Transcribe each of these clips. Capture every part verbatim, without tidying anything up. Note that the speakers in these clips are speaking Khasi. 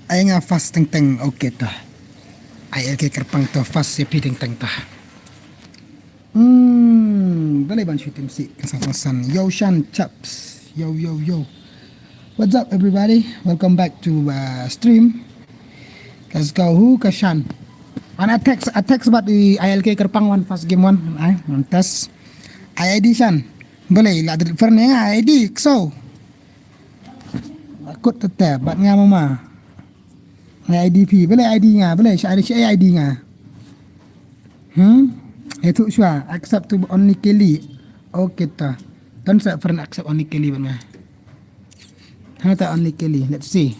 Ai nga fast teng teng, okay ta. Ai el ke kerpang ta fast sepi teng teng ta. Hmm, balei ban shu tim si, kasan kasan. Yo shan chaps. Yo, yo, yo. What's up, everybody? Welcome back to uh, stream. Let's go. Who kashan? An attack, attack sebat di I L K kerpang wan first game wan. Ai, wan test. I I D shan. Balei la drit ferne I I D, so. Kut tete, bat nga mama. Nga I D P, balei I D nga, balei sha I D, sha I D nga. Hmm? Itu shwa, accept to only Kelly. Okay ta. Tan sa friend accept only Kelly bat nga. Hana ta only Kelly, let's see.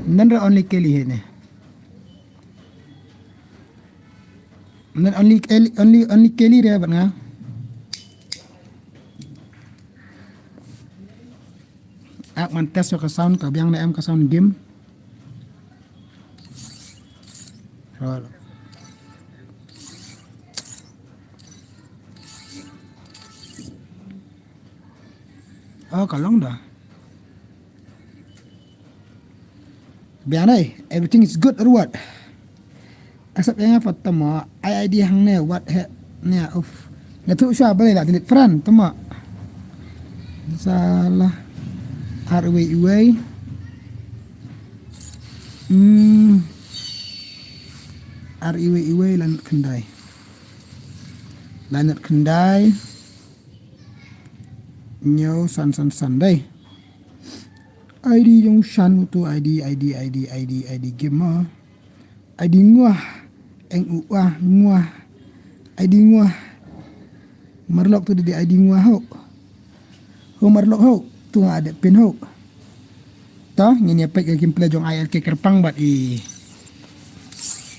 Nan ra only Kelly he ne. Nan only Kelly, only, only Kelly re bat nga. Ak man test ka sound ka biang na em ka sound game. Roll. Oh, ka long da. Biang dai, everything is good or what? Asap yang apa tama, I I D hang ne, what he, ne, of. Na tu sha balei la delete friend, tama. Salah. Ar iwei iwei. Hmm. Ar iwei iwei lanat kendai. Lanat kendai. Nyo san san san dai. I D jong shan tu I D, I D, I D, I D, I D game ma. I D nguah. Eng u ah nguah. I D nguah. Marlok tu di I D nguah ho. Ho marlok ho. Tu nga ada pin ho. Ta ngin ya pek ya gameplay jong I L K kerpang bat i.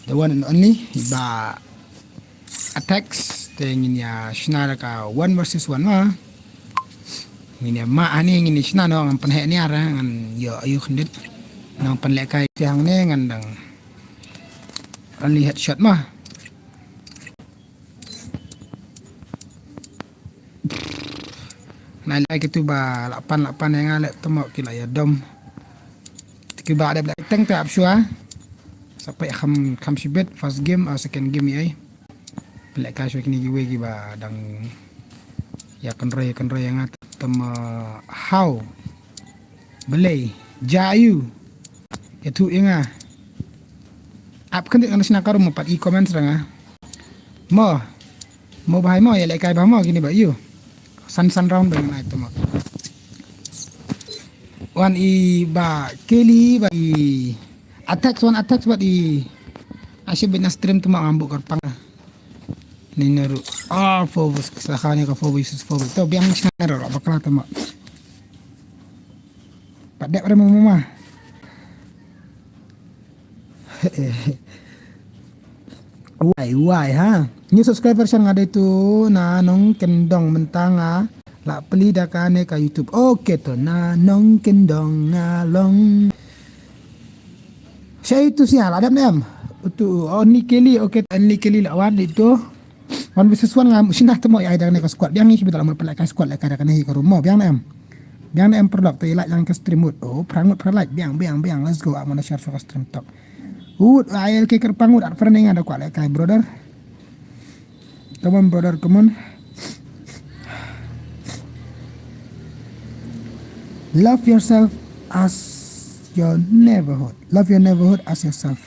The one and only. Ba attacks te ngin ya shna da ka one versus one ma. Ngin ya ma ani ngin ya shna no ngan pynheh niar ngan yo ayu khndit. Nang pynleh kai tiang ne ngan dang. Only headshot ma. Nai lai kitu ba lapan lapan yang ale temo kila ya dom. Kiba ada black tank te ap shua. Sampai kham kham shibit first game or second game ya. Pelek ka shua kini giwe kiba dang ya kenroi kenroi yang at tem how. Belei ja ayu. Ya tu yang ah. Ap kan kan sina karum pat i comments ranga. Mo. Mo bahai mo ya lekai bah mo kini ba yu. San san round ba ngai temo. Wan i ba Kelly ba i attacks wan attacks ba i. Asyik bina stream tu mak ngambuk kerpang. Ni neru. Ah, fobus kesahani ka fobus fobus. Tu biang sina ro bakla tu mak. Pat dep re mama. Wai wai ha. New subscriber shan nga dei tu na nong kendong mentang ah. La peli da ka ne ka YouTube. Okay to na nong kendong nga long. Sha itu sia la dam dam. Utu only Kelly okay only Kelly la wan itu. One versus one nga sina temo ya dang ne ka squad biang ni bidal amul pelak ka squad la ka da ka ne ka rumo biang na em. Biang na em perlok te ilak yang ka stream mode. Oh prangut perlak biang biang biang let's go amana share so ka stream talk. Ut I L K kerpang ut at friend nga da kwat la ka brother. Come on, brother, come on. Love yourself as your neighborhood. Love your neighborhood as yourself.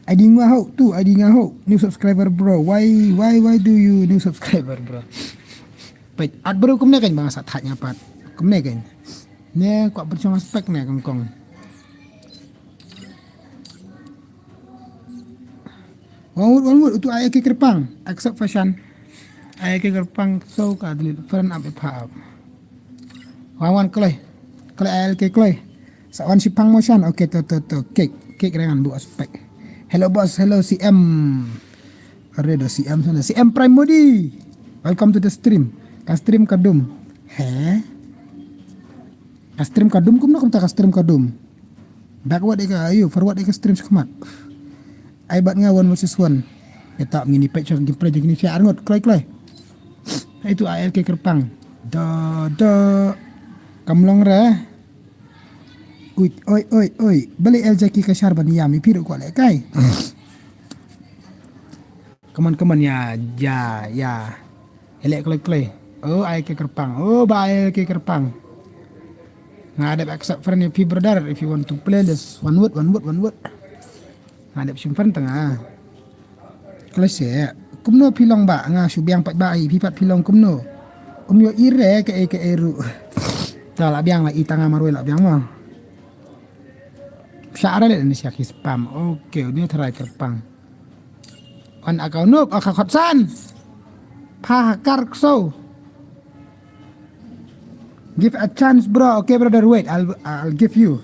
I D nga ho tu, I D nga ho. New subscriber bro. Why why why do you new subscriber bro? Peit at bro kumne kan bang sa that nya pat. Kumne kan. Ne kwak berchong aspek ne kong kong. Wan wut wan wut utu ai ke kerpang. Accept fashion. Ai ke kerpang so ka delete friend up ipha up. Wan wan kloi. Kloi ai ke kloi. Sa wan shipang motion. Okay to to to. Kick kick rengan bu aspek. Hello boss, hello C M. Are do C M sana. C M Prime Modi. Welcome to the stream. Ka stream ka dum. He? Ka stream ka dum kumno kumta ka stream ka dum. Backward ïa ka ayu, forward ïa ka stream shikmat. Ai bat nga one versus one. Ïa ta ngin ïa peit shong gameplay jong ngin ïa arngut kloi kloi. Ai tu ai ke kerpang. Da da. Kam long re. Oi, oi, oi, oi. Bale el jaki ka shar ban yam i phi ruh kwah lehkai. Come on, come on, ya, ya, ya. Elek kloi kloi. Oh, ai ke kerpang. Oh, ba ai ke kerpang. Nga dep accept friend ïa phi brother if you want to play this. One word, one word, one word. Nga dep shim friend tang ah. Kloi se. Kumno phi long ba nga shu biang pat ba ai phi pat phi long kumno. Um yo ire ke e ke e ru. Ta la biang la i tang ah marwei la biang mo. Sha ara le ni sha ki spam. Okay, ni try kerpang. Wan account nup, aka khot san. Pha hakar kso. Give a chance, bro. Okay, brother, wait. I'll I'll give you.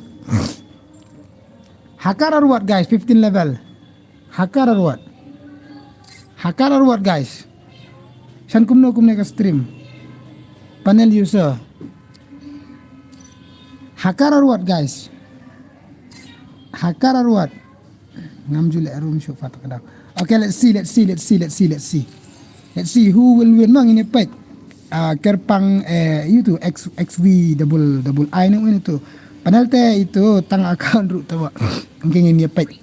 Hakar or what, guys? Fifteen level. Hakar or what? Hakar or what, guys? San kumno kumne ka stream. Panel user. Hakar or what, guys? Hakar or what? Ngam ju leh room show fat ka dau. Okay, let's see, let's see, let's see, let's see, let's see. Let's see who will win. Mang ini pek. Ah, kerpang eh itu X XV double double I ni ini tu. Panel te itu tang account ruh tu. Mungkin ini pek.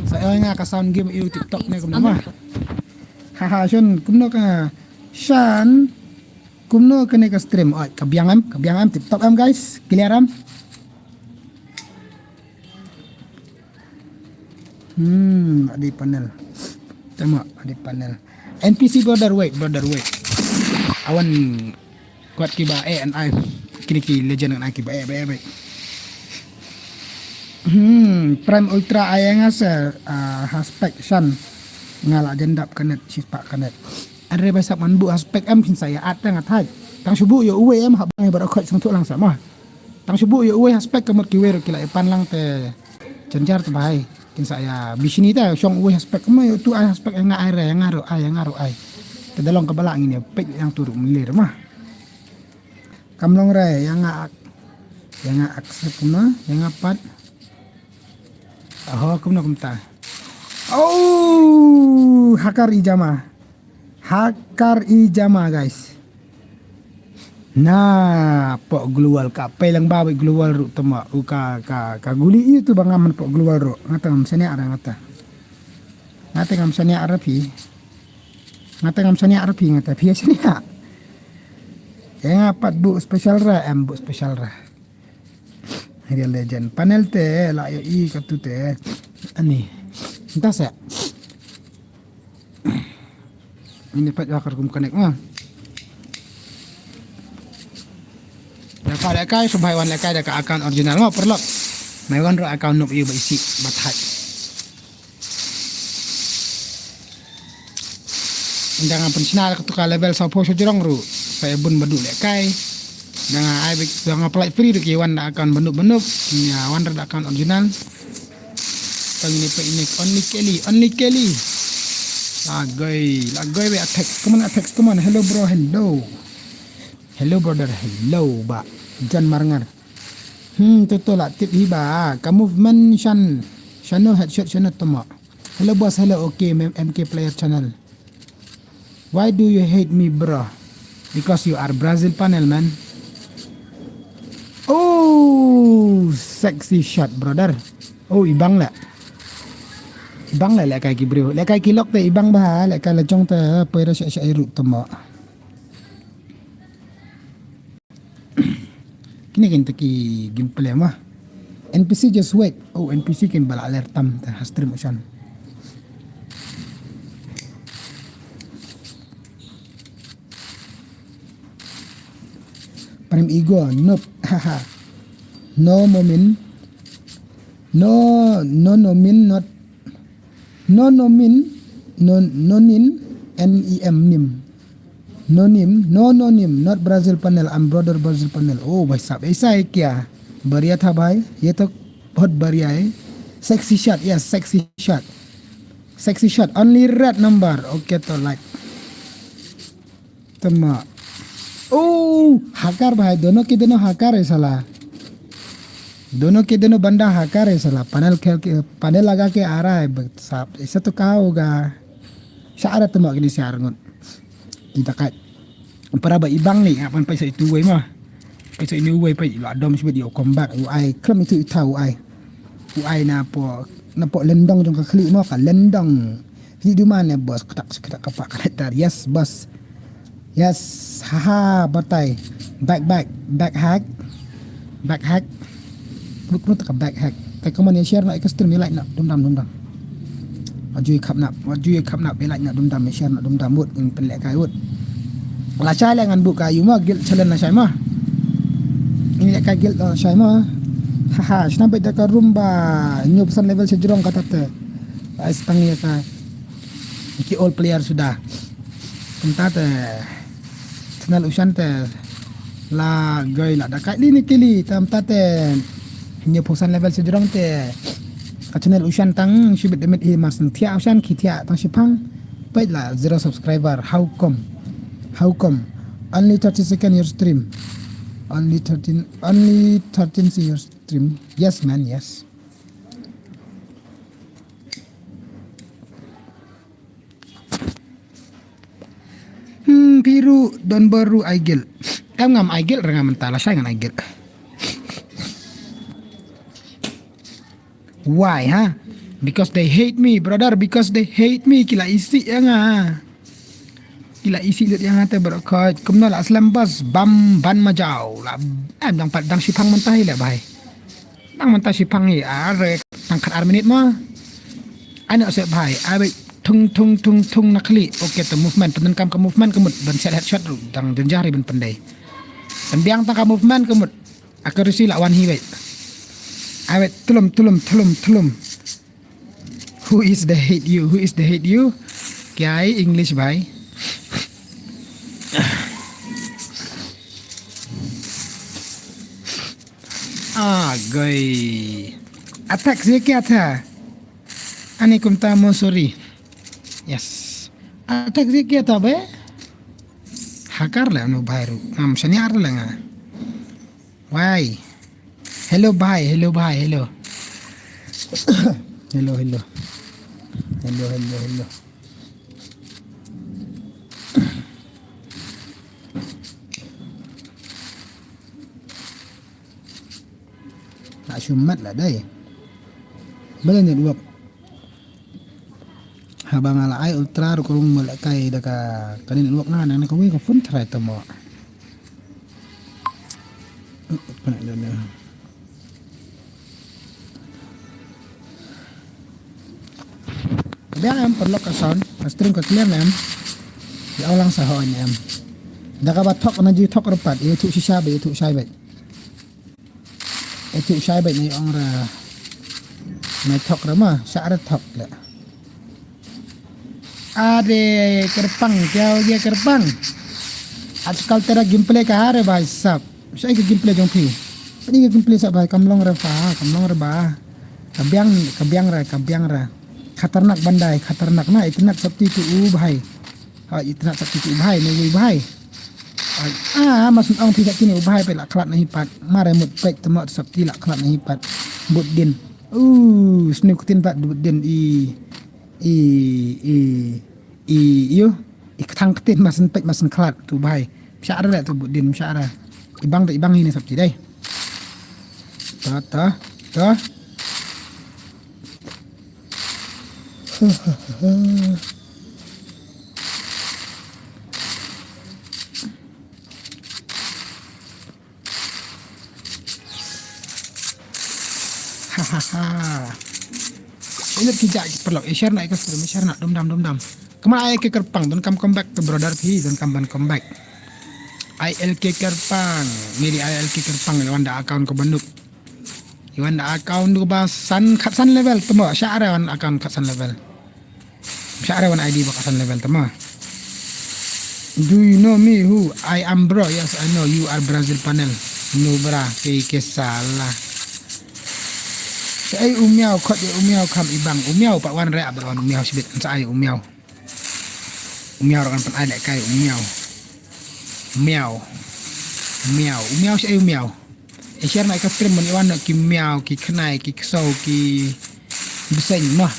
Saya nga ka sound game itu TikTok ni kumno mah. Haha, Shan, kumno ka Shan, kumno kane ka stream. Oh, ka biang em, ka biang em, TikTok em guys. Clear em. Hmm, adi panel. Tama, adi panel. N P C brother wait, brother wait. Awan kuat ki ba eh an ai. Kini ki legend an ai ki ba eh ba eh ba eh. Hmm, Prime Ultra ai nga sa ah, haspek Shan. Nga la jendap kanet, sispak kanet. Are ba sap man bu haspek em sin saya at tang athaj. Tang subu yo uwe em hab ngai bar khot sang tu lang sama. Tang subu yo uwe haspek kamut ki wer ki la ipan lang te. Janjar te bai. Kin sa ya bishini ta shong uwe haspek mo yo tu ai haspek nga ai re nga ro ai nga ro ai. Te dalong ka bala ngin ya pek yang turu melir mah. Kam long re yang nga ak yang nga accept ma yang nga pat. Aho kumno kumta. Oh, hakar i jama. Hakar i jama guys. Na pok global ka pelang ba global ru tama u ka ka ka guli itu ba ngam pok global ru ngata ngam senia ara ngata. Ngata ngam senia ara phi. Ngata ngam senia ara phi ngata phi senia. Yang apat bu special ra em bu special ra. Real legend. Panel te la yo i katu te. Ani. Entah sa. Ini pat bakar kum connect ma. Da ka da kai subai wan da kai da ka account original ma perlok. Mai wan ro account nuk yu ba isi bat hat. Ynda nga pynshna da katu ka level sawphew sha jrong ruh sa ïa bun ba duh lehkai. Ynda nga ai bik ynda nga apply free ruh ki wan da account ba nup ba nup. Ïa wan da account original. Tang ini pa ini only Kelly, only Kelly. Lagoi, lagoi be a text. Come on, a text. Come on. Hello bro, hello. Hello brother, hello ba. Jan marngar. Hmm, tu tu la tip hi ba. Ka movement shan shano headshot shano tama. Hello boss, hello, okay, M- M K player channel. Why do you hate me, bro? Because you are Brazil panel, man. Oh, sexy shot, brother. Oh, ibang la. Ibang la lehkai ki bro. Lehkai ki lok te ibang ba, lehkai la jong te pera sha sha iru tama. Kine kin taki gameplay ma. N P C just wait. Oh, N P C kin bala alert tam ta ha stream ushan. Prem ego noob. Haha. No momin. No, no, no min not. No, no min. No, no nin. N E M nim. No nim, no no nim, not Brazil panel, I'm brother Brazil panel. Oh, bhai sahab, aisa hai kya? Bariya tha bhai, ye to bahut bariya hai. Sexy shot, yes, sexy shot. Sexy shot, only red number. Okay, to like. Tama. Oh, hakar bhai, dono ke dono hakar hai sala. Dono ke dono banda hakar hai sala. Panel khel ke, panel laga ke aa raha hai, bhai sahab, aisa to kaha hoga? Sha ara tama kini sha arngut. Kita kat. Para ba ibang ni, apan paisa itu wei ma. Ito ini uwei pa ilo adom sibit io comeback uai klem ito ita uai. Uai na po na po lendong jong ka khlieh mo ka lendong. Khlieh duma ne bos ketak ketak kapak kanetar. Yes bos. Yes. Haha batai. Back back back hack. Back hack. Kunu kunu taka back hack. Te kaman ya share na ika stream ya like na dum dam dum dam. Wat ju ïa khap nap, wat ju ïa khap nap, ïa like na dum dam, ïa share na dum dam, wut, in pynleh kai wut. La shai leh ngan buh ka ïu ma, guild challenge la shai ma. In leh kai guild la shai ma. Haha, shna beit da ka room ba, hynñiew percent level sha jrong kata te. Ai stang ïa ka. Ki all player suda. Kumta te. Channel u Shan te la goi la da kai li ni kili tam ta te. Hynñiew phew san level sha jrong te. Ka channel u Shan tang shibit demit hi mas thiah u Shan ki thiah tang shiphang. Peit la zero subscriber. How come? How come? Only thirty second your stream. Only thirteen, only thirteen see your stream. Yes man, yes. Hmm, phi ruh don bor ruh ai guild. Em ngam ai guild, ra ngam mynta lashai ngan ai guild. Why ha? Because they hate me brother, because they hate me. Ki la isih ïa nga. Ki la isih lut ïa nga te bro, khot kumno la slem bas bam ban majaw la. Em dang pat dang shiphang mynta hi leh bhai. Nang mynta shiphang hi are tang khat ar minit ma. Ai na se bhai, ai beit thung thung thung thung na khlieh. Okay, te movement, te donkam ka movement ka mut ban set headshot ruh dang jynjar hi ban pyndei. Pynbiang tang ka movement ka mut. Accuracy la wan hi beit. Ai beit tulum tulum tulum tulum. Who is the hate you? Who is the hate you? Kya hai English bhai? आ गई। अटक से क्या था? Ani kumta mo sorry. Yes. Attack se kya tha be? Hakar le anu bhai ru. Am shaniar le nga. Why? Hello bhai, hello bhai, hello. Hello, hello. Hello, hello, hello. Nga shu mat la dei. Balei network? Haba nga la ai ultra ruh ka rung mo la kai da ka kane network nga nang na kawei ka phone try ta mo. Ka biang em paralok ka sound, ka stream ka clear em. Ïa ong lang sa hoi em. Da kaba thok na ju thok ruh pat, ïa thuh shisha ba ïa thuh shai ba. Ïa thuh shai ba na ïa ong ra. Na thok ra ma, sha ra thok le. Ade kyrpang, kya ho gaya kyrpang. Ajkal tera gameplay kaha re bhai sab. Shai ka gameplay jong phi. Ani ka gameplay sab bhai kam long re ba, kam long re ba. Ka biang, ka biang re, ka biang re. Khatarnak bandai, khatarnak na, itynnat sopti tu u bhai. Ha, itynnat sopti tu u bhai, ne u bhai. Ai, ah, mas ong phi ka kine u bhai phi la khlad na hi pat. Mare mut peit te mo sopti la khlad na hi pat. Bud din. Uh, sniew ktien pat bud din i, i, i, i, ïo. I kthang ktien mas peit mas khlad tu bhai. Pisa re tu bud din pisa re. Ibang tu ibang hi ne sopti dei. Ta, ta, ta. Hahaha. Ini ki jak ki paralok. Eh, share na ika stream, share na dum dam dum dam. Kemana ai ke kerpang don kam comeback ke brother phi don kam ban comeback. I L K kerpang. Miri I L K kerpang lawan da account ke banduk. Iwan da account du ba san khat san level temo sha are wan account khat san level. Sha are wan I D ba khat san level temo. Do you know me who I am bro? Yes, I know you are Brazil panel. No bra ke ke salah. Ai umiau khot ya umiau kam ibang umiau pa wan re abel wan umiau sibit sa ai umiau. Umiau rakan pan ai lek kai umiau. Umiau. Umiau. Umiau si ai umiau. E share na ka stream ban iwan ki miau, ki khnai, ki ksaw, ki bseng mah.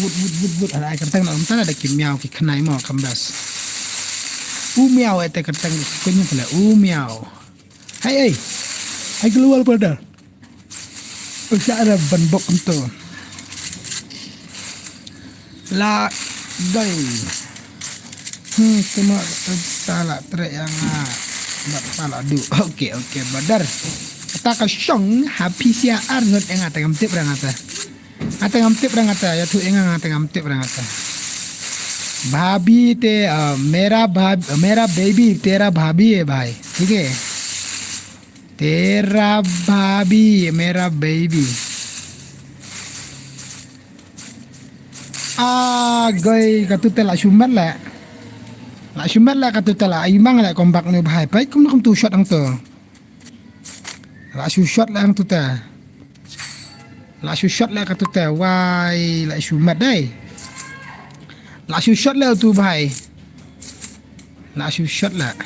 Wut wut wut wut ala ai kyrteng na umtala da ki miau, ki khnai mah kambas. U miau ete kyrteng kunya pala u miau. Ai, ai. Ai, keluar pada. Usah ada ban bok ento. La dai. Hmm, cuma ta la trek ïa nga. Bat ta la du. Oke, oke, brother. Kata ka shong ha phi sia ar ngut ïa nga te ngam tip ïa nga te. Nga te ngam tip ïa nga te, ïathuh ïa nga, nga te ngam tip ïa nga te. Bhabhi te, uh, mera bhab-, mera baby, tera bhabhi hai bhai. ठीक है? Tera bhabhi, mera baby. Ah, goi, katu te la shu met le. La shu met le katu te la, ai mang le, kombak ni bhai. Pai, kum na kum tu shot ang tu. La shu shot le ang tu te. La shu shot le katu te. Wai, la shu met dai. La shu shot le tu bhai. La shu shot la.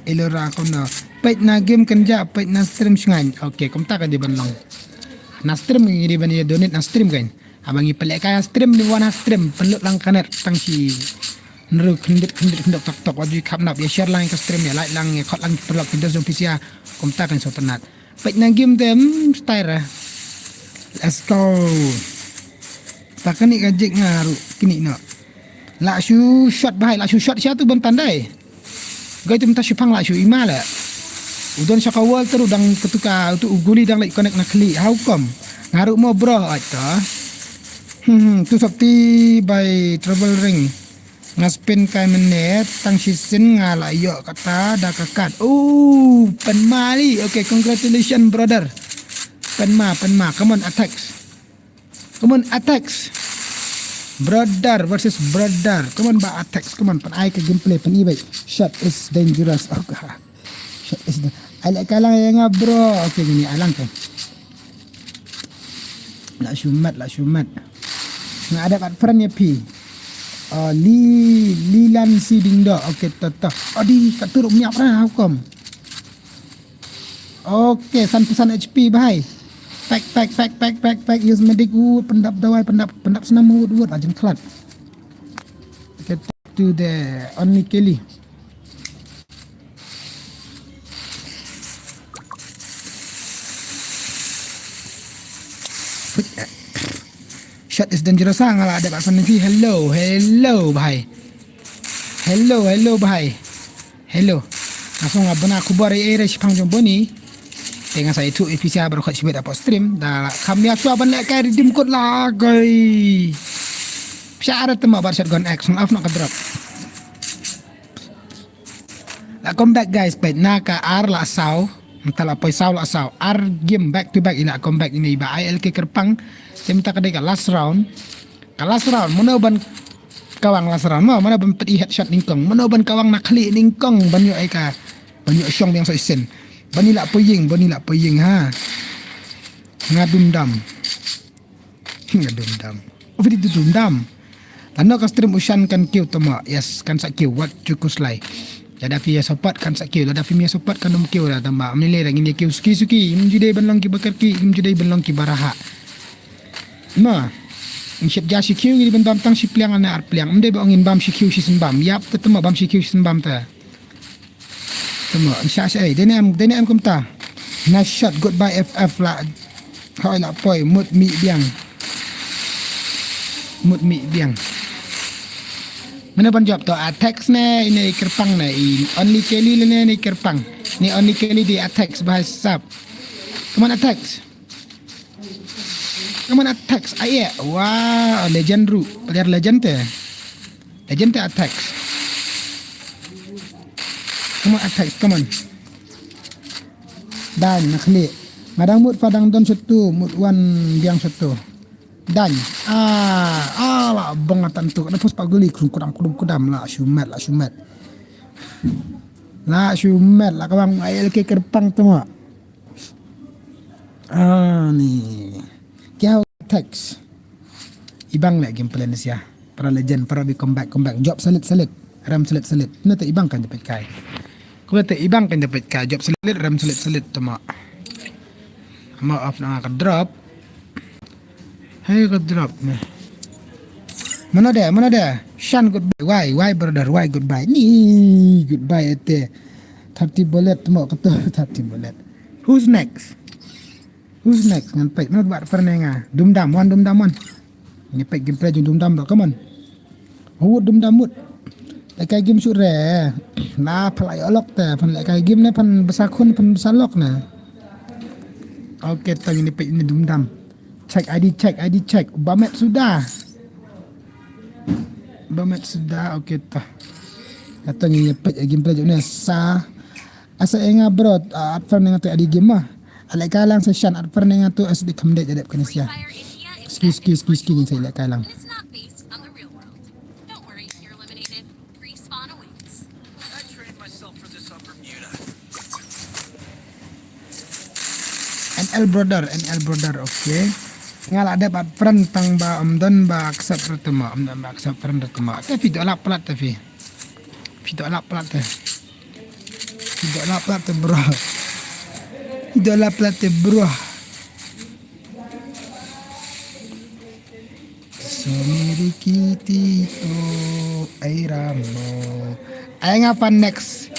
Elo ra kono. Peit na game kan ja, peit na stream shngain. Okay, kumta ka di ban long. Na stream ngi di ban ïa donate na stream kan. Haba ngi pynlehkai stream di wan ha stream, pynlut lang ka net tang shi nru khyndiat khyndiat khyndiat tok tok, wat ju khap nap, ïa share lang ka stream, ïa like lang, ïa khot lang pynlok ki dos jong phi sia. Kumta kan sngewtynnat. Peit na game te, hmm, style ra. Let's go. Ta kane ka jik nga ruh kine noh. La shu shot bhai, la shu shot sha tu ban tan dai. Gai tu mynta shipang la shu ima la. U don sha ka wall tu ruh dang katu ka, tu u guli dang leit connect na khlieh. How come? Nga ruh mo bro, ai ta. Hmm, hmm, tu sopti by Trouble Ring. Nga spin kai mynne, tang shisien nga la ïoh kata da ka kat. Oh, pynma li. Okay, congratulations brother. Pynma, pynma. Come on, attacks. Come on, attacks. Brother versus brother. Come on, ba attacks. Come on, pyn ai ka gameplay, pyn i bai. Shot is dangerous. Oh god. Shot is dan-, ai la ka lang ïa nga bro. Okay, ngin ai lang ka. La shu met, la shu met. Nga ada kat friend ïa phi. Uh, li, li lan si ding do. Okay, to, to. Adi, kat turuk miap ra hukum. Okay, san phew san H P bhai. Pack, pack, pack, pack, pack, pack. Use medic, uh, pyndap dawai, pyndap, pyndap snam, wut, wut, ajin khlad. Okay, to the only Kelly. Shot is dangerous, ah, nga la dep asan ni. Hello, hello, bhai. Hello, hello, bhai. Hello. Nga sngew nga bna khubor ei ei re shipang jong Boni. Te nga sa ïathuh ïa phi sha baroh khot shibit hapoh stream. Da kham ïa shuwa ban lehkai redeem code la goi. Pisa ara te ma bar shotgun X, nga off na ka drop. La come back guys, peit na ka ar la saw. Mynta la poi saw la saw. Ar game back to back i la come back ine i ba I L K Kyrpang. Te mynta ka dei ka last round. Ka last round, mano ban kawang last round mo, mano ban peit i headshot nyngkong, mano ban kawang na khlieh nyngkong, ban ïoh ai ka, ban ïoh shong biang sa shisien. Bani la poi ïing, bani la poi ïing ha. Nga dum dam. Nga dum dam. Oh, video dum dam. Lano ka stream u Shan kan kiew tama. Yes, kan sa kiew wat ju kuslai. Lada phi ïa support kan sa kiew, lada phi ïa support kan dum kiew da tama. Amni le ngin ïa kiew suki suki, im ju dei ban long ki ba kyrkieh, im ju dei ban long ki ba raha. Ma. Ngin shit ja shi kiew, ngin ban bam tang shi pliang ne ar pliang. Im dei ba ngin bam shi kiew shi sien bam. Ïap te tama bam shi kiew shi sien bam te. Tama, sha sha, eh, dei ne em, dei ne em kumta. Nice shot, goodbye F F la. Hoi la poi, mut mi biang. Mut mi biang. Mano ban jop to, attacks ne, ine i Kyrpang ne, i only Kelly le ne, ine i Kyrpang. Ne only Kelly di attacks, bhai sab. Come on, attacks. Come on, attacks. Aye. Wow, legend ru. Player legend te. Legend te attacks. Come on, attacks. Come on. Dan, na khlieh. Nga dang mut fa dang don satu, mut wan biang satu. Dan. Ah, ah, la bong atan tu. Ada pus paguli krum kudam kudam kudam la shumet, la shumet. La shumet, la kawang I L K Kyrpang tu ma. Ah, ni. Kya text. Ibang le game plan sia. Para legend, para bi comeback, comeback. Jop selit, selit. Rem selit, selit. Nete ibang kan jepit kai. Kumete ibang kan jepit kai. Jop selit, rem selit, selit. Tama. Ma off na ka drop. Hey, ka drop ne. Mana dia, mana dia? Shan goodbye. Why, why brother? Why goodbye? Ni goodbye ete. Thirty bullet, tama kata thirty bullet. Who's next? Who's next? Ngan peit, mano ba friend ïa nga? Dum Dam, wan Dum Dam, wan. Ngan peit gameplay jong Dum Dam, bro, come on. Wut Dum Dam, wut. Lehkai game shuh re. Na pha la ïoh lok te, phan lehkai game ne, phan bsa khun, phan bsa lok ne. Okay, to ngin peit ïa une Dum Dam. Check I D, check I D, check. Ba met suda. Ba met suda, okay, to. Kato ngin peit ïa gameplay jong une sa. Asa ïa nga, bro, ah, at friend ïa nga tu adi game ma. Alehkai lang sa shan at friend ïa nga tu as di kham dei jadep kane sia. Ski, ski, ski, ski, ngin sa lehkai lang. N L brother, N L brother, okay. Nga la dep at friend tang ba ym don ba accept ra te ma, ym don ba accept friend ra te ma. Te phi doh lap palat te phi. Phi doh lap palat te. Phi doh lap palat te, bro. Phi doh lap palat te, bro. Sumiri kiti tu ai ramo. Ai nga pan next.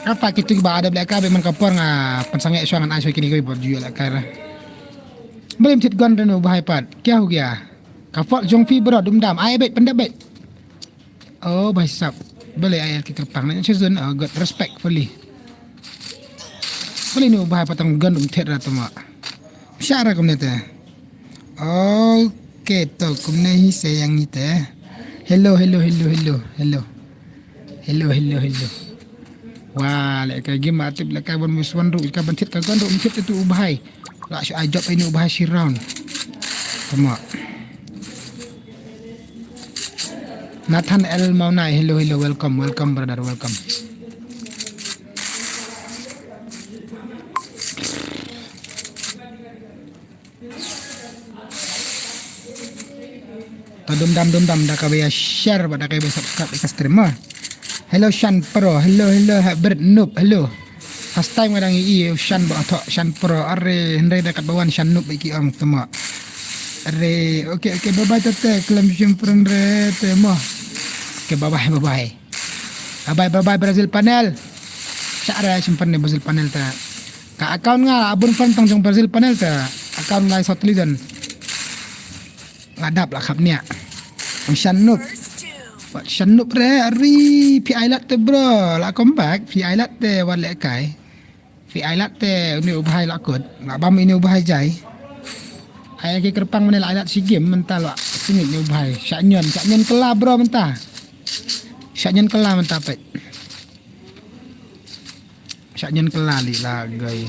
Apa kitu ba ada black kabe man ka por nga pan sange shuang an ai shuang kini koi bor jual akar. Beli mchit gon denu bahai pat. Kya ho gaya? Ka pot jong phi bro Dum Dam. Ai bet pendep bet. Oh, bhai sap. Beli ai ki kerpang ni season. Oh, good, respectfully. Beli ni bahai patang gon dum thet ra tama. Syara kumne te. Okay, to kumne hi se yang ni te. Hello, hello, hello, hello, hello. Hello, hello, hello. Wah, lehkai game atip lehkai ban mus wan ru ka ban thet ka gon ru thet tu u bahai. La shu ai job ini u bahai shi round. Tama. Nathan L Maunai, hello, hello, welcome, welcome, brother, welcome. To Dum Dam, Dum Dam, da kaba ïa share bad da kaba ïa subscribe ïa ka stream ma. Hello Shan Pro, hello, hello Hybrid Noob, hello. First time nga dang ïohi Shan ba thoh Shan Pro, are hynrei da katba wan Shan Noob ba ki ong tama. Are, okay, okay, bye bye tete, khlem shim friend re te mo. Okay, bye bye, bye bye. Bye bye, bye bye Brazil panel. Sha re shim friend ne Brazil panel ta. Ka account nga abun friend tang jong Brazil panel ta. Account nga South Legion. Nga dap la khap nia. Shan Noob. Wat Shan Noob re, ari phi ai lad te bro. La come back, phi ai lad te wat lehkai. Phi ai lad te uni u bahai la kut. La bam ini u bahai jai. Ai ki kerpang mane la ai lad shi game mynta la sngit ni u bahai. Sha nyon, sha nyon kela bro mynta. Sha nyon kela mynta pet. Sha nyon kela li la gai.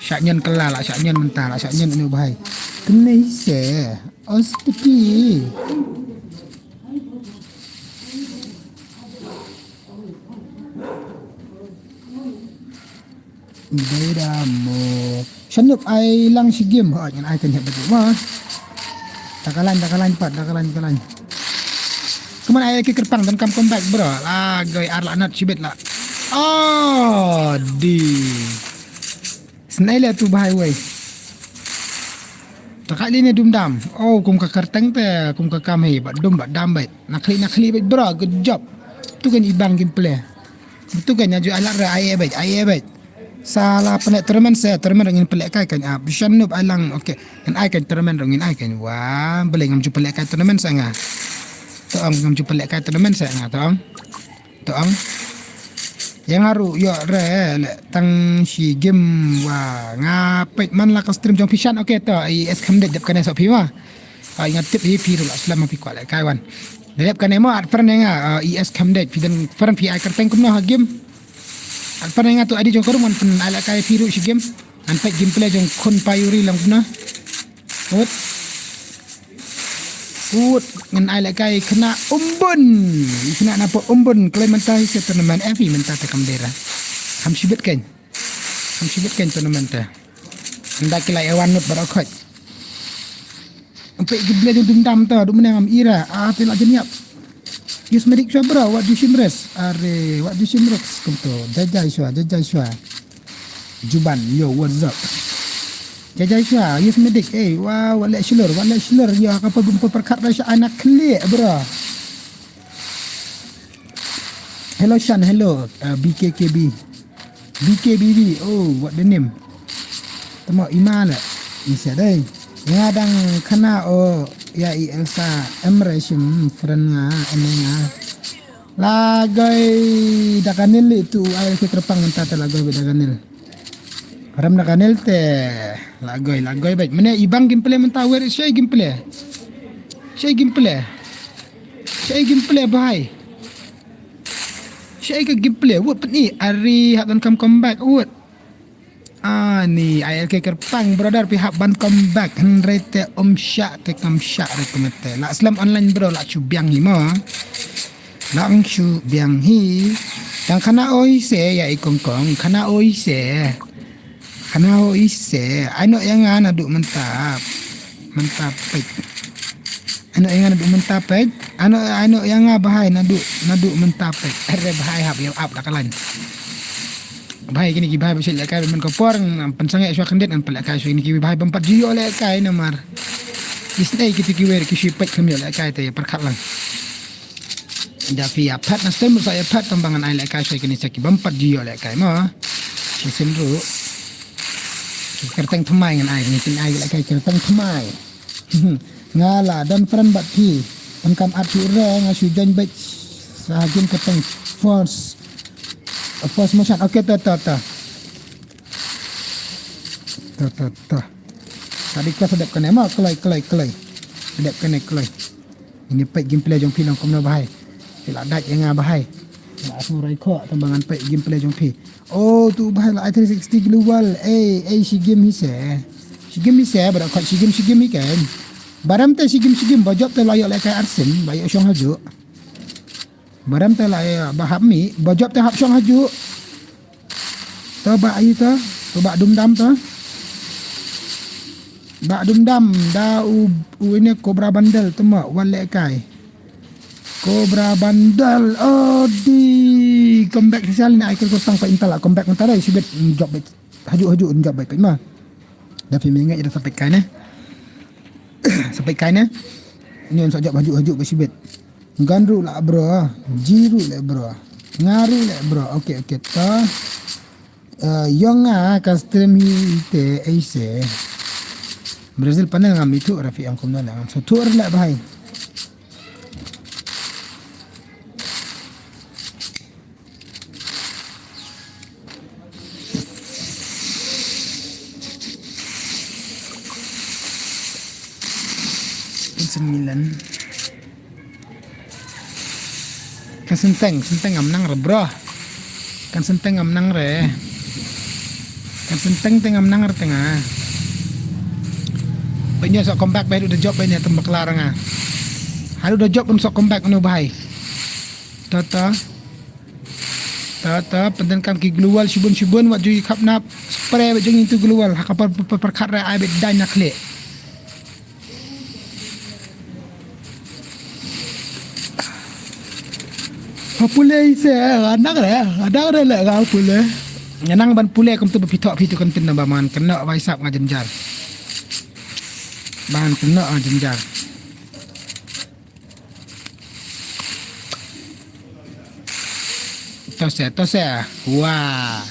Sha nyon kela la, sha nyon mynta la, sha nyon uni u bahai. Kene se, ostipi. Beira mo. Shan Noob ai lang shi game. Ho ngan ai kan hep bagi ma. Takalan, takalan pat, takalan, takalan. Come on ai ki kerpang dan kam come back bro. La goi ar la nat shibit la. Oh di. Snai le tu bahai wei. Takai li ne Dum Dam. Oh kum ka kerteng te kum ka kam hei ba dum ba dam ba. Nakli nakli ba bro, good job. Tu kan ibang game play. Tu kan aju alat re ai bet, ai bet. Sala pene tournament se, tournament ngin pelek kai kan. Ah, Shan Noob ai lang. Okay. Ngin ai kan tournament ngin ai kan. Wah, beli ngam ju pelek kai tournament sa nga. To ong ngam ju pelek kai tournament sa nga to ong. To ong. Yang aru yo re le tang shi game wa nga pet man la ka stream jong phi Shan. Okay to i es kham dep kane sa phi wa. Ai nga tip hi phi ru la slam phi kwale kai wan. Dep kane mo at friend nga i es kham dep phi dan friend phi ai kerteng kumno ha game. At friend nga tu adi jong karum wan pun ai la kai phi ru shi game. An pet gameplay jong khun payuri lang kumno. Ut. Ut ngan ai lehkai kena umbun. Kena napa umbun Clementine se tournament F E mentah te kam dera. Ham shibit kan. Ham shibit kan tournament te. Anda kila ewan nut barokhoj. Ampe gible dum dam ta dum ne ngam ira. Ah te la jeniap. Yes medik shwa bro, wat du shimres. Are, wat du shimres kumto. Jajai shwa, jajai shwa. Juban, yo, what's up? Jajai shwa, yes medik, eh, wa, wa lek shlur, wa lek shlur, yo, ka pa bum pa perkat ra sha anak klik, bro. Hello Shan, hello, uh, B K K B. B K B B, oh, what the name? Tamo ima le, ni sa dai. Nga dang khana o ya i Elsa, em re shim friend nga, em nga. Lagoi da kanil itu, ai ke kerpang mentata lagoi da kanil. Ram na kanil te lagoi, lagoi bait. Mene ibang gameplay menta wer, shai gameplay. Shai gameplay. Shai gameplay bahai. Shai ka gameplay. Wut peni ari hap dan kam comeback. Wut. Ah, ni I L K Kerpang brother pi hap ban comeback. Hynrei te um shah te kam shah re kumete. La slem online bro la chu biang hi mo. Lang shu biang hi. Tang khana oi se ya i kong kong. Khana oi se. Khana oi se. Ai no ya nga na du menta. Menta pek. Ai no ya nga na du menta pek. Ai no, ai no ya nga bahai na du, na du menta pek. Are bahai hap ya ap da kalan. Bahai kini ki bahai ba sel kai men ko por. Pensang ya shu khyndiat ngan pelak kai shu kini ki bahai bampat jiyo lek kai namar. Isnei kiti ki wer ki shu pek kham yo lek kai te perkhat lang. Da phi ïa phet na stem sa ïa phet tang ba ngan ai lehkai sha kine sa ki bym pat ju ïoh lehkai mo. Shisien ruh ki kyrteng thymmai ngan ai, ngan ai lehkai kyrteng thymmai. Nga la don friend bad phi. Pyn kam at shu re nga shu join bad sa game kyrteng Force. Force Motion. Okay, ta ta ta. Ta ta ta. Tadi ka sedap kane mo, kloi kloi kloi. Sedap kane kloi. Ini peit gameplay jong phi long kumno bahai. Phi la dait ïa nga bahai. La asmu rai kho tang ba ngan peit gameplay jong phi. Oh tu bahai la ai three sixty global. Eh eh shi game hi se. Shi game hi se ba da khot shi game shi game hi ken. Baram te shi game shi game ba jop te la ïoh lehkai arsim ba ïoh shong hajuh. Baram te la ïoh ba hap mih ba jop te hap shong hajuh. To ba ai to, to ba dum dam to. Ba dum dam da u u ini Cobra Bundle to ma wan lehkai. Cobra Bundle odi comeback shisha ne ai kyrkhu tang pa inta la comeback mentara sibit job bet haju haju job bet ma. Da phi mengek ida sapit kai ne. Sapit kai ne. Ni on sa job haju haju ba sibit. Gan ruh la bro. Ji ruh le bro. Nga ruh le bro. Okay okay to. Eh, yong nga ka stream hi te aise. Brazil panel ngam ithuh Rafi ang kumno la ngam so thuh la bahai. Sembilan. Ka senteng, senteng ngam nang re bro. Kan senteng ngam nang re. Kan senteng te ngam nang re te nga. Ba nyo sok comeback ba haduh da jop ba nyo tang bakla ra nga. Haduh da jop un sok comeback no bahai. Ta ta. Ta ta pynten kam ki global shibun shibun wat ju i khap nap. Spray ba jong itu global ha ka par par par khat re ai bet dai na khle. Hapule ise anak re, anak re le ga pule. Nang ban pule kum tu ba pithok phi tu kan tin ba man kena bai sap nga jenjar. Ban kena nga jenjar. Tose tose. Wah.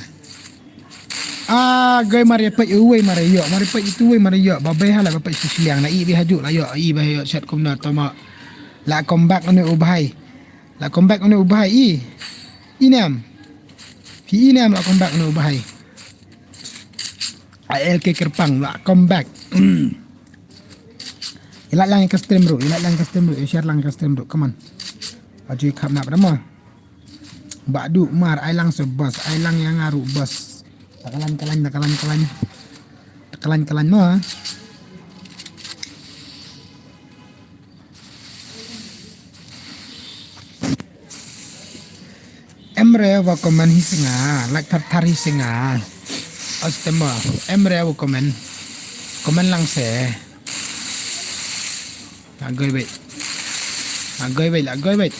Ah, gai mari peit uwei mari ïoh, mari peit itu uwei mari ïoh, ba bei hala ba peit shisliang la i bi haju la ïoh, i ba ïoh shat kumno tama. La comeback ane u bahai. La comeback ane u bahai i. Inem. Phi inem la comeback ane u bahai. A L K Kerpang la comeback. Ila lang ka stream ru, ila lang ka stream ru, share lang ka stream ru. Come on. Aju kham nap rama. Ba du mar ai lang se bas, ai lang yang aru bas. Takalan kalan takalan kalan. Takalan kalan mo. Emre wa comment hi singa, like thar thar hi singa. Ostemo, emre wa comment. Comment lang se. Lagoi bait. Lagoi bait, lagoi bait.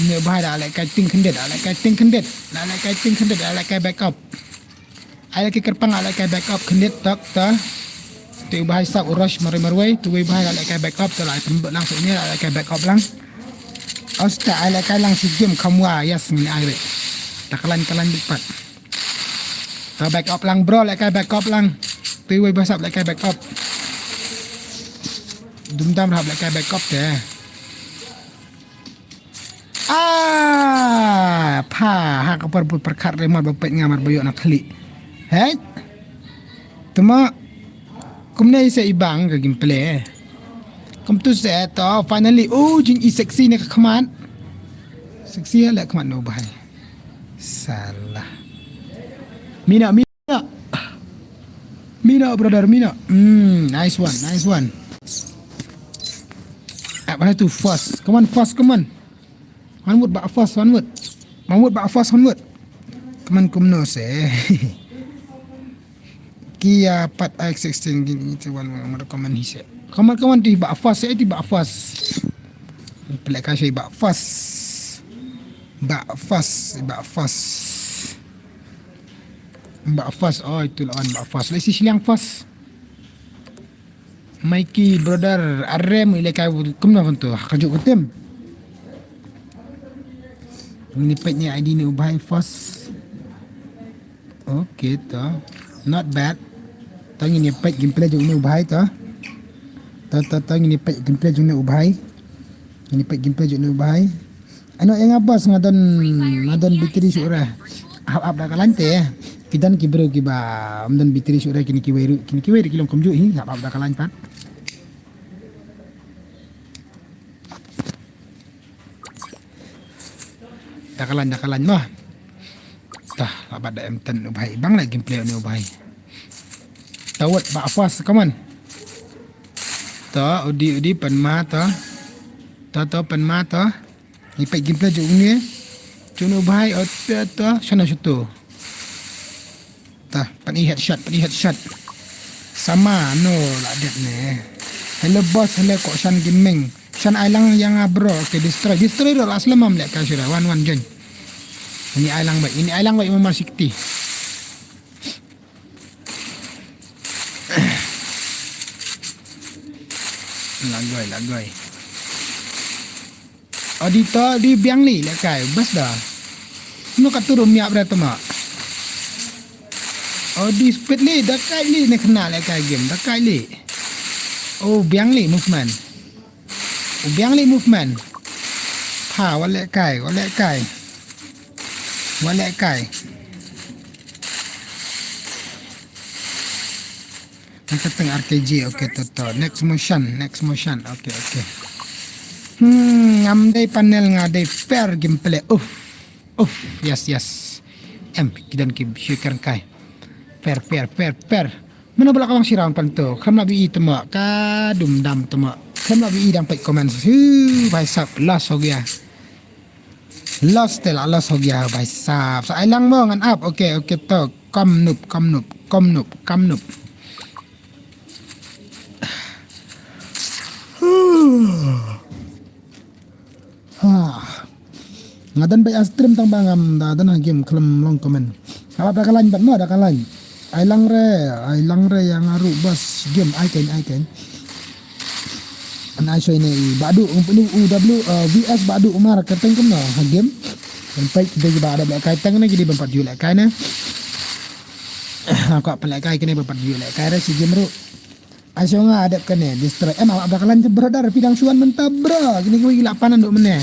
Ni bahai da lehkai ting khyndiat, da lehkai ting khyndiat, da lehkai ting khyndiat, da lehkai backup. Ai lehkai Kerpang, da lehkai backup khyndiat tok ta. Tu bahai sak u rush marwei marwei, tu bahai da lehkai backup, tu la ai pembet lang sini, da lehkai backup lang. Osta, ai lehkai lang shi game khamwa, yes, ngin ai beit. Ta klan klan beit pat. Ta back up lang bro, lehkai back up lang. Tui wei basap lehkai back up. Dum dam rap lehkai back up te. Ah, pha, ha ka por pyrkhat re mar ba peit nga mar ba ïoh na khlieh. Hei. Tuma kumne se i bang ka gameplay. Kumtu se to finally. Oh, jing i sexy ne ka khmat. Sexy le khmat no bahai. Salah. Mina, mina. Mina, brother, mina. Hmm, nice one, nice one. Apa tu fast? Come on, fast, come on. Onward, ba fast, onward. Onward, ba fast, onward. Come on, kumno se. Kia pat X sixteen gini tu wan wan recommend hi se. Come on, come on, ti ba fast, eh, ti ba fast. Pelek ka se ba fast. Ba fast, ba fast. Ba fast, oh, itu lawan ba fast. Lesi siliang fast. Mikey brother, arem ile kai kumno kan tu. Kajuk kutim. Ini pet ni I D ni ubai fast. Okay to. Not bad. To ngin ïa peit gameplay jong une u bhai to. To to to ngin ïa peit gameplay jong une u bhai. Ngin ïa peit gameplay jong une u bhai. Ano ïa nga boss nga don, nga don battery shuh re. Hap hap da ka line te. Ki don ki briew kiba ym don battery shuh re, kine kiwei ruh, kine kiwei ruh ki long kumjuh hi, hap hap da ka line pat. Da ka line, da ka line mo. Tah, la bat da M ten u bhai. Bang la gameplay une u bhai. Tawat ba fast, come on. To, udi, udi, pan ma to. To, to, pan ma to. Ni pet gameplay jong une. Jong une u bhai, oh, to, to, shana shuto. Tah, pan i headshot, pan i headshot. Sama, no, la dep ne. Hello boss, hello kok shan gaming. Shan ai lang ïa nga bro, okay, destroy. Destroy ro, la slem am lek ka shira, wan, wan, join. Ini ai lang bai, ini ai lang bai, Umar Sikti. Lagoi, lagoi. Odi to, di biang li, lek kai, bas da. No ka turu miap re tama. Odi speed li, da kai li, ne kena lek kai game, da kai li. Oh, biang li movement. U biang li movement. Ha, wa lek kai, wa lek kai. Wa lek kai. Nga kyrteng R K G, okay, to, to. Next motion, next motion. Okay, okay. Hmm, ngam dei panel, nga dei fair gameplay. Uff, uff, yes, yes. Em, ki don ki shikar kai. Fair, fair, fair, fair. Mano ba la ka bang shi round pan to. Khlem la bi i tama. Ka dum dam tama. Khlem la bi i dang peit comment. Hu, bhai sab, loss ho gaya. Loss te la, loss ho gaya, bhai sab. Sa ai lang mo ngan ap. Okay, okay to. Kom nup, kom nup, kom nup, kom nup. Huh. Ha. Nga don bad a stream tang ba ngam da don ha game khlem long comment. Hap da ka line bad mo da ka line. Ai lang re, ai lang re ïa nga ruh boss game ai ken, ai ken. An ai soi ne i Badu um pelu U W, uh, V S Badu Umar kyrteng kumno ha game. Kan pai kita ki ba da lek kai tang ne ki di ban pat ju lek kai ne. Ka pat lek kai kene ban pat ju lek kai re si game ruh. Ai shuwa nga adep kane destroy. Em, hap da ka line te brother, phi dang shuwa mynta bro. Kine kiwei ki la pan naduh mynne.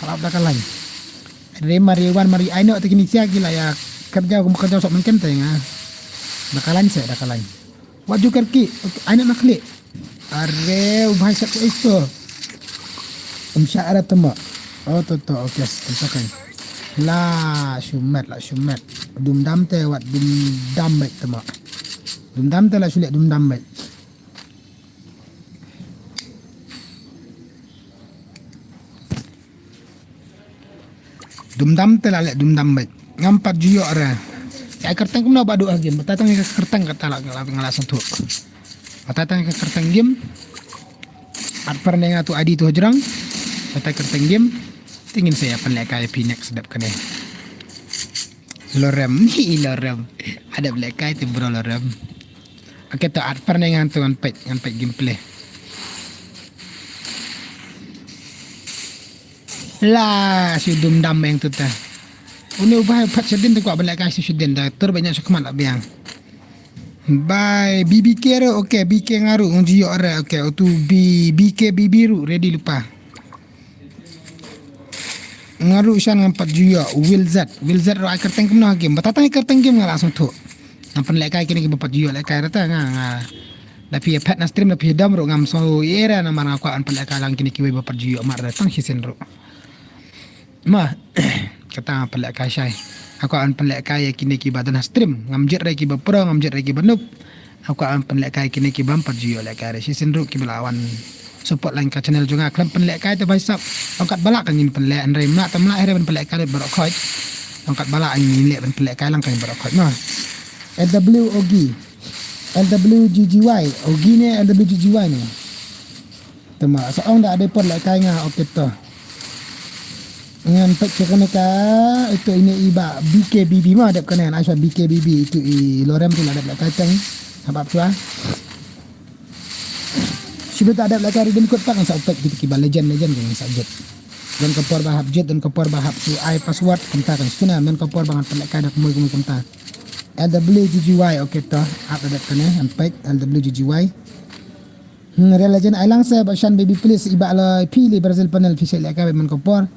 Hap da ka line. Re mari wan mari ai no te kine sia ki la ïa kerja kum kerja sok mynken te nga. Da ka line se, da ka line. Wat ju kerki. Ai no na khlieh. Are u bhai sat ko isto. Um sha ara tama. Oh to to, okay, tama kan. La shumet, la shumet. Dum dam te wat dum dam bait tama. Dum dam te la shu leh dum dam bait. Dum dam te la leh dum dam bait. Ngam pat ju ïoh re. Ïa kyrteng kumno Badu ha game. Bata tang ïa kyrteng kata la nga la, nga la sngewthuh. Bata tang ïa kyrteng game. At per ne nga tu I D tu hajrang. Bata kyrteng game. Te ngin sa ïa pynlehkai ïa phi next dep kane. Lorem, hi lorem. Adep lehkai te bro lorem. Okay to at per ne ngan tu ngan peit, ngan peit gameplay. La, shu dum dam eng tu ta. Uni u bai phat shadin tu kwah ban lehkai shu shadin da tur banyak shukmat la biang. Bai B B K ro, okay, B K ngaru ngi jiyo re, okay, utu B, B K B B ru ready lupa. Ngaru shan ngam pat jiyo, Will Z, Will Z ro ai kerteng kumno game, bata tang kerteng game nga langsung tu. Ngam pan lehkai kini ki ba pat jiyo lehkai rata nga, nga. Da phi phat na stream da phi dam ro ngam so era na mar nga kwah an pan lehkai lang kini ki wei ba pat jiyo mar da tang shisien ro. Ma, kata nga pynlehkai shai. Aku an pynlehkai ïa kine ki ba don ha stream. Ngam jied re ki ba pro, ngam jied re ki ba noob. Aku an pynlehkai kine ki bam pat ju ïoh lehkai re. Shisien ruh ki ba la wan support lang ka channel jong nga khlem pynlehkai te bai sap. Ong kat ba lah kan ngin pynleh, hynrei mlah te mlah hynrei ban pynlehkai lut baroh khoit. Ong kat ba lah ngin leh ban pynlehkai lang kan baroh khoit ma. L W Ogi. L W G G Y. Ogi ne L W G G Y ne. Te ma sa ong da dei por lehkai nga, okay to. Ngan peit sha kane ka, itu ine i ba B K B B ma dep kane, ai sha B K B B itu i lorem tu la dep lehkai teng. Hap ap sha. Shibit da dep lehkai redeem code pat ngan sa peit kito ki ba legend, legend kan sa jied. Don ka por ba hap jied, don ka por ba hap shu ai password kumta kan. Shu na don ka por ba ngan pynlehkai da kumoi kumoi kumta. L W G G Y, okay to. Ap da dep kane, ngan peit L W G G Y. Hmm, Real Legend ai lang se ba shan baby please, i ba la phi li Brazil panel phi se lehkai ba man ka por.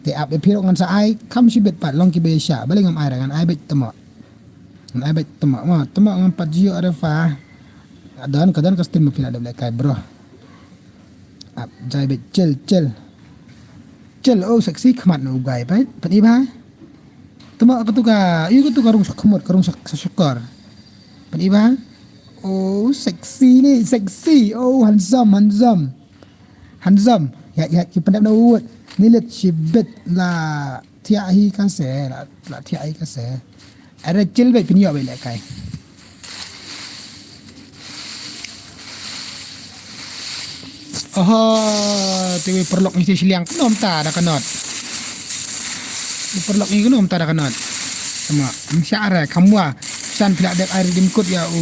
Te ap de phi ruh ngan sa ai, kham shibit pat long ki ba sha, ba le ngam ai ra ngan ai beit temo. Ngan ai beit temo, ma, temo ngam pat jiyo re fa. Ka don, ka don ka stream ba phi la dep lehkai bro. Ap jai beit chill, chill. Chill, oh sexy khmat no guy beit, pan i ba. Temo ka tu ka, i ka tu ka rung shakmut, ka rung shak-, shakor. Pan i ba. Oh, sexy ni, sexy. Oh, handsome, handsome. Handsome. Ya, ya, ki pandap na uwut. Ni let shibit la thiah hi ka se, la, la thiah hi ka se. Ada chill beit pynïoh beit lehkai. Oho, te wei paralok ngi te shiliang kano mta da ka not. Wei paralok ngi kano mta da ka not. Temo, ym shah re, kham wa. Shan phi la dep ai redeem code ïa u,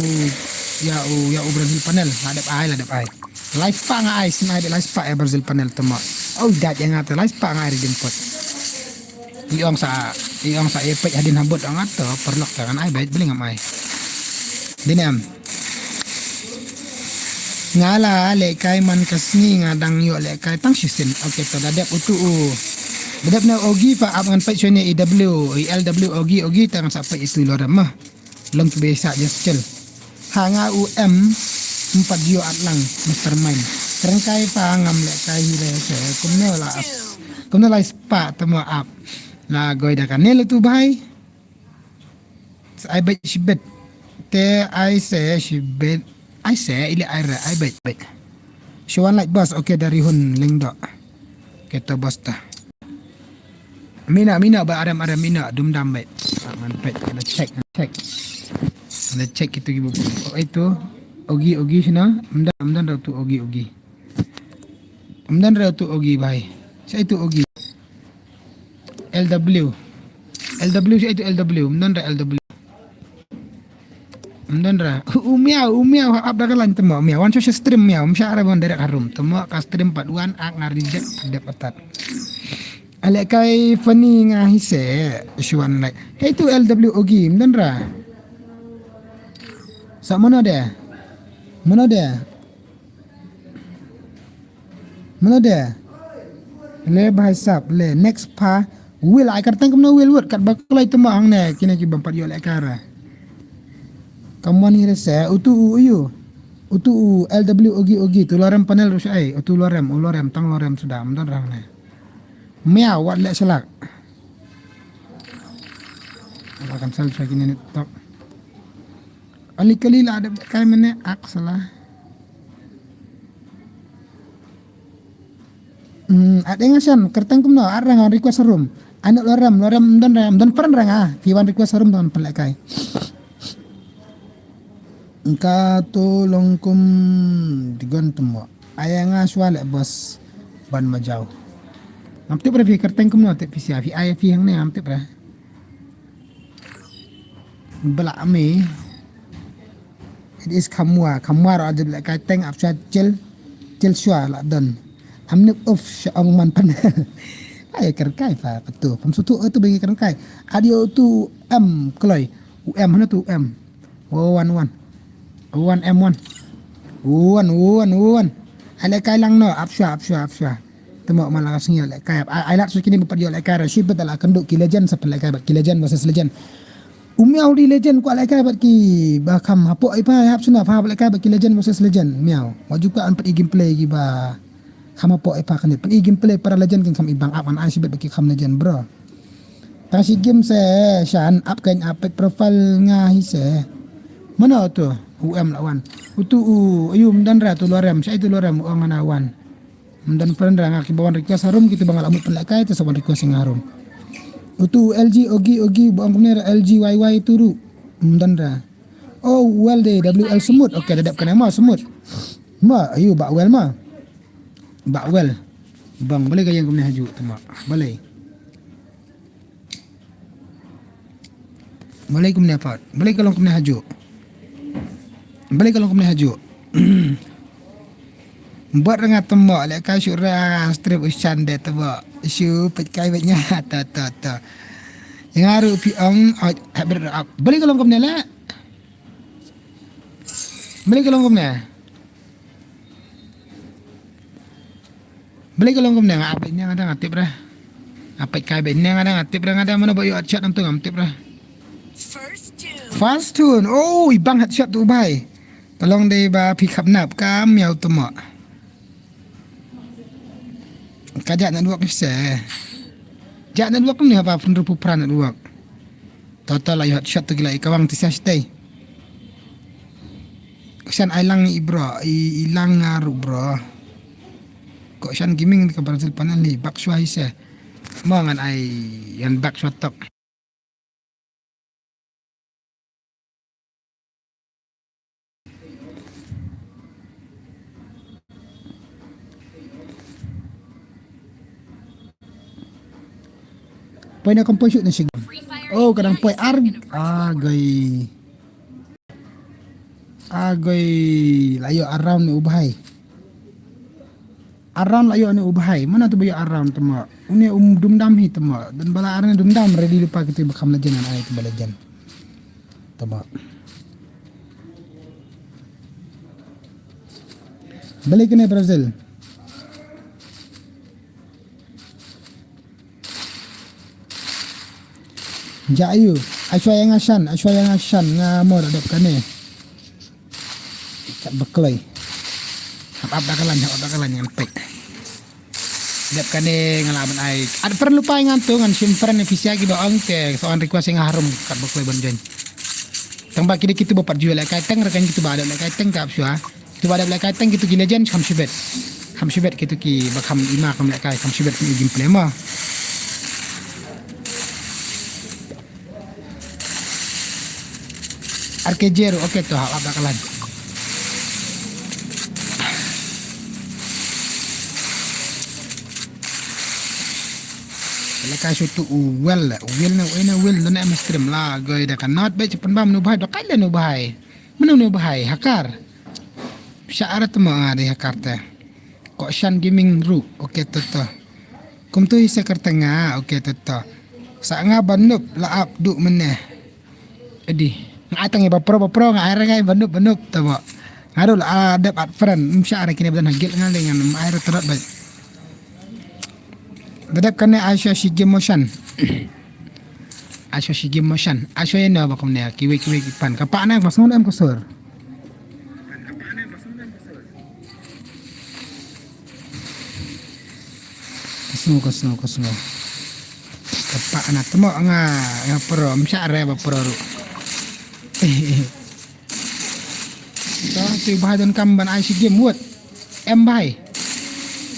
ïa u, ïa u Brazil panel. La dep ai, la dep ai. Lai spah nga ai, shen ai de lai spah ïa Brazil panel temo. Oh, dat ïa nga te lai spah nga ai redeem code. I ong sa, i ong sa ïa peit hadien habud ong ato, paralok te ngan ai beit, beli ngam ai. Dei ne em. Nga la lehkai man ka sngi nga dang ïoh lehkai tang shisien. Okay, to da dep utu u. Da dep ne Ogi fa ap ngan peit shane i W, i L W Ogi, Ogi te ngan sa peit itu lorem ma. Long ki ba sa just chill. Ha nga u em, em pat jio at lang, mastermind. Kren kai pa ngam lehkai hi re se, kumno la as. Kumno la spah temo ap. La goi da kane le tu bai. Ai beit shibit. Te ai se shibit. Ai se ile ai re, ai beit, beit. Shuan like boss, okay, dari hun lengdok. Kita boss ta. Mina, mina, ba arem, arem, mina, dum dam beit. Ah, ngan peit, ngan check, ngan check. Ngan check itu ibu. Oh, itu. Ogi, Ogi sini. Em don, em don ra tu Ogi, Ogi. Em don ra tu Ogi, bai. Sa itu Ogi. L W. L W, sa itu L W. Em don ra L W. Em don ra. U miau, u miau, ap da ka line temo, miau. Wan sha stream miau. Em sha ra ban direct harum. Temo ka stream pat wan, ak nga reject, dep atat. Alek kai funny nga hi se, shuan like. Hey tu L W Ogi, em don ra. Sa mano de? Mano de? Mano de? Le bhai sab, le next pa. Will ai kar tang kumno will wut kat ba kloi temo hangne kine ki bam pat ïoh lehkai ra. Kamon hi re se, utu u u. Utu u L W Ogi Ogi, tu lorem panel ru sha ai, utu lorem, u lorem, tang lorem suda, em don ra hangne. Miau, wat leh shalak. Ala kan sal sha kine ni tok. Ali kali la dep kai mene ak sala. Hmm, at enga shan, kar tang kumno, at rang request room. Anu lorem, lorem em don ra, em don friend rang ah. Phi wan request room don pelek kai. Ka tu long kum digon temo. Ai nga shuwa leh boss ban ma jaw. Ngam tip re phi kyrteng kumno tip phi sia phi ai phi hangne ngam tip re. Bla me. It is kamwa, kamwa ro adib leh kai teng ap shuwa chil, chil shuwa la don. Am nip of sha ong man pan. Ai kren kai pa katu. Pam sutu tu bagi kren kai. Adio tu em kloi. U em hana tu em. Wan wan. Wan em wan. Wan wan wan. Ai lehkai lang noh, ap shwa ap shwa ap shwa. Te mo mala ka sngi lehkai ap. Ai lat su kini ba pat ïoh lehkai ra shi bet la kynduh ki legend, sa pynlehkai bad ki legend versus legend. U miaw di legend kwah lehkai bad ki ba kham hapoh i pa, ap shwa na pa lehkai bad ki legend versus legend miaw. Wa ju kwah an pat i gameplay ki ba kham hapoh i pa kane. Pyn i gameplay para legend kin kham i bang ap, ngan ai shi bet ba ki kham legend bro. Tang shi game se shan ap kan ap pek profile nga hi se. Mano tu? U em la wan. Utu u ayu mdan ra tu lorem, shai tu lorem u ong ana wan. Mdan friend ra nga ki ba wan request harum, kitu ba nga la mut pynlehkai te sa wan request nga harum. Utu L G Ogi Ogi ba ong kumne ra L G Y Y tu ru. Mdan ra. Oh, well de W L Smooth. Okay, da dep kane ma Smooth. Ma ayu ba well ma. Ba well. Bang, balei ka ïeng kumne haju te ma. Balei. Balei kumne pat. Balei ka long kumne haju. Balei ka long kumne haju. Bad ranga te ma lehkai shu ra strip u shan de te ma. Shu peit kai beit nya ta ta ta. Nga ruh phi ong, oh, ha ber ap. Balei ka long kumne la. Balei ka long kumne. Balei ka long kumne, nga ap beit ne nga da nga tip re. Nga peit kai beit ne nga da nga tip re, nga da mano ba ïoh headshot nangtu ngam tip re. First tune. Oh, i bang headshot tu bai. Ka long dei ba phi khap nap ka miaw te ma. Ka jah network se. Jah network ni haba pynrupu pra network. Total ayo headshot tu gila i kawang ti sa sitei. Shan ai lang i bro, i, i lang nga ruh bro. Ko shan gaming ka Brazil panel ni bak shwa hi se. Mo ngan ai ngan bak shwa tok. Poi na kompoi shoot na sig. Oh, kadang poi ar. Agoi. Agoi. Layo around ni ubhai. Around layo ni ubhai. Mana tu bayo around tama. Uni um dumdam hi tama. Dan bala arne dumdam ready lupa kita bakam legend ai tu bala legend. Tama. Balik kena Brazil. Ja ayu, ashwa yang ashan, ashwa yang ashan nga mo da dep kane. Kat beklai. Hap ap da kalan, hap ap da kalan yang pek. Dep kane nga la ban ai. Ad friend lupa ngan tu ngan sim friend ni pisia ki ba ong te so an request nga harum kat beklai ban join. Tang ba kide kitu ba pat jual kai teng rekan kitu ba ada kai teng kap shwa. Kitu ba dep lehkai teng kitu ki legend kham shibet. Kham shibet kitu ki ba kham ima kham lehkai kham shibet ki gameplay ma. R K J ru, okay to ha, hap da kalan. Lehkai shu tu u well, u well na, u ena well na em stream la goi da kan not be chepan bam nu bahai da kai le nu bahai. Mano nu bahai hakar. Sha ara tama nga dei ha karte. Ko shan gaming ru, okay to to. Kum tu hi sa karte nga, okay to to. Sa nga banup la ap du mene. Edi, nga ai tang ba pro ba pro nga ai ra ngai banup banup tama. Nga ru la dep at friend, um sha ara kine badan ha gil nga dei ngan ai ra terot bai. Dadep kane ai sha shi game motion. Ai sha shi game motion. Ai sha ina ba kumne kiwi kiwi ki pan. Ka pa na ka sngon em ka sur. Ka sngo ka sngo ka sngo. Ka pa na temo nga nga pro, msha re ba pro ru. Ta tu bahai don kam ban ai shi game wut. Em bahai.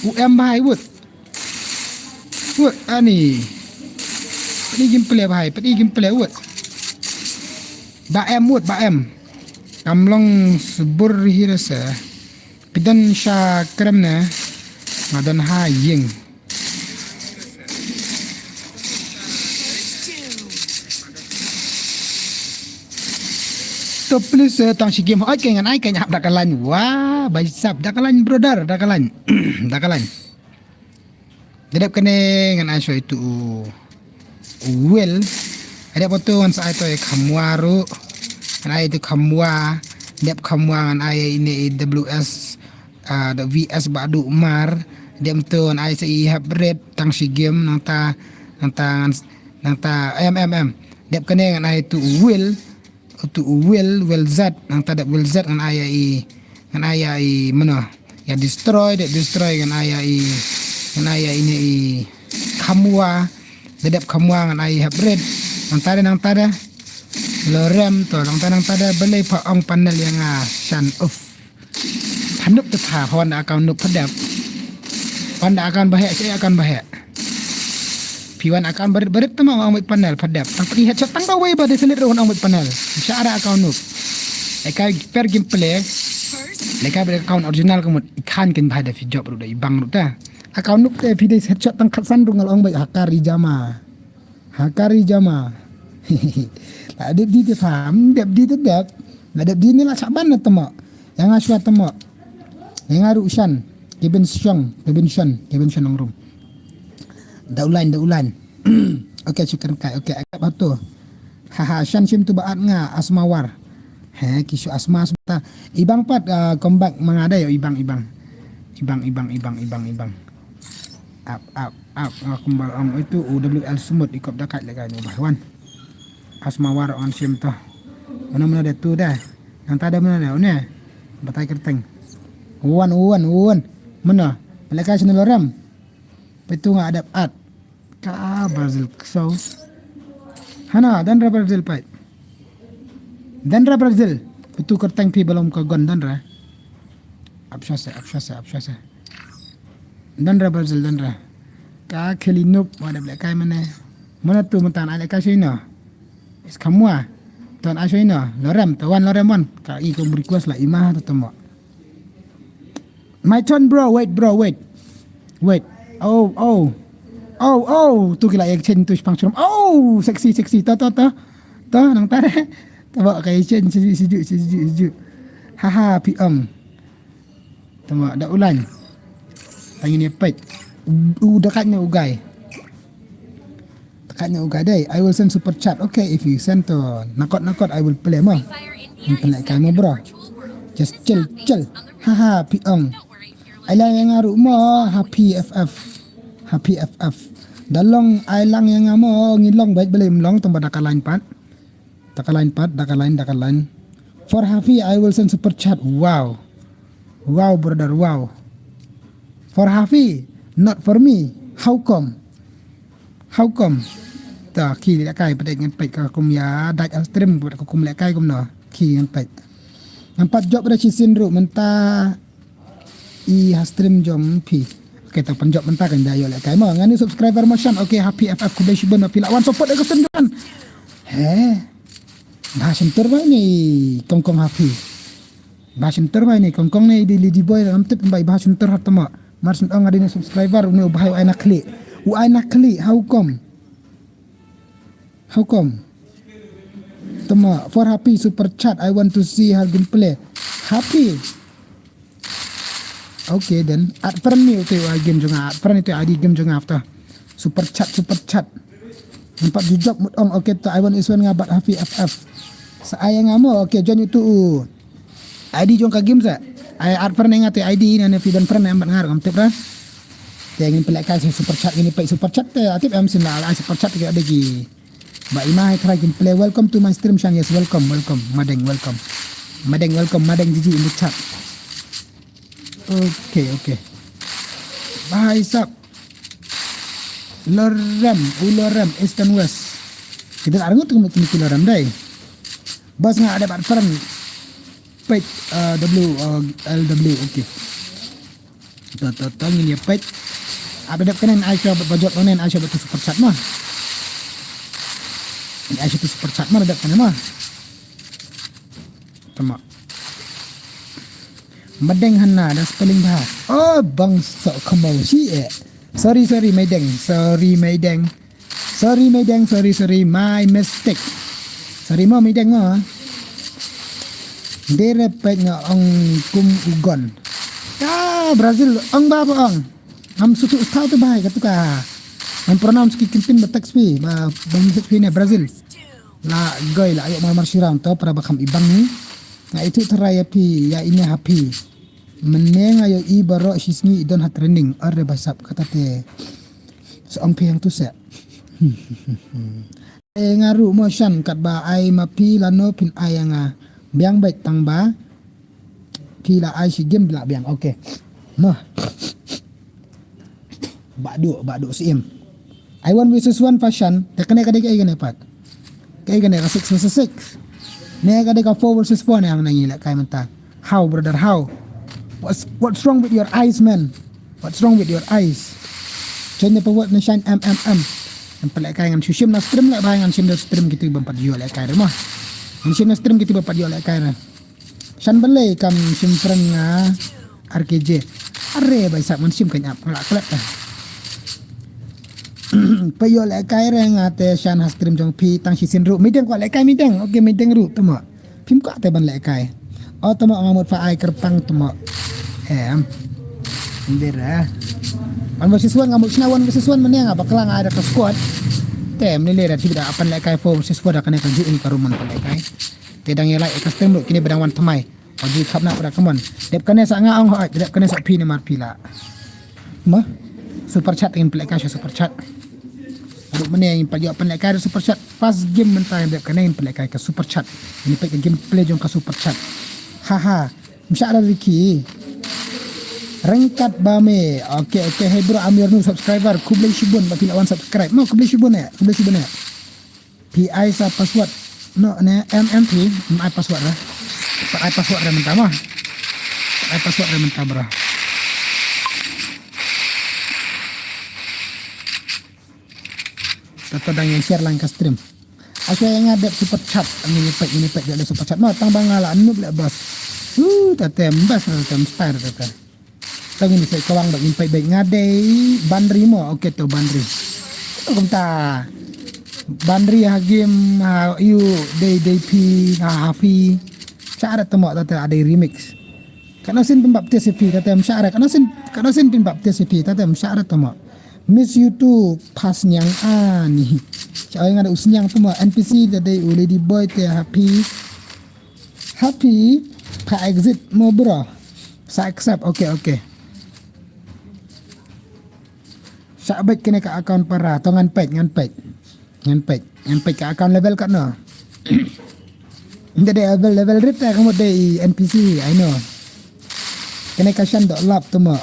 U em bahai wut. Wut ani. Pedi game play bahai, pedi game play wut. Ba em wut, ba em. Kam long subur hi rasa. Pidan sha krem ne. Nga don ha ying. To please eh, tang shi game. Oi, kengan ai kenya da kalan. Wah, bai sap da kalan brother, da kalan. Da kalan. Dep kane ngan ai shuwa ïa tu u, u Will. Dep utu ngan sa ai tu ïa Khamwa ruh. Ngan ai ïa tu Khamwa. Dep Khamwa ngan ai ïa ine i W S, ah, da V S Bah Dukmar. Dep utu ngan ai sa i Haprit tang shi game nangta, nangta ngan, nangta em, em, em. Dep kane ngan ai tu u Will. Utu u Will, Will Z, nangta dep Will Z ngan ai ïa i, ngan ai ïa i mano. Ïa Destroy, dep Destroy ngan ai ïa i, ngan ai ïa ine i Khamwa, da dep Khamwa ngan ai i Haprit, nangta de, nangta de. Lorem to, nangta, nangta de, balei pha ong panel ïa nga shan, uff. Pha noob te pha, pha wan da account noob pha dep. Wan da account ba heh, shaei account ba heh. Phi wan account barit barit te ma ong beit panel pha dep. Tang phi headshot tang kawei ba dei select ruh ong beit panel. Sha ara account noob. Lehkai fair gameplay. Lehkai beit account original ka mut i khan kin bha da phi job ruh da i bang ruh ta. Account noob te phi dei headshot tang khatsan ruh ngal ong beit hakari jama. Hakari jama. La dep di te pha, hmm, dep di te dep. La dep di ne la chaban na temo. Ïa nga shuwa temo. Ïa nga ruh shan. Kevin Shong, Kevin Shon, Kevin Shon Nongrum. Da u line, da u line. Okay, shukran kai. Okay, agap hato. Haha, shan shim tu ba at nga, Asma War. He, ki shu Asma, Asma ta. Ibang pat, ah, comeback ma nga da ïa, ibang, ibang. Ibang, ibang, ibang, ibang, ibang. Up, up, up. Nga kumba ong itu U W L Smooth i kop da kat lehkai ni bah wan. Asma War ong shim to. Mano mano da tu da. Nangta da mano da une. Batai kyrteng. Wan, wan, wan. Mano. Lehkai sini lorem. Petu nga adap at. Ka Brazil kso. Hana, danra Brazil pait. Danra Brazil. Utu kyrteng phi ba long ka gon danra. Apshase, apshase, apshase. Danra Brazil, danra. Ka kheli noob, wa dep lehkai mane. Mane tu mynta ai lehkai shuwa ino. Is Khamwa. Ton ai shuwa ino. Lorem, to wan lorem wan. Ka i kum request la i ma to temo. My turn, bro. Wait, bro, wait. Wait. Oh, oh. Oh, oh. Tu ki la exchange tu shipang shrum. Oh, sexy, sexy. To, to, to. To, nangta de. To ba ka exchange sejuk, sejuk, sejuk, sejuk. Haha, phi ong. To ba da u line. Tang ine peit. U, u da kat ne u guy. Tekan ïa u guy dei, I will send super chat. Okay, if you send to nakot nakot, I will play mo. Ngin pynlehkai mo bro. Just chill, chill. Haha, phi ong. Ai lang ïa nga ruh mo, happy F F. Happy F F. Da long ai lang ïa nga mo, ngi long beit balei ym long tang ba da ka line pat. Da ka line pat, da ka line, da ka line. For Hafi, I will send super chat. Wow. Wow, brother, wow. For Hafi, not for me. How come? How come? Ta, ki lehkai pat ngan peit ka kum ïa dait ha stream, ka kum lehkai kumno. Ki ngan peit. Ngan pat jop da shisien ruh mynta i ha stream jong phi. Okay, ta pan jop mynta kan da ïoh lehkai mo. Nga ni subscriber mo shan. Okay, Happy F F khublei shibun ma phi la wan support da ka stream jong. He. Bha shyntur ba ni kongkong Happy. Bha shyntur ba ni kongkong ni di lady boy ngam tip ba bha shyntur ha tama. Mar syn ong ada ni subscriber ni u bha u ai na khlieh. U ai na khlieh, how come? How come? Tama, for Happy super chat, I want to see her gameplay. Happy. Okay then. Add friend ni utai game jong nga. Add friend utai I D game jong nga after. Super chat, super chat. Nampak jujok mut ong okay to I want is one nga bat Happy F F. Sa ai nga mo okay join itu u. I D jong ka game sa. Ai add friend nga te I D na ne fi dan friend em bat ngar kam tip ra. Te ngin pelek kai super chat ngin pek super chat te atip em sin la ai super chat ke ada gi. Ba ima hai try gameplay. Welcome to my stream Shang. Yes, welcome, welcome. Madeng, welcome. Madeng, welcome. Madeng G G in the chat. Okay, okay. Bhai sab. Lorem, u lorem, East and West. Kita arngut tu mesti lorem dai. Bas nga ada bat friend. Page uh, W uh, L W, okay. To to to ngin ïa peit. Ap dep kane ai sha ba jot ne ai sha ba tu super chat ma. Ai sha tu super chat ma dep kane ma. Tama. Madeng hana da spelling bha. Oh bang so khamau shi eh. Sorry sorry Madeng. Sorry Madeng. Sorry Madeng, sorry sorry, my mistake. Sorry mo Madeng mo. Dere pek nga ong kum ugon. Ya Brazil ong ba ba ong. Ngam sngewthuh shuh te bhai, katu ka. Ngam pronounce ki kyntien ba text phi, ba, ba message phi ne Brazil. La goi la ïoh mar mar shi round to, para ba kham ibang ni. Nga ithuh tharai ïa phi, ïa ine ha phi. Mynne nga ïohi baroh shi sngi i don ha training, ar re ba sap kata te. Sa ong phi hangtu se. Eh, nga ruh mo Shan, katba ai ma phi lano phin ai ïa nga. Biang beit tang ba phi la ai shi game la biang. Okay. Mo. Ba duh, ba duh siem. Ai one versus one fa Shan. Te kane ka dei kaei kane pat? Kaei kane ka six versus six? Ne ka dei ka four versus four ne, ïa nga ngi lehkai mynta. How, brother, how? What's, what's wrong with your eyes, man? What's wrong with your eyes? Change the password na Shan M M M. Ngan pynlehkai, ngan shu shim na stream leh bha, ngan shim na stream kito bym pat ïoh lehkai re mo. Ngan shim na stream kito bym pat ïoh lehkai re. Shan balei kam shim prank nga R K J. Are ba i sap, ngan shim kein ap, nga la klet te. Phi ïoh lehkai re nga te Shan ha stream jong phi tang shisien ruh. Meideng kwah lehkai meideng. Okay, meideng ruh te mo. Phim kwah te ban lehkai. O te mo, nga mut pha ai kyrpang te mo. Em. Ndir eh. One versus one, nga mut shna one versus one mynne, nga bakla nga ai da ka squad. Te mynne le da thib da pan lehkai four versus four da kane ka juh hi ka ruh man pan lehkai. Te dang ïa like ïa ka stream ruh kine ba dang wan thymmai. Agi khapna para, come on. Dep kane sa nga ong hooid, dep kane sa phi ne mar phi la. Mo? Super chat, ngin pynlehkai sha super chat. Ruh mynne ngin pynlehkai sha super chat. First game mynta, dep kane ngin pynlehkai ka super chat. Ngin peit ka gameplay jong ka super chat. Haha. Msha ra Ricky. Rengkat ba me. Okay, okay. Hey bro, I'm your new subscriber. Khublei shibun ba phi la wan subscribe. Mo, khublei shibun eh. Khublei shibun eh. Phi ai sa password. No, ne, M M P, em ai password re. Pat ai password re mynta mo. Pat ai password re mynta, bro. Tato dang ïa share lang ka stream. Asal ïa nga dep super chat, ngin ïa peit, ngin ïa peit dep super chat. Mo, tang ba nga la noob leh bos. Uh, tatem bas, tatem star, tatem. Tang ngin sa kawang ba ngin peit beit, nga dei Banri mo, okay to Banri. To kumta Banri ha game ha ïu dei dei phi ha ha phi. Sha ra te mo, ta te dei remix. Katno sien pynbaptis ïa phi, ta te sha ra, katno sien, katno sien pynbaptis ïa phi, ta te sha ra te mo. Miss you too, pha sniang ani. Sha oi nga da u sniang te mo, N P C da dei u lady boy te ha phi. Ha phi pha exit mo bro. Sa accept, okay, okay. Sa beit kane ka account para, to ngan peit, ngan peit. Ngan peit, ngan peit ka account level katno. Nda dei level, level rit ta ka mut dei N P C, I know. Kane ka Shan doh lap te mo,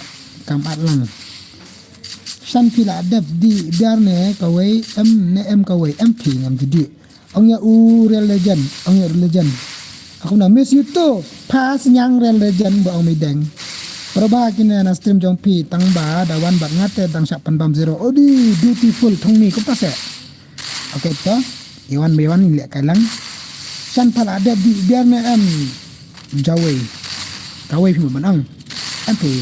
kam at lang. Shan phi la dep dih biar ne kawei, em ne em kawei, em phi ngam ju dih. Ong ïa u Real Legend, ong ïa u Real Legend. Aku na miss you too. Pha sniang Real Legend ba ong meideng. Para ba kine na stream jong phi tang ba da wan bad nga te dang shah pynbam zero. Odi beautiful thong ni ko pase. Okay to. Iwan ba iwan ni leh kai lang. Shan pha la dep dih biar ne em. Jawei. Kawei phi mo ban ong. Em phi.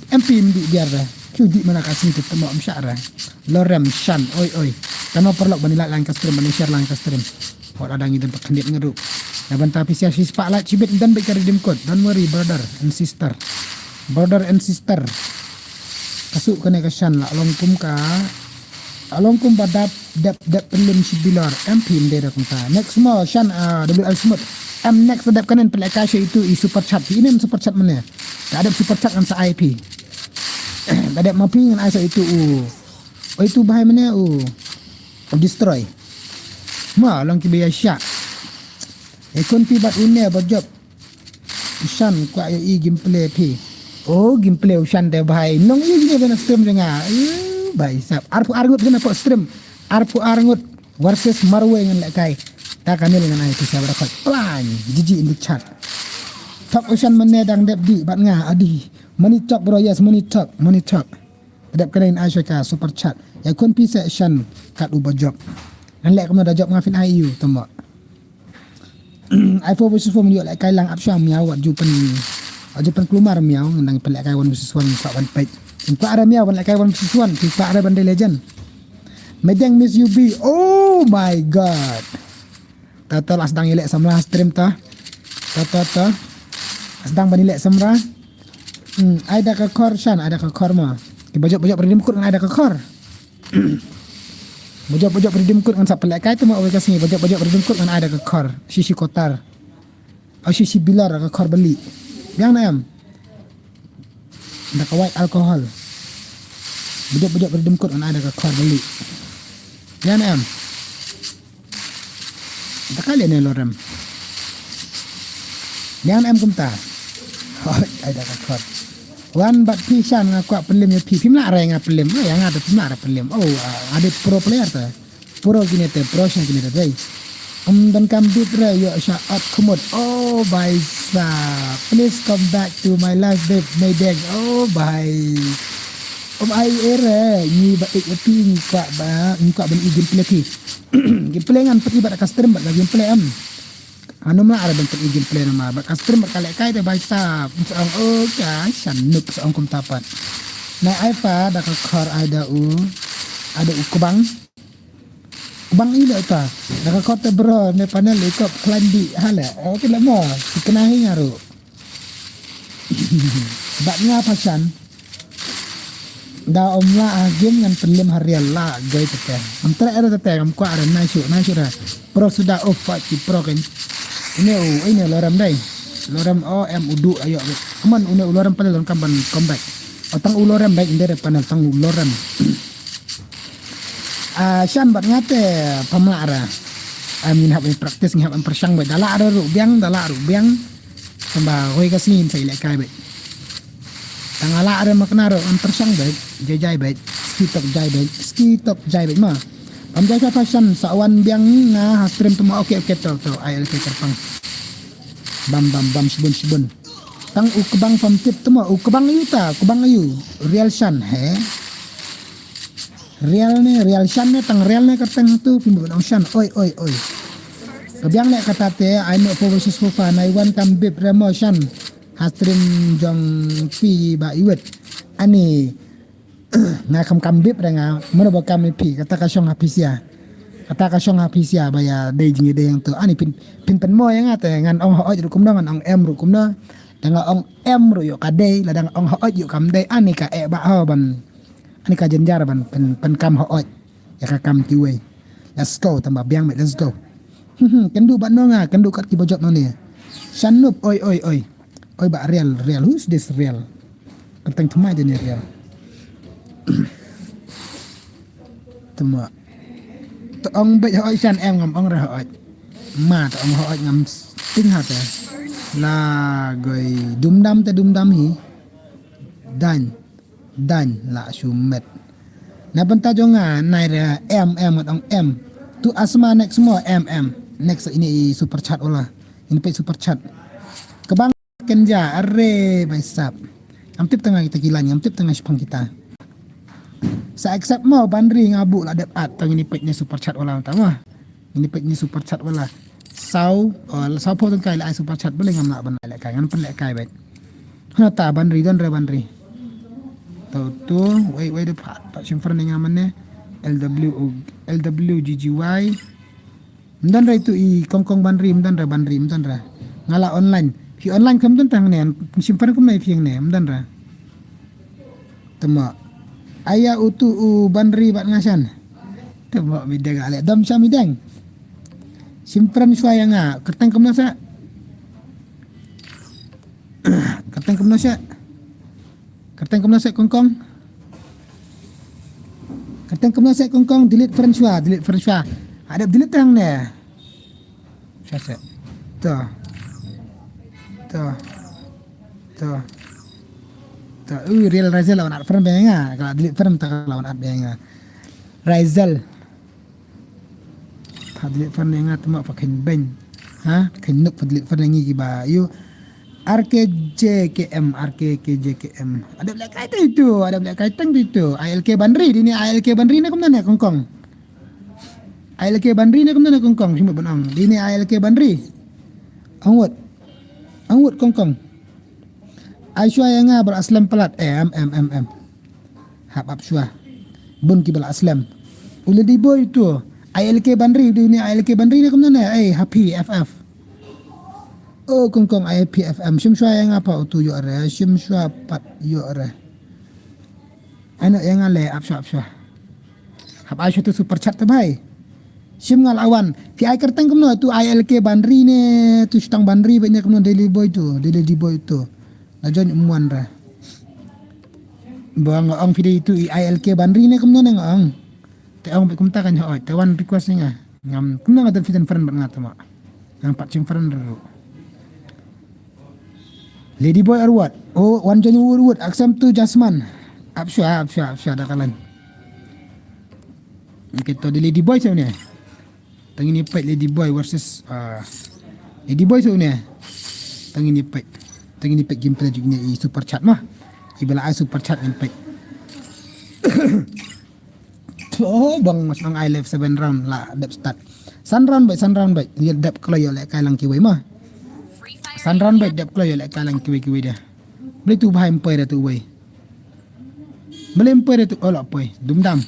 Em phi mdih biar re. Phi dih mana ka sing te temo em shah re. Lorem Shan, oi oi. Tano paralok ban ïa like lang ka stream, ban ïa share lang ka stream. Wat ada ngi don pat khyndiat ngi ruh. Na bynta phi share shispah like shibit ngi don beit ka redeem code. Don't worry brother and sister. Brother and sister. Ka suk kane ka Shan la long kum ka. La long kum ba dap dep dep pynlem shi bilor. Em phi mdei da kumta. Next mo Shan, ah, W L Smooth. Em next dep kane pynlehkai sha itu i super chat. Phi inem super chat mane. Da dep super chat ngan sa ai phi. Da dep ma phi ngan ai sa itu u. O itu bhai mane u. U destroy. Ma long ki ba ïa shah. E khun phi bad une ba jop. U Shan kwah ïohi gameplay phi. O gameplay u Shan te bhai. Nong ïohi ne ba na stream jong nga. Eh, bhai sab. Arphew ar ngut kane pok stream. Arphew ar ngut versus marwei ngan lehkai. Ta ka nil ngan ai pisa ba da khot. Plan. G G in the chat. Thok u Shan mane dang dep dih bad nga adi. Money talk bro, yes, money talk, money talk. Dep kane in ai sha ka super chat. Ïa khun phi se Shan kat u ba jop. Ngan leh kumno da jop nga phin ai ïa u tamo. Ai four versus four myn ïoh lehkai lang ap sha miaw wat ju pyn, wat ju pynkulmar miaw ngan nang pynlehkai one versus one kwah ban peit. Kwah re miaw ban lehkai one versus one, kwah re ban dei legend. Meideng miss you B. Oh my god. Ta ta la sdang ïaleh samla stream ta. Ta ta ta. La sdang ban ïaleh samla. Hmm, ai da ka khor Shan, ai da ka khor ma. Ki ba jop ba jop Redeem Code ngan ai da ka khor. Ba jop ba jop Redeem Code ngan sa pynlehkai te mo, wei ka sngi ba jop ba jop Redeem Code ngan ai da ka khor. Shi shi kotar. Aw shi shi bilor ka khor bali. Biang na em. Da ka white alcohol. Ba jop ba jop Redeem Code ngan ai da ka khor bali. Biang na em. Da ka le ne lorem. Biang na em kumta. Hoi, ai da ka khor. Wan bad phi Shan, nga kwah pynlem ïa phi. Phim lah re nga pynlem. Oh, ïa nga te phim lah re pynlem. Oh, ah, nga dei pro player te. Pro kine te, pro sha kine te, dei. Um, donkam bit re, ïoh sha ot khmut. Oh, bai sa. Please come back to my life, babe, my dad. Oh, bai. Um, ai ere, ngi ba ik pi, ngi kwah ba, ngi kwah ban i gameplay pi. Gameplay ngan pynïoh bad ka stream bad ka gameplay em. Anu ma are ban pynïoh gameplay namar bad ka stream bad ka lehkai te bai sa. Sa ong, oh, ka Shan noob sa ong kumta pat. Na ai pa da ka khor ai da u. Ai da u kbang. Kbang i le ta. Da ka khot te bro ne panel i kop klan di hale. Oke le mo. Ki kena hi ngaru. Bad nga phasan. Da om la ha game ngan pynlem ha real la goi tete. Am tre era tete ngam kwah era nai shu nai shu ra. Pro suda off fight ki pro kan. Ine u ine lorem dai. Lorem o em udu ayo. Aman une u lorem panel kam ban comeback. Otang u lorem dai inde re panel tang u lorem. Ah, Shan bad nga te pamla ra. Am ngin hap practice ngin hap pyrshang bad dala ra ru biang dala ru biang. Tamba hoi ka sngin sa ilek kai bad. Tang ala ra makna ru am pyrshang bad. Jai jai bad. Ski top jai bad. Ski top jai bad ma. Pam jai sa phasan sa wan biang nga ha stream tuma oke oke to to ai oke terpang. Bam bam bam shibun shibun. Tang u kebang pam tip tuma u kebang ayu ta kebang ayu. Real Shan he. Real ne, real Shan ne, tang real ne kateng tu, pin bun ong Shan, oi, oi, oi. Kebiang lek kata te, I know for versus for fun, I want kam bib remo Shan. Ha stream jong phi ba iwet. Ani, nga kam kam bib re nga, mano ba kam pi, kata ka shong ha pisia. Kata ka shong ha pisia, ba ya dei jingi dei yang tu. Ani pin, pin pen mo yang ate, ngan ong ha oj rukum no, ngan ong em rukum no. Dang ong em ru yuk ka dei, la dang ong ha oj yuk kam dei, ani ka e ba ho ban. Ani ka jenjar ban pen, pen kam ho oj. Ya ka kam kiwei. Let's go, tamba biang met, let's go. Kendu bat nonga, kendu kat ki bojop noni. Shan nup, oi, oi, oi. Oi ba real, real. Who's this real? Kenteng thumai jeni real. Tuma. To ong bej ho oj Shan em ngam ong re ho oj. Ma to ong ho oj ngam ting ha te. La goi dum dam te dum dam hi. Dan. Dan la shu met. Na bynta jong nga nai re em em ngat ong em. Tu asma next mo em em. Next ini i super chat wala. Ini peit super chat. Kebang kenja are bai sap. Am tip tanga kita kilan, am tip tanga shipang kita. Sa accept mo banri nga bu la dep at tang ini peit ni super chat wala tang mo. Ini peit ni super chat wala. Saw, oh, saw pho tang kai la ai super chat bele ngam la ban le kai ngan pen le kai bet. Hana ta banri don re banri. Tau tu, wei wei de pat pat shim fern ngam ne. L W O, L W G G Y. Mdan re tu i kong kong banri, mdan re banri, mdan re. Ngala online. Phi online kam don tang ne, shim fern kum nai phi ne, mdan re. Tama. Aya utu u banri bat ngasan. Tama mideng ale dam sha mideng. Sim friend shwa ya nga. Kerteng kemna sa. Kerteng kemna sa. Kerteng kemna sa kongkong. Kerteng kemna sa kongkong. Delete friend shwa. Delete friend shwa. Ada delete tang ne. Sasa. Tuh. Tuh. Tuh. Tuh. Ui, real Razel lawan at friend benga. Kalau delete friend tak lawan at benga. Razel. Pha delete friend benga tuma pha khen ben. Ha? Khen nuk pha delete friend ngi ba. Yu. R K J K M, R K K J K M. Ada black kai tu, ada black kai tang tu. I L K Banri, dini I L K Banri ne kumna ne kongkong. I L K Banri ne kumna ne kongkong shimut ban ong. Dini I L K Banri. Angut. Angut kongkong. Ai shwa ya nga bal aslam palat. Eh, em, em, em, em. Hap ap shwa. Bun ki bal aslam. Ule di boy tu. I L K Banri, dini I L K Banri ne kumna ne. Eh, happy F F. Oh, kongkong I P F M. Shim shwa ya nga pa utu yo re. Shim shwa pat yo re. Ano ïa nga le, ap shuwa, ap shuwa. Hap ai shuwa tu super chat te bhai. Shim nga la wan. Phi ai kyrteng kumno tu, I L K Banri ne, tu Shtang Banri bad ne kumno, Daily Boy tu, Daily Boy tu. La join um wan ra. Ba nga ong phi dei tu I L K Banri ne kumno ne nga ong. Te ong bad kumta kan hoi. Te wan request ne nga. Ngam kumno nga don phi don friend bad nga te ma. Ngam pat chim friend ru. Lady Boy Arwat. Oh, wan join Arwat. Accept to Jasmine. Ap shuwa, ap shuwa, ap shuwa da kalan. Okay, to di Lady Boy shuwa ne. Tang ini peit Lady Boy versus, ah, Lady Boy shuwa ne. Tang ini peit. Tang ini peit gameplay jong ne i super chat ma. I ba la ai super chat ngin peit. Oh, bang mas nang I live seven round la dep start. San round beit, san round beit. Ïa dep kloi ïa lehkai lang kiwei ma. San round beit dep kloi ïa lehkai lang kiwei kiwei dia. Beli tu bhai em poi da tu wei. Beli em poi da tu, oh la poi. Dum dam.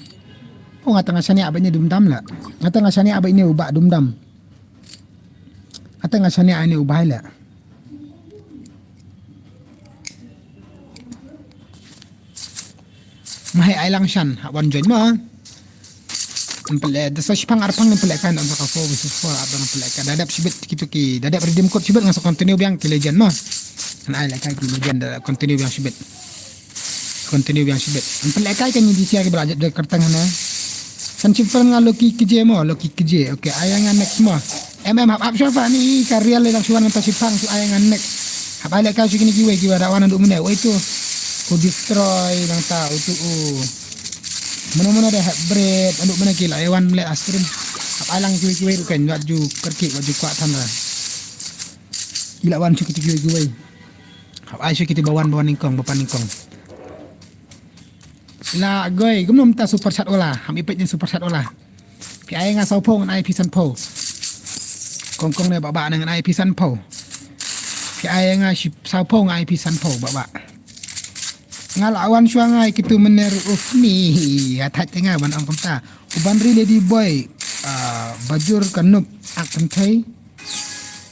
Oh, nga tang nga shaniah beit ne dum dam la. Nga tang nga shaniah beit ne u bah dum dam. Nga tang nga shaniah ne u bhai la. Ma hei ai lang shan, hap wan join ma. Em pynleh, da sa shipang arpang em pynlehkai, nda sa ka four versus four, ap dang pynlehkai. Da dep shibit ki tu ki, da dep redeem code shibit ngan sa continue biang ki legend ma. Ngan ai lehkai ki legend, da continue biang shibit. Continue biang shibit. Em pynlehkai kan ngi di sia ki ba la jot da kyrteng hana. Kan shipang nga Loki Kje mo, Loki Kje. Okay, ai nga next mo. Em, em, hap, hap shuwa fa ni, ka real le dang shuwa mynta shipang, shu ai nga next. Hap ai lehkai shu kine kiwei kiwei da wan haduh mynne, wei tu. U Destroy nangta, u tu u. Mano mano da hap Bread, haduh mynne ki la ai wan leh a stream. Hap ai lang kiwei kiwei ruh kan, wat ju kyrkieh, wat ju kwah than ra. I la wan shu kiti kiwei kiwei. Hap ai shu kiti ba wan, ba wan nyngkong, ba pan nyngkong. La goi, kumno mynta super chat wala. Ham ipeit ïa super chat wala. Phi ai nga saw phew ngan ai phi san phew. Kong kong ne ba ba ngan ai phi san phew. Phi ai nga shi saw phew ngan ai phi san phew ba ba. Nga la wan shuwa nga ai kitu mener uf ni. Atat nga ban ong kumta. U Banri Lady Boy. Ah, bajur ka nup ak kynthei.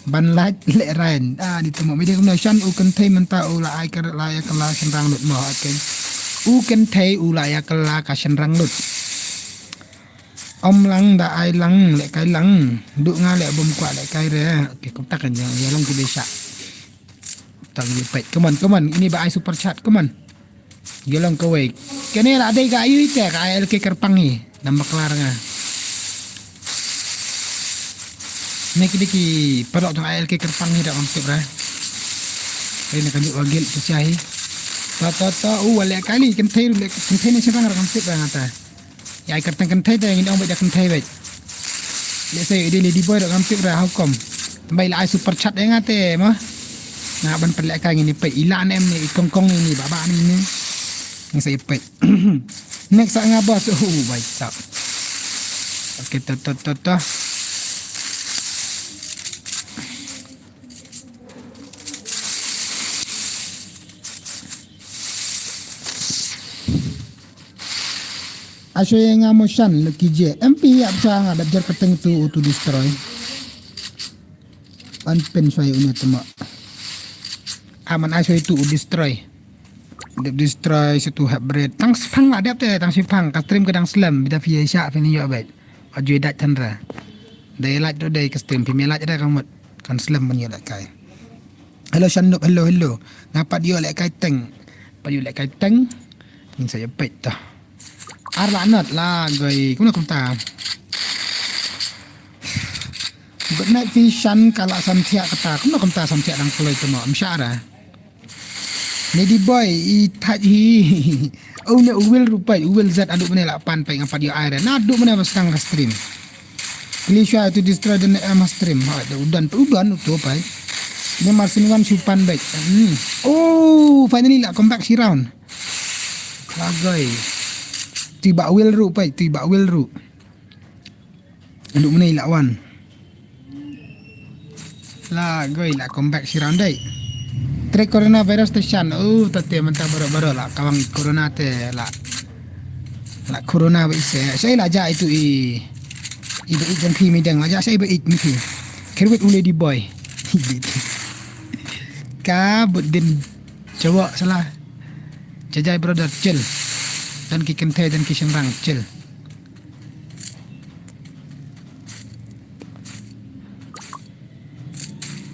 Ban lait leh rain. Ah, di temo mide kumno shan u kynthei mynta u la ai ka la ai ka la shynrang lut mo, okay. U kynthei u la ai ka la ka shynrang lut. Om lang da ai lang lehkai lang. Duh nga leh bym kwah lehkai re. Okay, kumta kan ïa long ki dei sha. Tang ïa peit. Come on, come on. Ini ba ai super chat. Come on. Ïa long kawei. Kane la dei ka ayu ite ka I L K kyrpang hi. Dam bakla nga. Ne ki dei ki paralok tang I L K kyrpang hi da kam tip ra. Ai na kan juk wagil tu sia hi. Ta ta ta u wale kali kynthei le kynthei ne sirang ra kam tip ra ngata. Ïa ai kyrteng kynthei te ngin ong bad da kynthei bad. Ïa sa ïa dei Lady Boy da kam tip ra how come. Bai la ai super chat ïa ngate ma. Nga ban pynlehkai ngin ïa peit ila ne em ne i kong kong ni ba ba ni ne. Ngi sa ïa peit. Next sa nga boss. Oh, bai sa. Okay, to to to to. Ashoy nga motion lo kije M P ap sha nga dap jar kateng tu u tu destroy. An pen shwai une temo. Aman ashoy tu u destroy. Dep destroy sha tu hap bread. Tang sipang la dep te, tang sipang. Ka stream ka dang slem, bida phi sha phi ni yo bait. Wa jui dait than ra. Dei lait do dei ka stream phi me lait ra ka mut. Kan slem ban yo lehkai. Hello Shanuk, hello, hello. Nga pat yo lehkai teng. Pat yo lehkai teng. Ngin sa yo peit to. Ar la not la goi. Kumno kumta. Good night phi Shan ka la samthiah kata. Kumno kumta samthiah dang kloi temo. Am sha ra. Lady boy, i thait hi. Oh ne u Will ruh peit, u Will zat aduh mane la pan peit nga pat ïa ai re. Na aduh mane ba stang ka stream. Kli shwa to destroy the, um, stream. Ha, da u don, u don u to peit. Ne Marcin wan shu pan beit. Hmm. Oh, finally la come back shi round. Lagoi. Ti ba Will ruh peit, ti ba Will ruh. Aduh mane i la wan. La goi la come back shi round dei. Trei coronavirus te Shan. Oh, ta te mynta baroh baroh la kawang corona te la. La corona ba ise. Sai la ja itu i. I ba i jong phi mi dang la ja sai ba i mi phi. Kerwit u lady boy. Ka bud din. Coba salah. Jajai brother chill. Don ki kynthei, don ki shynrang, chill.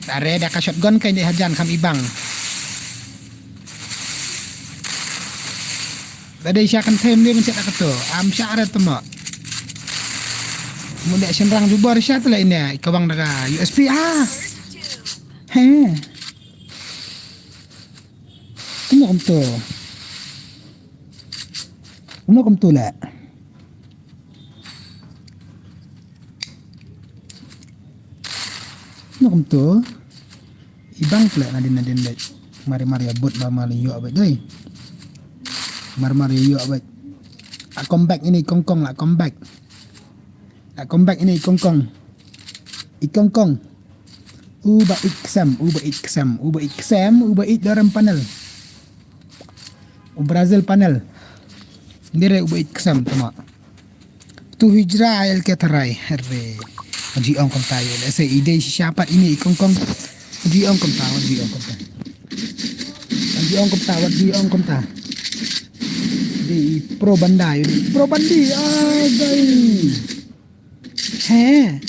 Tare da ka shotgun ka ine hajan kam ibang. Da dei sha kynthei mynne ban shet da kato. Am sha are temo. Mun da shynrang jubor sha tele ine ka bang da ka U S P ah. He. Kumno kumto. Kumno kumto le. Kumno kumto. Ibang pla nadin nadin le. Mari mari abut mari mari yo abet doi. Mari mari yo abet. A comeback ini kongkong la comeback. La comeback ini kongkong. I kongkong. Uba ik ksem, uba ik ksem, uba ik ksem, uba ik daram panel. U Brazil panel. Dire uba ik ksem tama. Tu hijra ayel ke tharai. Herre. Ji ong kom tayo. Lese ide si siapat ini i kongkong. Ji ong kom tayo, ji ong kom tayo. Ji ong kom tayo, ji ong kom tayo. Di pro banda, di pro bandi. Agai. He.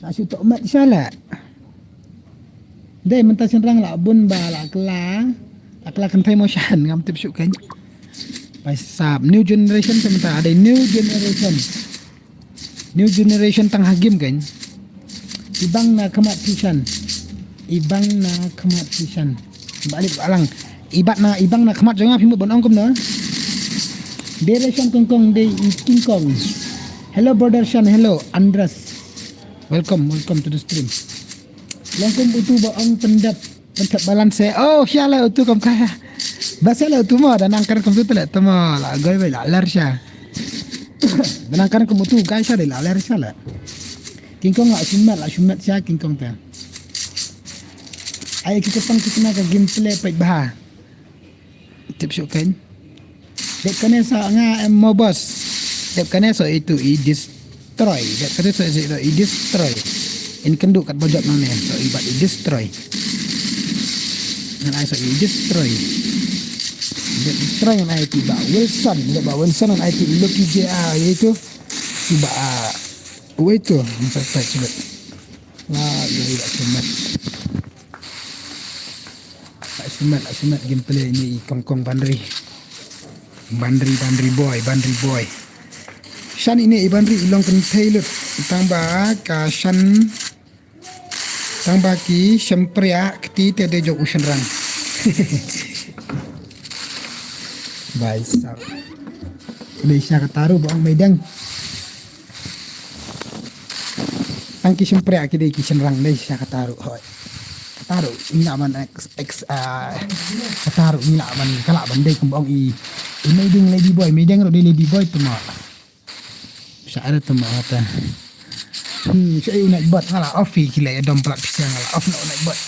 La shu tok mat sha la. Dei mynta shynrang la bun ba la kla. La kla kynthei mo shan ngam tip shu kein. Bai sap new generation te mynta ada new generation. New generation tang hagim kein. Ibang na khmat phi shan. Ibang na khmat phi shan. Ba lip alang. Ibat na ibang na khmat jong nga phi mut ban ong kumno. Dere shan kongkong de i kingkong. Hello brother shan, hello Andres. Welcome, welcome to the stream. Long kum utu ba ong pendap. Pynthep balance. Oh, sha la utu kam kaya. Ba sha la utu mo da nang kan kum tu tele temo la goi bai la ler sha. Da nang kan kum utu kai sha de la ler sha la. Kingkong la shumat, la shumat sha kingkong ta. Ai ki kepang ki kena ka gameplay pek bah. Tip shu kein. Dep kane sa nga em mobos. Dep kane so itu i destroy. Dep kane so itu i destroy. In kendu kat bojot nang ne so i bat i destroy. Ngan ai so i destroy. Dep destroy ngan ai ti ba Wilson. Dep ba Wilson ngan ai ti Lucky J A itu. Ti ba wait tu. Ngan sa tai sibet. Wah, gari dak semet. Lak shimet, lak shimet gameplay ini i kongkong Banri. Banri, Banri boy, Banri boy. Shan ini i Banri i long kynthei lut. Tang ba ka shan, tang ba ki shympriah kti te de jong u shynrang. Bai sap. Dei sha kata ruh ba ong meideng. Tang ki shympriah ki dei ki shynrang dei sha kata ruh hoi. Kata ruh ngi lah ban ex, ex, ah, kata ruh ngi lah ban ka lah ban dei kumba ong i, i meideng lady boy, meideng ruh dei lady boy tu ma. Sha ada tu ma kata. Hmm, sha u night bot nga lah off i ki leh dom plat pisa nga lah off na u night bot.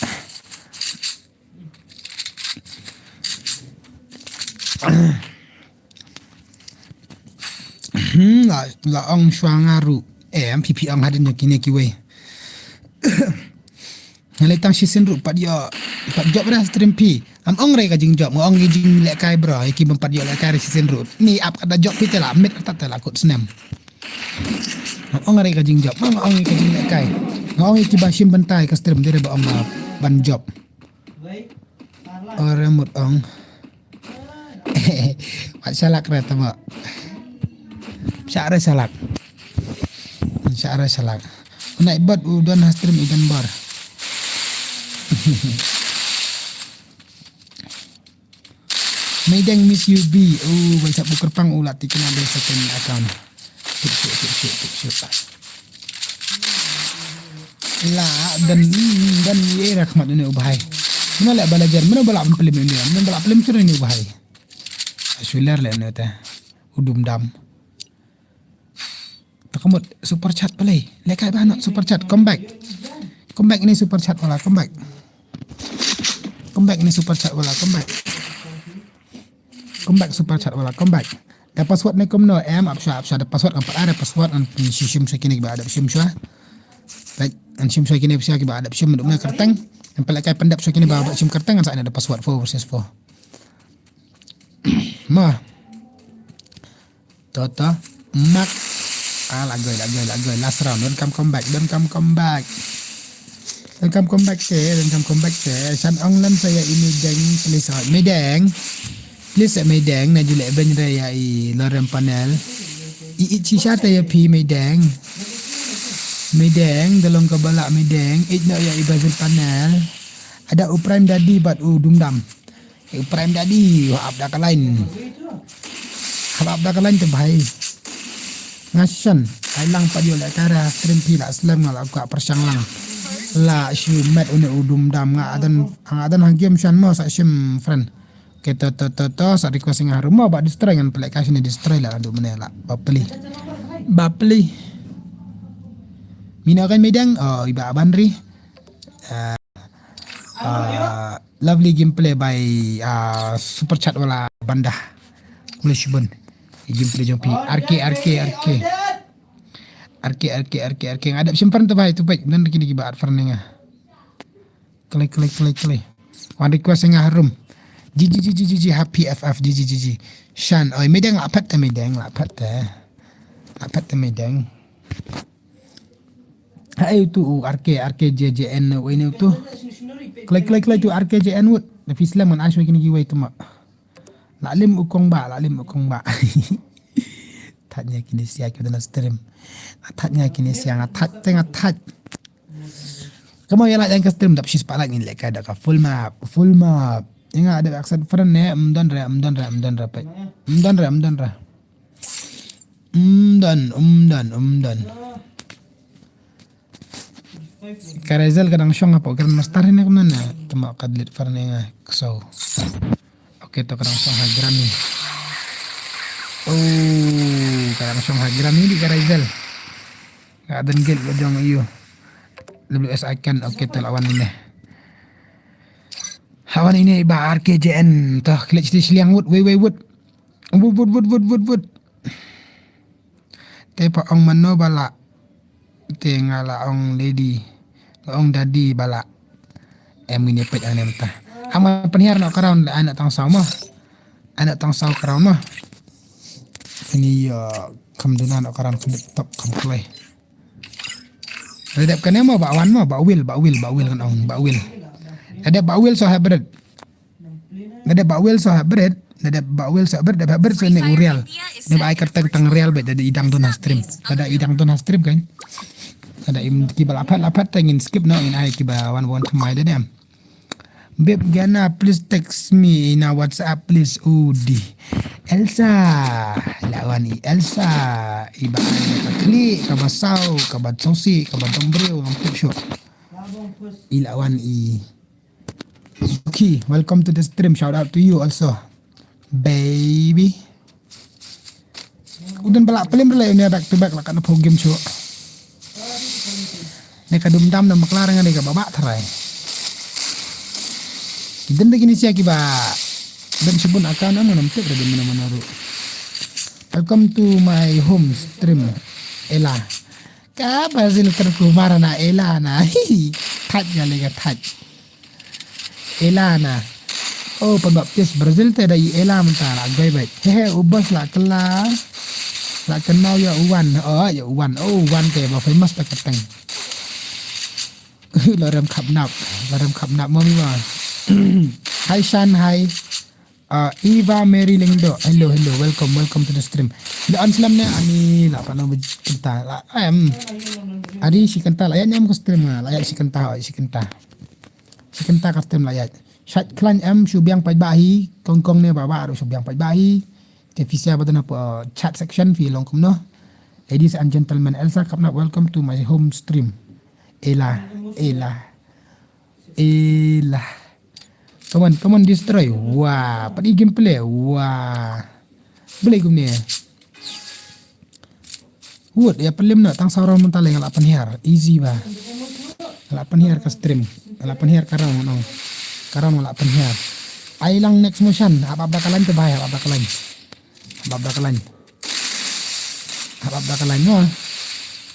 Hmm, la, la ong shuwa nga ruh. Eh, am phi phi ong hadien jong kine kiwei. Nga leh tang shisien ruh pat ïoh, pat jop re ha stream phi. Am ong re ka jingjop, nga ong ïa jinglehkai bro, ïa ki bym pat ïoh lehkai re shisien ruh. Ni ap ka da jop phi te la mit tat te la kut snem. Am ong re ka jingjop, nga ong ïa ka jinglehkai. Nga ong ïa ki ba shim bynta ïa ka stream, dei re ba ong ba ban jop. Ora mut ong. Wat shalak re tama. Sha re shalak. Sha re shalak. Nai bad u don ha stream i don bar. Meideng miss you B. Oh, bai sap buker pang u la tikna de second account. Tip shu, tip shu, tip shu. La dan dan ye ra khmat ne u bahai. Mano la bala jar, mano bala film ini, mano bala film sura ne u bahai. Sular le ne ta. Udum dam. Takamut super chat play. Lekai ba no super chat, come back. Come back ini super chat wala, come back. Come back ini super chat wala, come back. Come back super chat wala, come back. Da password ne kumno em, ap sha, ap sha da password, kam pat ada password, an shim sha kine ba ada shim sha. Baik, an shim sha kine ba ada shim dum ne kerteng. An pala kai pendap sha kine ba ada shim kerteng, an sa ada password four versus four. Ma. To to. Mak. Ah, la goi, la goi, la goi. Last round. Don't come, come back. Don't come, come back. Don't come, come back te. Don't come, come back te. Shan ong lem sa ïa i Meideng. Please, ah, Meideng. Please, eh, Meideng. Na ju leh beiñ re ïa i Lorem Panel. I, i shisha te ïa phi Meideng. Meideng, da long kaba lah Meideng. Ïeit noh ïa i Brazil Panel. Ada u Prime Daddy bad u Dumdam. U Prime Daddy, hap da ka line. Hap da ka line te bhai. Nga shan, ai lang pat ïoh leh kara stream phi la slem nga la kwah pyrshang lang. La shu met une u Dumdam nga adan, nga adan ha game shan mo sa shim friend. Ke to to to to sa request nga harum mo ba destroy ngan pelek ka shini destroy la du mene la. Bapli. Bapli. Mino kan Meideng, oh iba Banri. Ah, ah, lovely gameplay by, ah, Super Chat wala Banda. Khublei shibun. Gameplay jong phi. R K, R K, R K. R K, R K, R K, R K. Nga dep shim friend tu bhai tu pek. Dan kini kiba add friend nga. Klik, klik, klik, klik. Wan request nga harum. G G G G G G, happy F F, G G G G. Shan, oi, Meideng la phet te, Meideng la phet te. La phet te Meideng. Hai tu u R K, R K J J N u ini tu. Klik, klik, klik tu R K J N wut. Da phi slem ngan ai shwa kini kiwei tu ma. La lim u kong ba, la lim u kong ba. Thad nya kini sia ki dana stream. Thad nya kini sia nga thad te nga thad. Kamu ïa la ïa ka stream dap shi spotlight ni leka da ka full map, full map. Ïa nga ada accept friend ne, em don re, em don re, em don re pek. Em don re, em don re. Em don, em don, em don. Ka Razel ka dang shong hapoh Grandmaster ne kumne ne. Tama ka delete friend ne nga kso. Okay, to ka dang shong ha Grammy. Oh, ka dang shong ha Grammy di ka Razel. Nga don guild ba jong ïa u. W S Icon, okay, to la wan ine. Ha wan ine ba R K J N, to klik siti shiliang wut, wei wei wut. Wut, wut, wut, wut, wut, wut. Te pha ong mano ba la. Te nga la ong lady. Nga ong daddy ba la. Em ngin ïa peit hangne mynta. Hap nga pynhiar noh ka round, ai noh tang saw mo. Ai noh tang saw ka round mo. Ini ïa kham duna noh ka round, kham dep top kham kloi. Da dep kane mo ba wan mo, ba wil, ba wil, ba wil ngan ong, ba wil. Da dep ba wil so hybrid. Da dep ba wil so hybrid, da dep ba wil so hybrid, da hybrid so ne u real. Ne ba ai kyrteng tang real ba da i dang don ha stream. Ba da i dang don ha stream kan. Da im kiba la phat la phat te ngin skip noh, ngin ai kiba wan wan thymmai da dem. Babe Gana, please text me in a WhatsApp, please. Udi. Elsa. La wan i Elsa. I ba ai ka kli, ka ba saw, ka ba sosi, ka ba dombreu, ngam tip shuh. I la wan i. Okay, welcome to the stream. Shout out to you also, baby. U don ba la plim rle ne back to back la ka na pho game shuh. Ne ka Dumdam na maklar nga ne ka baba tharai. Ki don da kini sia kiba don shibun account na mo nam tip ra di mana mana ru. Welcome to my home stream. Ella. Ka Brazil ter kumar na Ella na. Hi. Thaj ya le ka thaj. Ella na. Oh, pynbaptis Brazil te da i Ella mynta la gai bait. He he, u boss la kylla. La kynmaw ïa u Wan. Oh, ïa u Wan. Oh, u Wan te ba famous ta kateng. La rem khap nap. La rem khap nap mo mi wa. Hi Shan, hi. Ah, Eva Mary Lengdo. Hello, hello. Welcome, welcome to the stream. La an slam ne ani la pa no kynta la. Em. Ari shi kynta la. Ya nyam ko stream la. Ya shi kynta, shi kynta. Shi kynta ka stream la ya. Shat klan em shu biang pait ba hi. Kong kong ne ba ba ru shu biang pait ba hi. Te phi sia ba dana po chat section phi long kumno. Ladies and gentlemen, Elsa Kapnap, welcome to my home stream. Ella, Ella, Ella. Come on, come on, destroy. Wah, padi gameplay. Wah. Boleh kumne. Wut, ya pelim na tang saw round mynta le nga la pynhiar. Easy ba. Nga la pynhiar ka stream. Nga la pynhiar ka round no. Ka round nga la pynhiar. Ai lang next motion. Hap hap da ka line te bhai, hap hap da ka line. Hap hap da ka line. Hap hap da ka line no.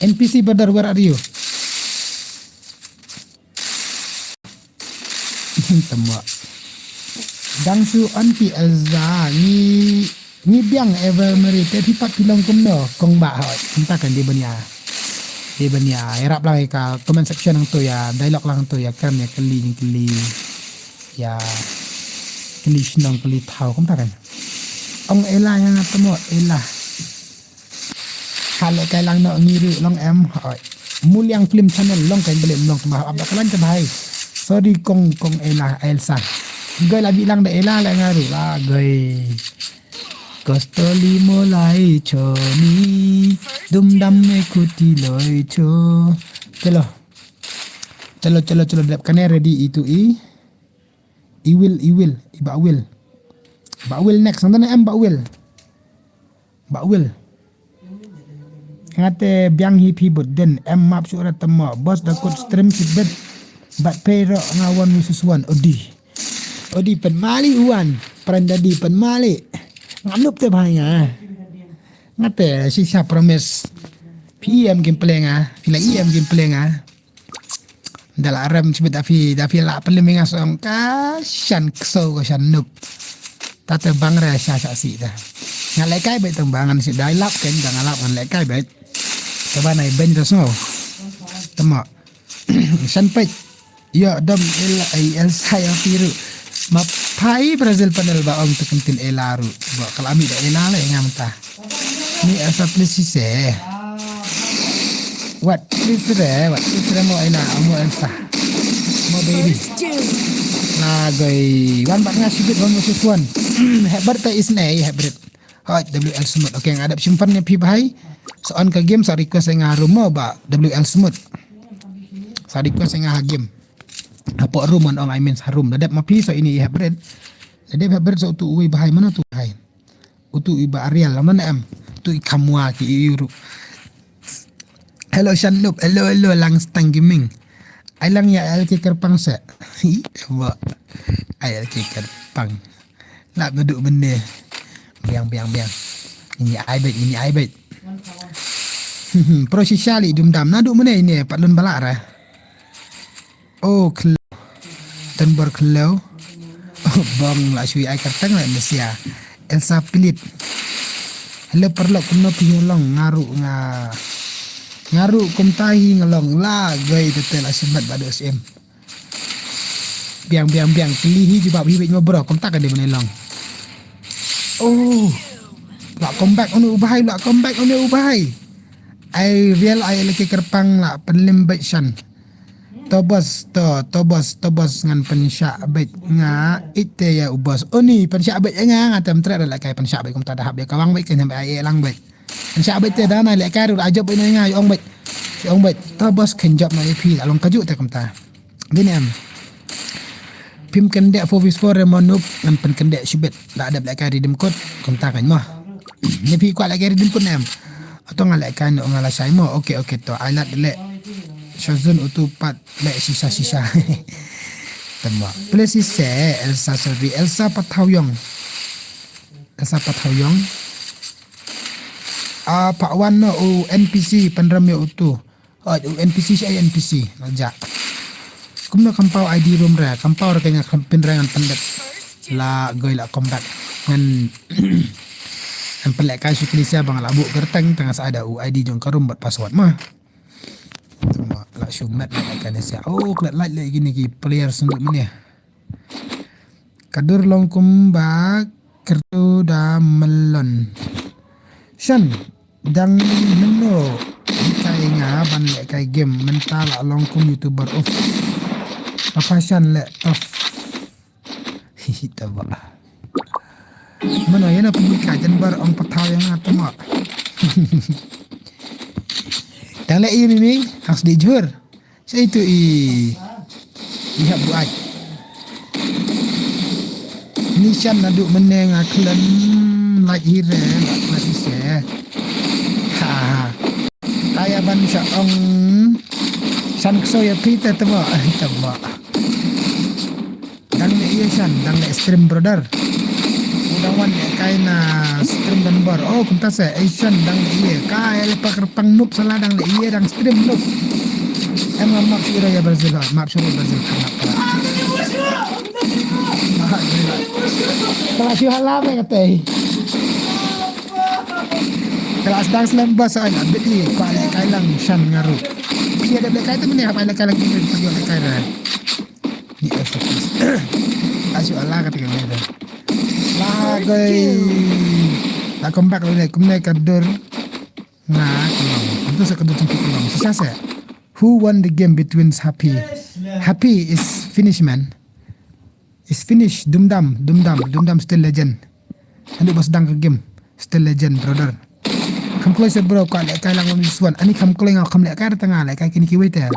N P C brother, where are you? Tama. Dang shu on phi Elsa, ngi, ngi biang Ever Mary, te phi pat phi long kumno, kong ba hoi. Kumta kan dei ban ïa. Dei ban ïa, ïarap lang ïa ka comment section hangto ïa, dialogue lang hangto ïa, kren ïa kylli, kylli. Ïa, kylli shnong, kylli thaw, kumta kan. Ong Ella ïa nga te mo, Ella. Ha lehkai lang noh ngi ruh long em. Hoi. Muliang Film Channel long kan bele long tma ap da ka lang te bhai. Sorry kong, kong Ella, Elsa. Goi la bi lang da Ella la nga ruh la goi. Kostoli molai choni. Dum dam me kuti loi cho. Chalo. Chalo, chalo, chalo, dep kane ready itu i. I Will, i Will, i Bah Will. Bah Will next, nang em Bah Will. Bah Will. Nga te biang hi phi bud den em map shu rat tamo. Boss da kut stream sibet. Bat pay ro nga one versus one. Odi. Odi pen mali wan. Pran dadi pen mali. Nga nup te bhai nga. Nga te shisha promise. Phi em gameplay nga. Phi la em gameplay nga. Da la rem chibit da phi, da phi la pynlem nga song ka shan kso ka shan nup. Ta te bang re sha sha si da. Nga lehkai bait tang bang ngan si dai lap ken da nga lap ngan lehkai bait. Te ba nai ben da sngo. Tama. Shan pait. Yo dom el ai el saya piru. Ma phai Brazil panel ba ong tekentil elaru. Ba kalami da elala ngam ta. Ni Elsa please sise. Wat please re, wat please re mo ina mo Elsa. Mo baby. Lagoi wan bat nga sibit wan mo sus wan. Hebert ta isne hebert. Hot W L Smooth. Okay, nga dap simpan ni phi bahai. So on ka game sa request nga room mo ba W L Smooth. Sa request nga ha game. Hapo room on ong I mean sa room. Da dap ma phi so ini hebert. Da dap hebert so tu ui bahai mana tu bahai. Utu i ba Ariel, lang mana em. Tu i kamwa ki i uru. Hello Shandup, hello hello lang stang gaming. Ai lang ya L K Kerpang se. Hi, ba. Ai L K Kerpang. Lap ngedu bende. Biang biang biang. Ini ai bet, ini ai bet. Pro shisha li dum dam. Nadu mene ini pat lun balak ra. Oh, khlo. Tan bor khlo. Oh, bong la shui ai kyrteng la Indonesia. Elsa Pilit. Hello paralok kumno phi long ngaru nga. Ngaru kumta hi ngalong la goi tete la simat badu S M. Biang biang biang kli hi jubab hi bit mo bro kumta ka di bane long. Oh. La comeback unu ubahai la comeback unu ubahai. Ai real ai laki kerpang la penlim bait shan. To bos, to, to bos, to bos ngan pynshah beit nga ite ya u bos. Oni pynshah beit nga nga tem tre la kai pynshah beit kumta dahap dia kawang beit kenyam ai lang beit. Pynshah beit te dana le kai ru ajop beit nga ong beit. Si ong beit. To bos kenjop na ipi along kaju te kumta. Gini em. Phim kendek four v four re mo nup ngan pyn kendek shubit. La dep le kai redeem code kumta kan mo. Ni phi kwah le kai redeem code em. Atau nga le kai no nga la shai mo. Okay okay to ai lat le. Shazun utu pat le sisa sisa. Tama. Please sise Elsa sorry Elsa Pathaw Yong. Elsa Pathaw Yong. Ah Pak Wan no u N P C panram yo utu. Oh, u N P C sha N P C na ja. Kumno kampaw I D room re, kampaw re kanya pin re ngan pendek. La goi la combat. Ngan ngan pelek kai shi klisia bang la buk gerteng tengah sa ada u I D jong ka room bat password ma. Tama la shumet la kai ne sia. Oh, klet light lagi ni ki player senduk mene. Ka dur long kumba kertu da melon. Shan dang mynno hikai nga ban lehkai game mynta la long kum YouTuber uff. Apa shan leh tough. Hihi taba. Mynno yana pun hikai janbar ong pathaw yang nga tama. Dang leh ïa mimi ang sdi jhur. Sa itu i i hap buat. Ni shan nadu meneng a khlem lait hire lak lait ise. Ha ha. Kaya ban sha ong shan kso ya pita tebo tebo. Dang le iya shan dang le stream brother. Udah wan le kai na stream dan bor. Oh kumta se ai shan dang le iya kai le pak repang nup salah dang le iya dang stream nup. Em map shu ira ya Brazil map shu ira Brazil kan map. Ka la shu hala ba ka tei. Ka la sdang slem ba sa la bit i kwah lehkai lang shen nga ruh. Phi ïa dep lehkai te mynne hap ai lehkai lang ki phi ïoh lehkai re. Ni eh fokus. La shu hala ka te ka mynne. La goi. La come back lane kumne ka dur. Nga ka long. Kumtu sa ka dur tengki ka long. Shisha se. Who won the game between Happy? Happy is finish, man. Is finish. Dum Dam, Dum Dam, Dum Dam still legend. Ani ba sdang ka game. Still legend, brother. Kham kloi se bro, kwah lehkai lang wan swan. Ani kham kloi nga kham lehkai rata nga lehkai kini kiwei te.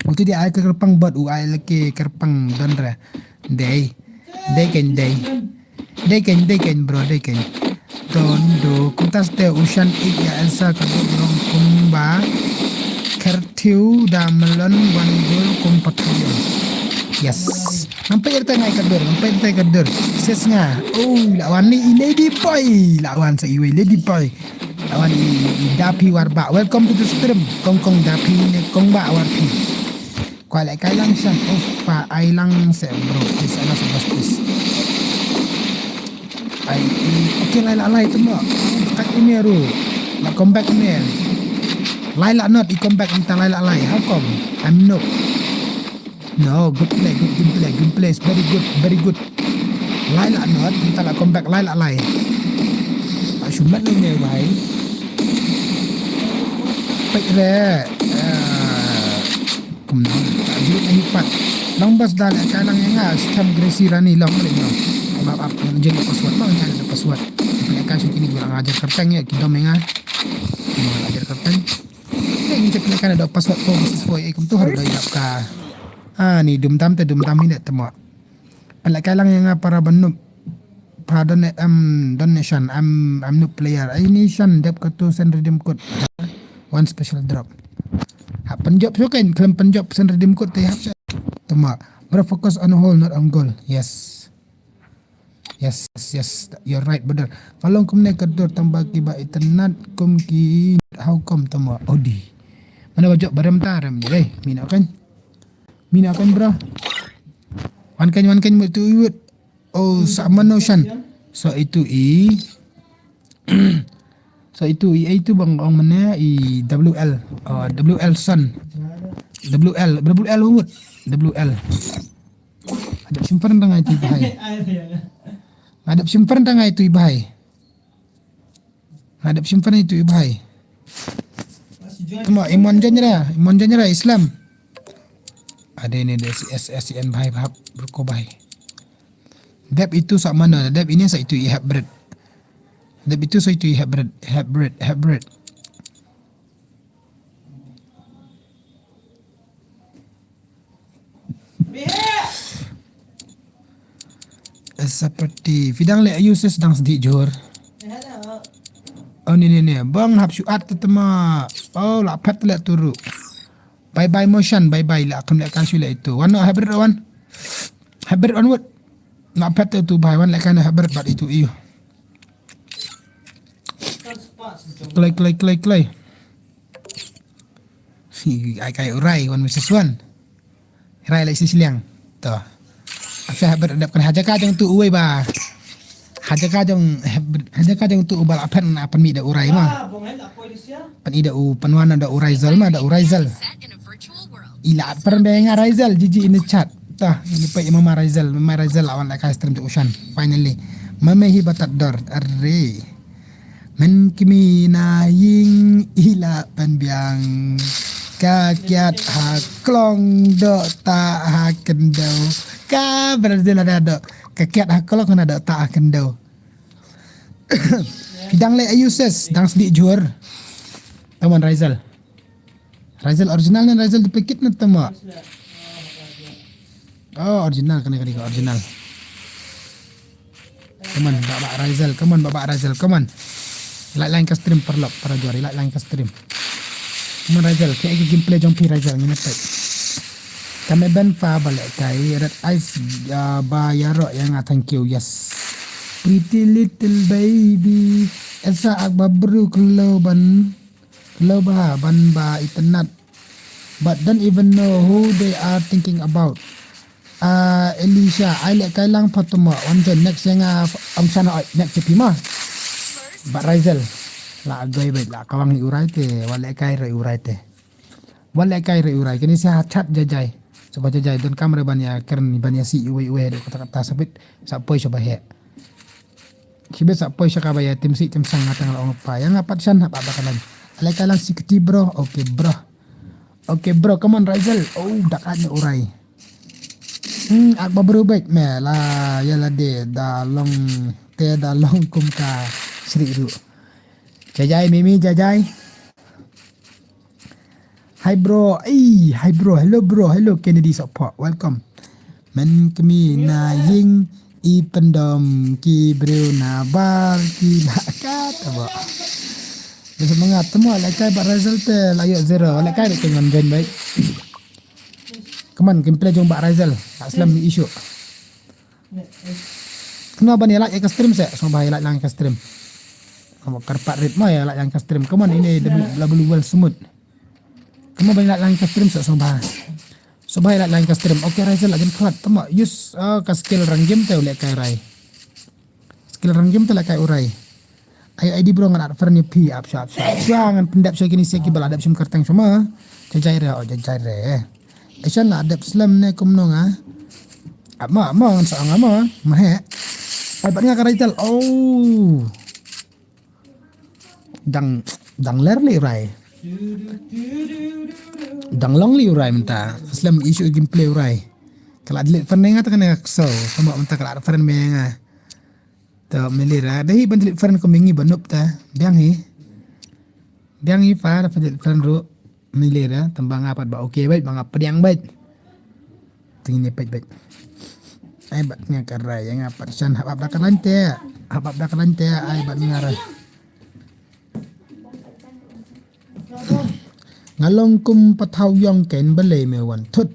Uti di ai ka kyrpang bad u ai laki kyrpang don re. Dei. Dei ken dei. Dei ken, dei ken bro, dei ken. Don do kumta ste u shan ik ïa Elsa ka dok long kumba. Kyrthiu da melon wan gol kum pathiu. Yes. Ngam peit ïa ka dur, ngam peit ïa ka dur. Ses nga. Oh, la wan ni i lady boy. La wan sa iwei lady boy. La wan i, i Dapi Warbah. Welcome to the stream. Kong kong Dapi ne kong ba Warpi. Kwah lehkai lang shen. Oh, pa ai lang se bro. Please, ai lang se bro, please. Ai, i, okay, lai la lai tu mo. Kat ini ru. La come back ini. Lai la not, i come back entah lai la lai. How come? I'm noob. No, good play, good gameplay, gameplay is very good, very good. Lai la not, entah la come back, lai la lai. Ah, shumat ni ne, bhai. Pek re. Ah, kumno. Tak jurut ni pat. Long bas dah leh kai lang yang ah, scam Gracie Rani long le no. Bab ap yang jeng password, bang yang ada password. Leh kai shu kini gua ngajar kerteng ya, kidom yang ah. Ngajar kerteng. Ni ngin check leh kai ada password four versus four, eh, kum tu harus dah idap ka. Ah, ni Dum Dam te Dum Dam hi ne temo. Pynlehkai lang ïa nga para ban noob. Para don em donation. I'm I'm noob player. Ai ni shan dep katu send redeem code. One special drop. Hap pynjop shu kan khlem pynjop send redeem code te hap sha. Tama. Bro, focus on hole, not on goal. Yes. Yes, yes, yes. You're right, brother. Ka long kumne ka dur tang ba kiba itynnad kum ki, how come tama odi. Mana ba jop ba rem ta rem ni. Eh, mina kan. Mina kan, bro. Wan kan, wan kan, mutu iwit. Oh, sa mano shan. So itu i. So itu i, itu bang ong mana i W L. Oh, W L son. W L, W L wut. W L. Adep simpan tang itu i bahai. Adep simpan tang itu i bahai. Hadap simpan itu i bhai. Tama imon janjra, imon janjra Islam. Ada ini ada S S N bhai, bhai, berko bhai. Dep itu sa mana, dep ini sa itu i hybrid. Dep itu sa itu i hybrid, hybrid, hybrid. Seperti phi dang leh ayu sis, dang sdih jhur. Oh ni ni ni bang hap shu at te tama. Oh la phet leh turu. Bye bye motion, bye bye la kam leh ka shu leh itu. Wan no hybrid wan. Hybrid wan wut. La phet tu bhai wan leh ka hybrid bat itu iu. Klai klai klai klai. Ai kai urai wan misis wan. Rai lai si siliang. To. Asa haber dap kan haja ka jong tu uwei ba. Haja ka jong haja ka jong tu uba la phan na pan mi da urai ma. Pan ida u pan wan da urai zal ma da urai zal. Ila per be nga Raizal jiji in the chat. Tah ini pa mama Raizal, mama Raizal awan la kai stream tu ushan. Finally. Mama hi batat dor. Arre. Men kmie na ïing ila pynbiang. Ka kiat ha klong doh ta ha kyndew. Ka berarti la da doh. Ka kiat ha klong na doh ta ha kyndew. Phi dang leh ayu sis, dang sdih jhur. Taman Raizal. Raizal original ne Raizal duplicate ne tama. Oh, original kane kane original. Come on, baba Raizal, come on, baba Raizal, come on. Like line ka stream paralok, para jor, like line ka stream. Come on Raizal, ke ke gameplay jong phi Raizal ngin pek. Kame ben pa balik kai red eyes, ah, ba ïaroh ïa nga, thank you, yes. Pretty little baby, esa ak ba bru kelo ban, kelo ba ban ba itynnad. But don't even know who they are thinking about. Ah, Elisha, ai lehkai lang pha tymma, wan join next ïa nga, ong sha na oi, next phi ma. Bah Raisel. La goi beit, la kawang ïa u Rai te, wat lehkai re u Rai te. Wat lehkai re u Rai, kane sa ha chat jajai. Shuwa jajai, donkam re ban ïa kren, ban ïa sih uwei uwei, dei kata kata sabit, sa poi shuwa heh. Shibit sa poi sha kaba ïa tim sih tim sang nga tang la ong pa. Ïa nga pat shan hap ap da ka lain. Lehkai lang sikti bro. Okay bro. Okay bro, come on Raisel. Oh, da ka ne u Rai. Hmm, ak ba bro bek me la ïa la de da long te da long kum ka sri ru. Jajai mimi jajai. Hi bro, ei, hi bro, hello bro, hello Kennedy Sopok, welcome. Men kmie na ïing i pyndom ki briew na bar ki na kat abo. Bes mangat temo lehkai Bah Raisel te la ïoh zero, lehkai beit ngan join beit. Come on, gameplay jong Bah Raisel, la slem issue. Kno ban ïa like ïa ka stream se, sngewbha ïa like lang ïa ka stream. Abo kyrpad rit ma ïa like lang ïa ka stream. Come on, ine da bel, da bel well smooth. Come on, ban ïa like lang ïa ka stream se, sngewbha. Sngewbha ïa like lang ïa ka stream. Okay, Raisel la jan khlad. Tama, use, ah, ka skill rank game te u lehkai Rai. Skill rank game te lehkai u Rai. Ai, ai di bro ngan add friend ïa phi, ap sha, ap sha. Sha ngan pyndep sha kine sha kiba la dep shim kyrteng sha ma. Jajai re, oh, jajai re. Ai shan la dep slem ne kumno nga. Ap ma, ap ma ngan sa nga ma, ma he. Ai bad nga ka Raisel. Oh. Dang, dang ler li u Rai. Dang long li u Rai mynta. Slem issue gameplay u Rai. Ka la delete friend nga ta kane ka ksew. Tama mynta ka la add friend me nga. To, Melly ra. Dei hi ban delete friend kum ïa ngi ba noob ta. Biang hi. Biang hi fa, da delete friend ruh. Melly ra. Tang ba nga pat ba okay beit, ba nga pdiang beit. Tang ine peit beit. Ai bad nga ka Rai, ïa nga pat shan hap ap da ka lain te. Hap ap da ka lain te, ai bad nga Rai. Nga long kum pathaw ïong ken balei me wan thut.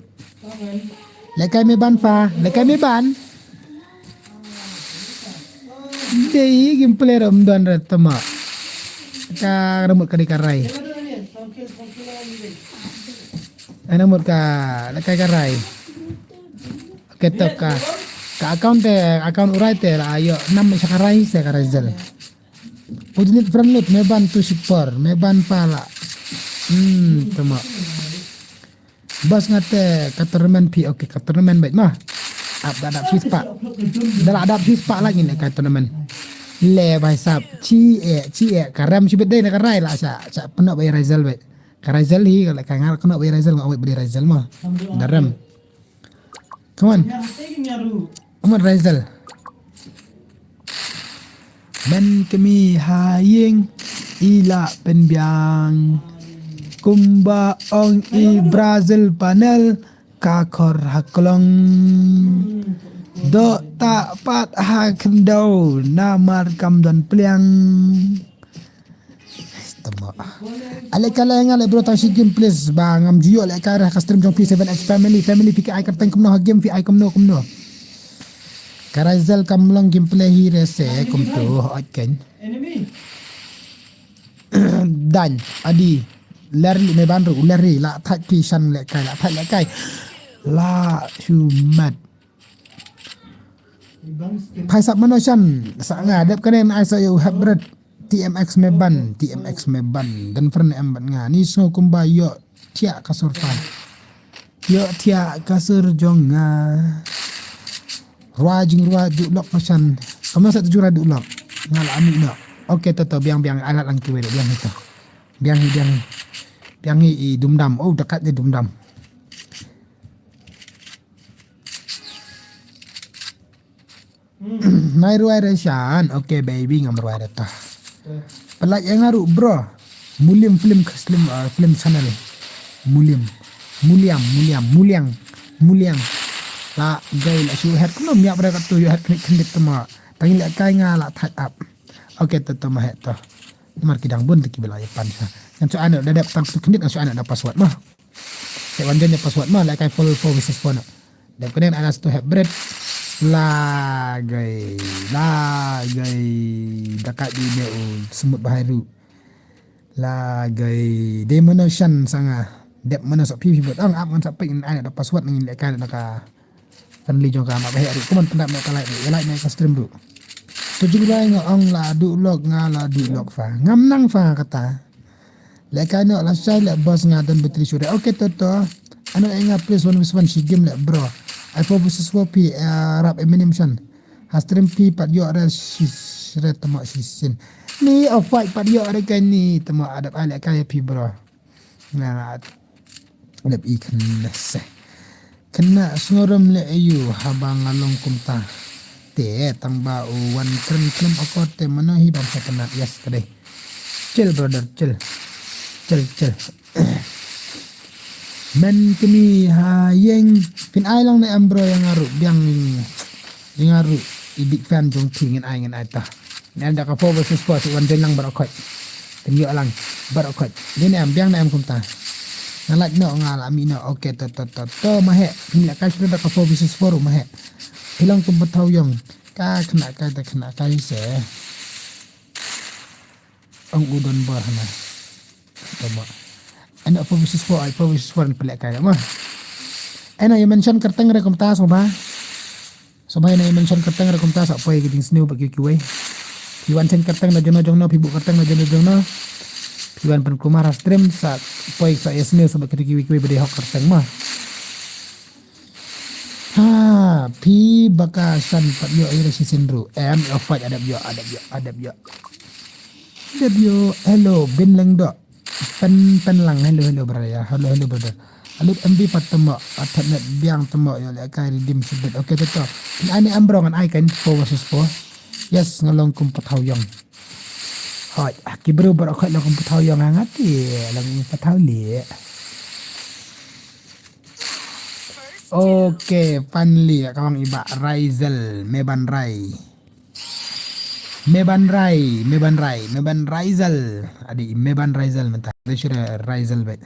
Lehkai me ban fa, lehkai me ban. Dei gameplay rum don re tama. Ka remut ka dei ka Rai. Ana mut ka lehkai ka Rai. Okay, to ka, ka account te, account u Rai te la ïoh nam sha ka Rai se ka Raisel. U delete friend lut, me ban tu shipor, me ban pala. Hmm, tama. Bas ngate ka tournament phi, okay, ka tournament bait ma. Ap da dap shispa. Da la dap shispa lagi ne ka tournament. Le bai sap, chi e, chi e, ka rem shibit dei na ka Rai la sa, sa pynok bai Raisel bai. Ka Raisel hi, ka la ka ngar kynok bai Raisel, ngai bai Raisel ma. Da rem. Come on. Come on, Raisel. Men kmie ha ïing i la pynbiang. Kumba ong i Brazil panel ka khor ha klong. Dok tak pat ha khyndew namar kam don pliang. Tama. Ale kala nga le bro ta shi game please ba ngam ju ïoh le ka ra ka stream jong phi seven X family, family phi ka ai kyrteng kumno ha game phi ai kumno kumno. Ka Raisel kam long gameplay hi re se kumto hot ken. Dan adi ler li me ban ru ler li la thait phi shan le kai la thait le kai. La shumat. Phai sap mano shan sa nga dep kane ai sa ïa u hybrid T M X me ban, T M X me ban. Dan friend em ban nga. Ni sngew kumba ïoh thiah ka sur fa. Ïoh thiah ka sur jong nga. Rwa jing rwa du lok fa shan. Kamno sa tu jura du lok. Nga la ami no. Okay, to to biang biang alat lang kiwei biang hi to. Biang hi biang hi. Biang hi i dumdam. Oh, dekat ni dumdam. Nai ruai re shan. Okay baby ngam ruai re ta. Pelak yang aru bro. Mulim film film uh, film channel. Mulim. Muliam muliam muliang. Muliang. La gai la shu het kumno miap re katu yu het knik knik tama. Tangi le kai nga la thait ap. Okay to to ma het to. Mar ki dang bun te ki bela ya pan sa. Ngan shu anu da dep tang tu knik ngan shu anu da password ma. Te wan jan ya password ma la kai follow for wishes phone. Dep kane ana stu hybrid. Lagai, lagai. Daka di ne u semut bahai ru. Lagai. De mano shan sanga. Dep mano sa pi pi bot ang ap ngan sa pik ngan da password ngan le kai da ka. Friendly jong ka ma ba heh ruh. Kumno pyndap noh ka like ruh. Ïa like noh ka stream ruh. To jingrai nga ong la duh lok nga la duh lok fa. Ngam nang fa kata. Lehkai noh la shai leh boss nga don battery shuh re. Okay to to. Ano e nga please one versus one shi game leh bro. Ai four versus four phi, eh, rap Eminem shan. Ha stream phi pat ïoh re shi re tamo shi sin. Ni o fight pat ïoh re kai ni tamo adap ai lehkai phi bro. Nga dep i khynnah se. Khynnah sngewrem leh aïu haba nga long kumta. Te tang ba u wan kren khlem akor te mano hi bam sa khynnah yes ka dei. Chill brother, chill. Chill, chill. Men kmie ha ïing phin ai lang ne em bro ïa nga ruh biang ïa nga ruh i big fan jong phi ngin ai ngin ai ta. Ngin ai da ka four versus four shu wan join lang baroh khoit. Phin ïoh lang baroh khoit. Ngin em biang ne em kumta. Nga like noh nga la mih noh. Okay to to to to ma heh. Phin lehkai shu da ka four versus four ruh ma heh. Phi long kum pathaw ïong. Ka khynnah kai ta khynnah kai se. Ong u don bor hana. Tama. Ano four versus four, ai four versus four phi lehkai ma. Ano ïa mention kyrteng re kumta sngewbha. Sngewbha ïa mention kyrteng re kumta sa poi ka jingsniew bad kiwei kiwei. Phi wan send kyrteng na jongno jongno, phi buh kyrteng na jongno jongno. Phi wan pynkulmar ha stream sa poi sa ïa sniew sa bad kiwei kiwei ba dei hok kyrteng ma. Ha, phi ba ka san pat ïoh ïa shisien ruh. Em, ïoh fight adep ïoh, adep ïoh, adep ïoh. Adep ïoh, hello, bin leng doh. Pen, pen lang, hello, hello, brother, ya. Hello, hello, brother. Alut M B pat temo, athat net biang temo, ïoh lehkai redeem shibit. Okay, to to. Ngan ai ne em bro, ngan ai kan four versus four. Yes, nga long kum pathaw ïong. Hoi, ah, ki bro baroh khoit long kum pathaw ïong hangat, eh, long kum pathaw lieh. Okay, finally, ka ong i Bah Raizal, me ban rai. Me ban rai, me ban rai, me ban Raizal. Adi, me ban Raizal mynta. Adi shuh Raizal bad.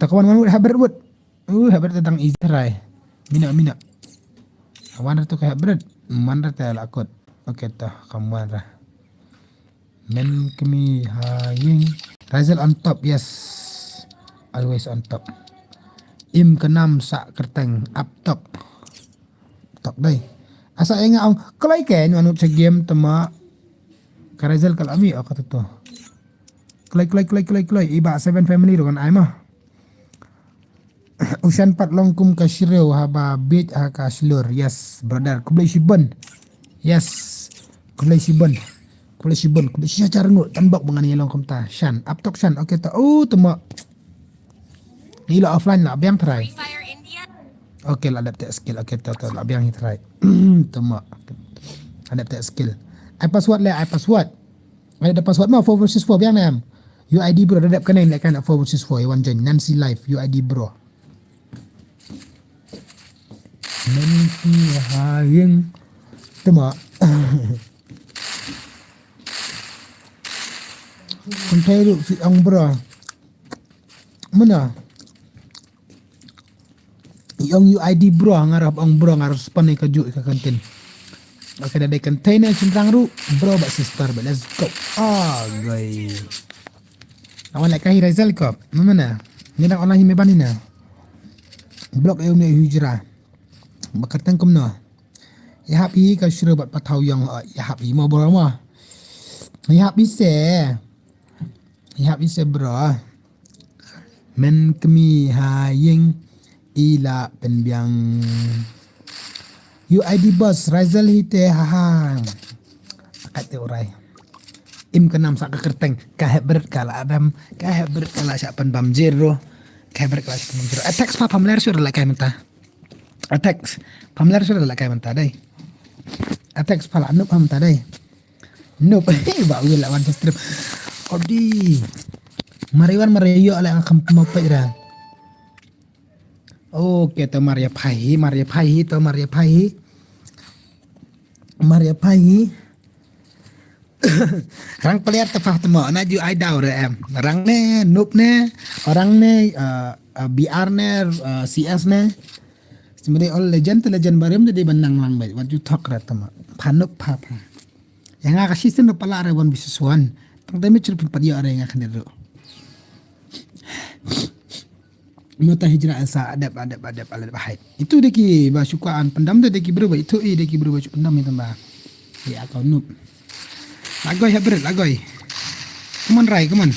Ta ka wan wan wut, habret wut. Uh, habret ta dang easy try. Mina, mina. Wan ra tu ka habret. Wan ra ta la kot. Okay, ta kam wan ra. Men kmie ha ïing. Raizal on top, yes. Always on top. Im ka nam sa kyrteng up top. Top dei. Asa ïa nga ong kloi ke nyu anu cha game tama. Ka Raizal ka la mih o kata to. Kloi, kloi, kloi, kloi, kloi. I Bah Seven Family ruh ngan ai ma. U Shan pat long kum ka shriew haba bieit ha ka shlur. Yes, brother. Khublei shibun. Yes. Khublei shibun. Khublei shibun. Khublei shi hajar ngut. Tan bok ba ngan ïa long kumta. Shan. Up top Shan. Okay, ta. Oh, tama. Ni la offline la biang try. Okay, la dep teh skill. Okay, ta, ta, la biang hi try. Tama. La dep teh skill. Ai password le, ai password. Ai da password ma four versus four biang ne em. U I D bro, da dep kane ne kan four versus four. Wan join Nancy Live, U I D bro. Nancy ha ïing. Tama. Kynthei ruh phi ong bro. Mano? Ong U I D bro, nga ruh ong bro, nga ruh span ka ju ka kantin. Okay, da dei kynthei ne shynrang ruh, bro bad sister bad let's go. Ah, gai. Awan lehkai hi Raizal ko. Mano na? Ni dang online hi me ban ni na. Block eu ne hijra. Ba kyrteng kumno. Ïa hap hi ka shriew bad pathaw ïong, ïa hap hi mo bro mo. Ïa hap hi se. Ïa hap hi se bro. Men kmie ha ïing i la pynbiang. U I D boss, Raizal hi te ha ha. Kat te urai. Im ka nam sa ka kyrteng, ka hep bret ka la adam, ka hep bret ka la sha pynbam zero. Ka hep bret ka la sha pynbam zero. Attack pa pamler sur la kai mynta. Attack. Pamler sur la kai mynta dei. Attack pa la nup mynta dei. Nup. Ba wi la wan strip. Odi. Mariwan mari yo la kam mau pe ra. Okay, to Maria Phai hi, Maria Phai hi, to Maria Phai hi. Maria Phai hi. Rang player te fah temo, na ju ai daw re em. Rang ne, nup ne, orang ne, uh, uh, B R ne, uh, C S ne. Semede all legend te legend barim te di benang lang bai. Wat ju thok re temo. Pha nup pha pha. Ïa nga ka season ruh pala re one versus one. Tang te mi chur pin pat ïa re nga kane ruh. Mata hijrah asa adep, adep, adep, adep, adep, hai. Itu dei ki ba shu kwah ban pyndam, dei ki bru ba itu, i dei ki bru ba shu pyndam itu ba. Ya, kau noob. Lagoi, ha bret, lagoi. Come on, Rai, come on.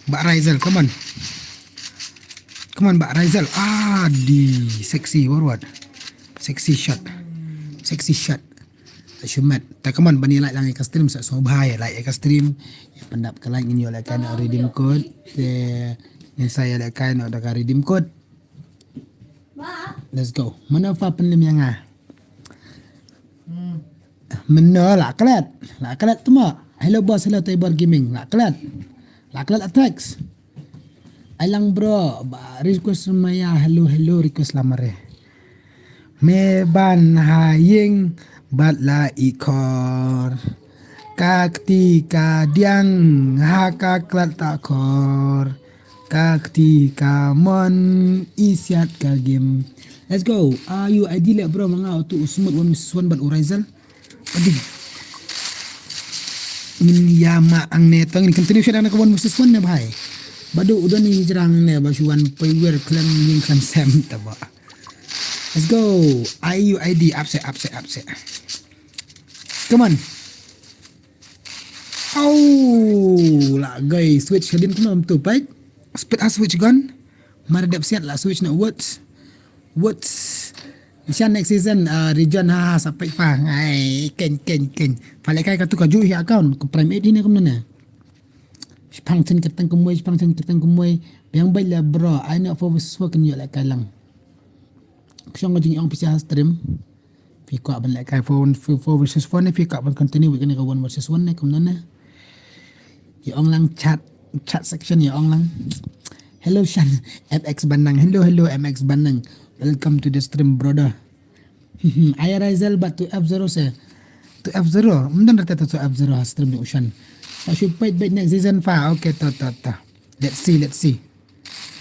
Bak Raizal, come on. Come on, Bak Raizal. Ah, di sexy, forward. Sexy shot. Sexy shot. Shumat. Ta, come on, bani like lang ïa ka stream, sa so bha ïa like ïa ka stream. Ïa pyndap ka like, ngin ïoh lehkai noh redeem code. Te ngin sa ïoh lehkai noh da ka redeem code. Let's go. Mano pha pynlem ïa nga? Mano la klet? La klet tu mo. Hello boss, hello Tybor Gaming. La klet? La klet a text. Ai lang bro, ba request maya, hello, hello, request lamare. Me ban ha ïing bad la i khor. Ka kti ka diang ha ka klat ta khor. Ka kti ka mon i siat ka game. Let's go. Are you ideal bro, ma nga utu u Smooth one versus one bad u Raizal. Ading. Ngin ïa ma ang ne tang ngin continue sha dang ka one versus one ne bhai. Badu udah ni jrang ne ba shuan poi wer klan ning kan sem ta ba. Let's go. I U I D upset, upset, upset. Come on. Oh, la gai switch hadin kumno tu pai. Speed a switch gun. Mara dep siat la switch na woods. Woods. Shan next season uh, region ha sa pai fa. Ai ken ken ken. Pale kai ka tu ka ju hi account ku prime eight ni kumno ne. Shipang chen ketang kumoi, shipang chen ketang kumoi. Biang bai la bro. Ai na four versus four kan ïoh la kai lang. Ksong ka jing ong pisa stream. Phi kwah ban lehkai four, four versus four ne, phi kwah ban continue with kane ka one versus one ne, kumno ne? Ïa ong lang chat, chat section ïa ong lang. Hello Shan, M X Banang. Hello, hello M X Banang. Welcome to the stream, brother. Aya Raizal bad tu F zero se. Tu F zero. Mdan rata tu F zero ha stream ni u Shan. Ta shu pait bait next season fa. Okay, ta ta ta. Let's see, let's see.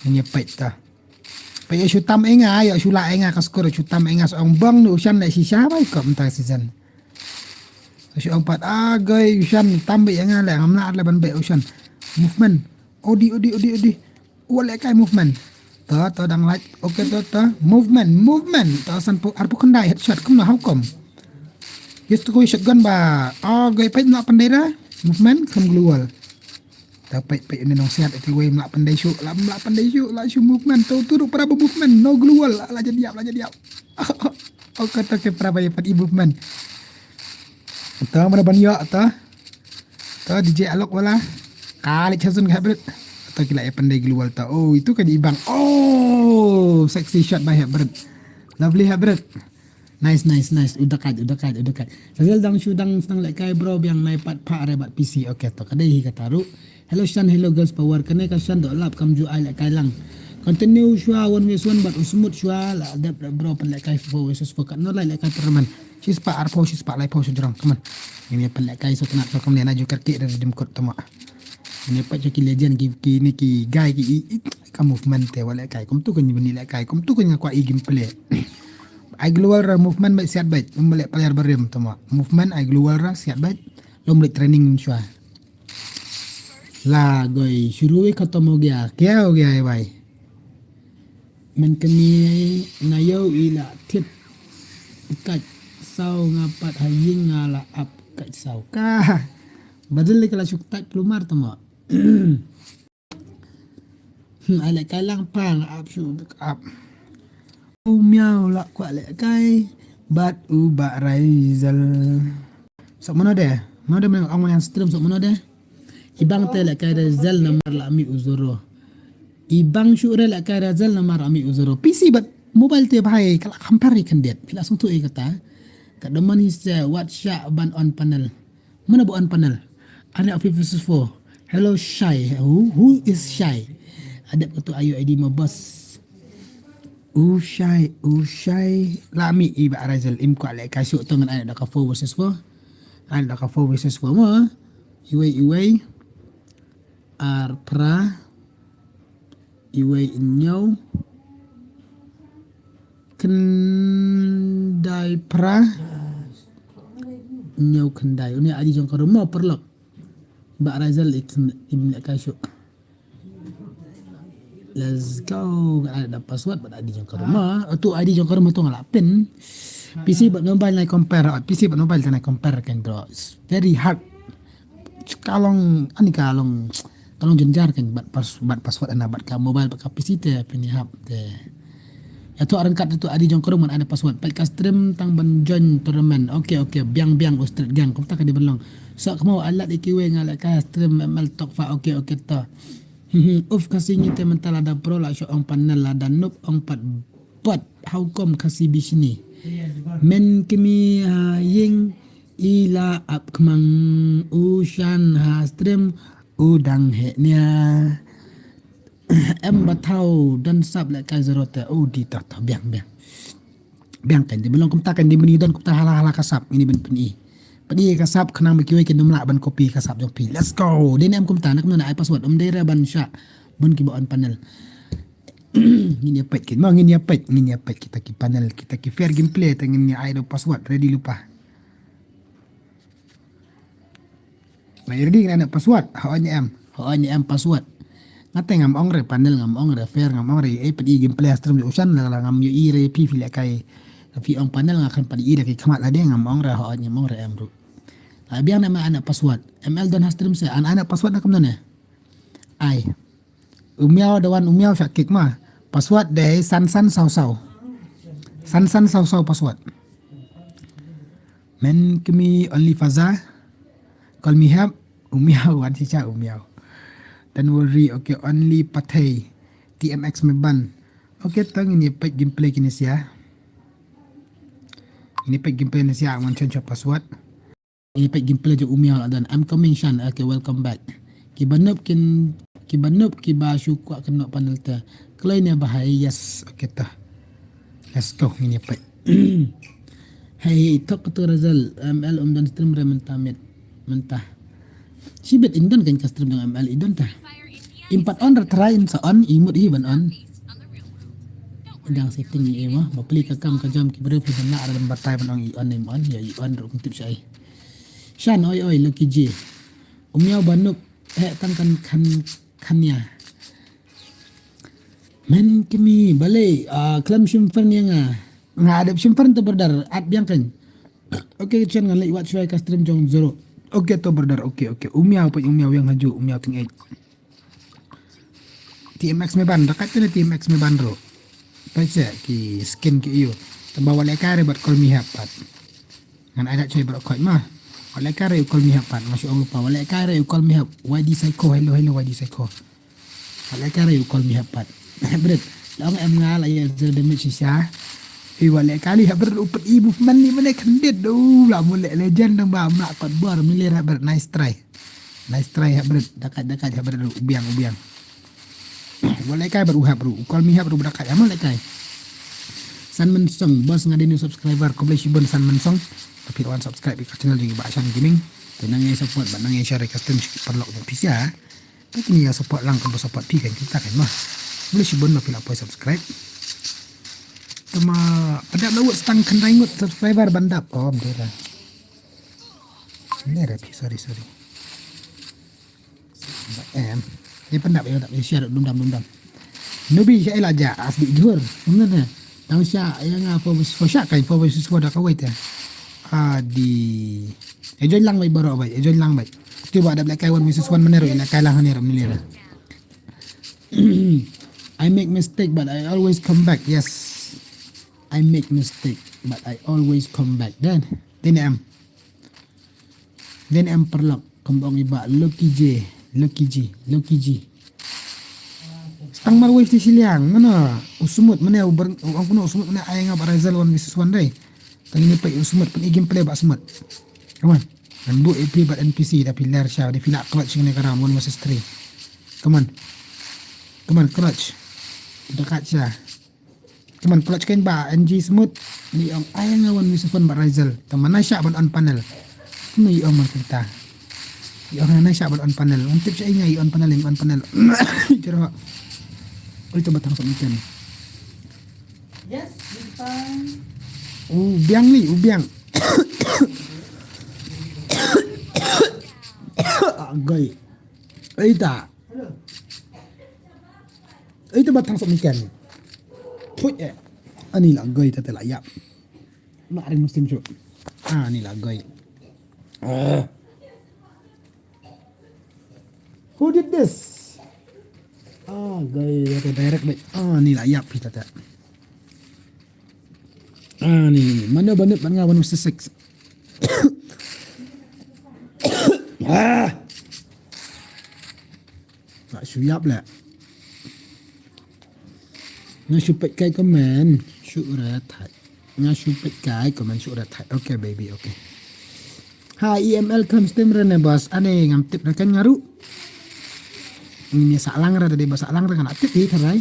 Ngin ïa pait ta. Pait ïa shu tam ïa nga, ïa shu lah ïa nga ka skor, shu tam ïa nga sa ong bong ni u Shan leh shisha bai kop mynta season. Sa shu ong pat, ah, goi u Shan tam beit ïa nga leh, ngam lah leh ban beit u Shan. Movement. Odi, odi, odi, odi. Wat lehkai movement. To, to dang lait. Okay, to, to. Movement, movement. To san phew, arphew khyndai headshot. Kumno, how come? Yes, to ko shotgun ba. Ah, goi peit mlah pyndai da. Movement, kham gloo wall. Ta peit peit une nongsiat ïa kiwei mlah pyndai shuh, la mlah pyndai shuh, la shu movement, to tu ruh para ba movement, no gloo wall, la jadiap, la jadiap. Oh, kata ke para ba ïa pat i movement. Ta mana ban ïa ta. Ta D J Alok wala. Kali chasun ka hybrid. Ta ki la ïa pyndai gloo wall ta. Oh, itu kan i bang. Oh, sexy shot by hybrid. Lovely hybrid. Nice, nice, nice. Udah kat, udah kat, udah kat. Sazal dang shu dang sdang lehkai bro biang nai pat pha re bad P C. Okay, to ka dei hi kata ruh. Hello Shan, hello girls power. Kane ka Shan doh lap kam ju ai lehkai lang. Continue shuwa one versus one bad u Smooth shuwa la dep bro pynlehkai four versus four kat no lai lehkai tournament. Shispah arphew, shispah laiphew shu jrong. Come on. Ngin ïa pynlehkai so tnat so kam ne na ju kyrkieh da redeem code tama. Ngin ïa pait sha ki legend ki, ki ni ki guy ki i, i, ka movement te wa lehkai. Kumtu kan ïa bani lehkai. Kumtu kan ïa kwah i gameplay. Ai gloo wall ra movement bad siat bad. Lum leh player barim tama. Movement ai gloo wall ra siat bad. Lum leh training shuwa. La goi shuru hi khatam ho gaya. Kya ho gaya hai bhai? Man kani na ïoh i la thied. Kat saw nga pat ha ïing nga la ap kat saw. Ka. Badal ka la shu tat klumar tama. Hmm, ai lehkai lang pa nga ap shu ap. U Miaw la kwah lehkai bad u Bah Raizal. Sok mano de? Mano de mano ong mano stream sok mano de? I bang te lehkai Raizal namar la mih u Zoro. I bang shu re lehkai Raizal namar la mih u Zoro. P C bad mobile te bhai ka la compare khyndiat. Phi la sngewthuh ïa kata. Ka doman hi se wat shah ban on panel. Mano ba on panel? Anak five versus four. Hello Shai. Who, who is Shai? Adep katu ayu I D ma boss. U Shai, u Shai. La mih i Bah Raizal im kwah lehkai shuh to ngan anak da ka four versus four. Anak da ka four versus four mo. Iwei iwei. Ar phra. Iwei hynñiew. Khyndai phra. Hynñiew khyndai. Une I D jong ka ruh mo paralok. Bah Raizal i khyndai, im lehkai shuh. Let's go. Nga la da password bad I D jong ka room. Ah, tu I D jong ka room tu nga la pin. P C bad mobile nai compare. P C bad mobile te nai compare kan, bro. It's very hard. Ka long, ani ka long, ka long jynjar kan bad pas-, bad password ana bad ka mobile bad ka P C te pynïahap te. Ïathuh ryngkat tu I D jong ka room ngan ai password. Peit ka stream tang ban join tournament. Okay, okay. Biang, biang, u Street Gang. Kumta ka dei ban long. Sa kamo alat ikiwe nga leh ka stream M L Talk fa. Okay, okay to. Uf, Khasi ngi te mynta lada pro la shu ong panel, lada noob ong pat bot. How come Khasi bishni? Men kmie ha ïing i la ap khmang, u Shan ha stream u dang heh nia. Em ba thaw don sap leh kai zero te u di ta ta biang biang. Biang kan di belong kumta kan di meni don kumta hala hala ka sap ini ben peni. Peni ka sap khnang ba kiwei kin ym lah ban copy ka sap jong phi. Let's go. Dei ne em kumta na kumno na ai password um dei re ban sha bun ki ba on panel. Ngin ïa peit kin ma ngin ïa peit ngin ïa peit kita ki panel kita ki fair gameplay ta ngin ïa ai do password ready lypa. Ba ïa ready ngin ai password. Ha on em. Ha on em password. Ngate ngam ong re panel ngam ong re fair ngam ong re eh pedi gameplay stream u Shan la ngam ïohi re phi phi leh kai. Phi ong panel nga khlem pedi re ki khmat lade ngam ong re ha on em ong re em ruh. La biang ne ma ai password. M L don ha stream se an ai password na kumno ne. Ai. U miaw da wan u miaw sha kick ma. Password dei san san saw saw. San san saw saw password. Men kmie only Faza. Call me hap. U miaw wan shisha u miaw. Don't worry, okay, only Pathei. T M X me ban. Okay, to ngin ïa peit gameplay kine sia. Ngin ïa peit gameplay kine sia, ngan change password. Ngin ïa peit gameplay jong u miaw la don. I'm coming Shan. Okay, welcome back. Ki ba noob kin, ki ba noob ki ba shu kwah kynnoh panel te. Kloi ne ba hai, yes. Okay to. Let's go, ngin ïa peit. Hey, tok to result. M L um don stream re mynta miet. Mynta. Shibit in don kan ka stream jong M L i don ta. Im pat on re try in sa on, i mut i ban on. Dang setting i ma, ba pli ka kam ka jam ki briew phi ban lah re ban batai ban ong i on im on, ïa i on ruh kum tip sha i. Shan oi oi Lucky J. U miaw ba noob heh tang kan khan khan ïa. Men kmie balei ah khlem shim friend ïa nga. Nga dep shim friend to brother at biang kan. Okay Shan ngan leit wad shuwa ka stream jong Zoro. Okay to brother, okay okay. U miaw peit u miaw ïa nga ju u miaw ting eh. T M X me ban, da kat ne T M X me ban ruh. Peit se ki skin ki ïu. Tang ba wat leh kai re bad call me hap pat. Ngan ai da choi bad khot ma. Wat leh kai re u call me hap pat, nga shu ong lypa. Wat leh kai re u call me hap. Y D Psycho, hello hello Y D Psycho. Wat leh kai re u call me hap pat. Brit. La ong em nga la ïa zero damage shisha. Ui wat leh kai li hap brit u pet i movement ni mane khyndiat. U la mut leh legend dang ba mla kot bor mane le hap brit nice try. Nice try hap brit, dakat dakat hap brit u biang u biang. Wat leh kai brit u hap brit u call me hap brit u dakat hap leh kai. San Men Song, boss nga dei new subscriber, khublei shibun San Men Song. Te phi wan subscribe ïa ka channel jong i Bah Shan Gaming. Te nang ïa support bad nang ïa share ïa ka stream sha ki paralok jong phi sha. Te kine ïa support lang kaba support phi kan kita kan ma. Khublei shibun ma phi la poi subscribe. Te ma pyndap la wut stang khyndai ngut subscriber ban dap. Oh, mdera. Mdera phi, sorry sorry. Em. Ïa pyndap ïa pyndap ïa share dum dam dum dam. Nobi sha ila ja asdi jhur. Ngene. Tang sha ïa nga for for sha kai for for sha da ka wei te. Adi. Ïa join lang bai baroh bai. Ïa join lang bai. Ti ba dap leh kai one versus one mane ruh ïa leh kai lang hane ruh mane ruh. I make mistake but I always come back. Yes. I make mistake but I always come back. Then, then em. Then em paralok kumba ong i Bah Lucky J, Lucky J, Lucky J. Stang marwei shiliang mano u smut mane u ber u ong kuno u smut mane ai nga ba result one versus one dei. Tang ini pei u smut pyn i gameplay ba smut. Come on. Ngan bu A P bad N P C da phi ler sha da phi la clutch ngane ka round one versus three. Come on. Come on clutch. Da kat sha. Te man clutch kein ba N G smooth. Ni ong ai nga wan mi sufon ba Razel. Te man na sha ban on panel. Ni ong man kynta. Ni ong na sha ban on panel. On tip sha nga i on panel, i on panel. Jero. Oi to batang sok miten. Yes, bintang. U biang ni, u biang. Agoi. Oi ta. Hello. Ito ba thang sok mungkin. Put eh. Ani la goi tata la yap. Mak ring musim shu. Ah, ani la goi. Ah. Who did this? Ah, goi tata direct baik. Ah, ani la yap tata. Ah, ni. Mano banut ban nga one six six. Ah. Nga shu ïap leh. Nga shu peit kai comment shu ret hai. Nga shu peit kai comment shu ret hai. Okay baby, okay. Ha E M L Clem Stem rene bas ane ngam tip reken ngaru. Ngi sah lang ra dei bas sah lang ra ngam tip hi tharai.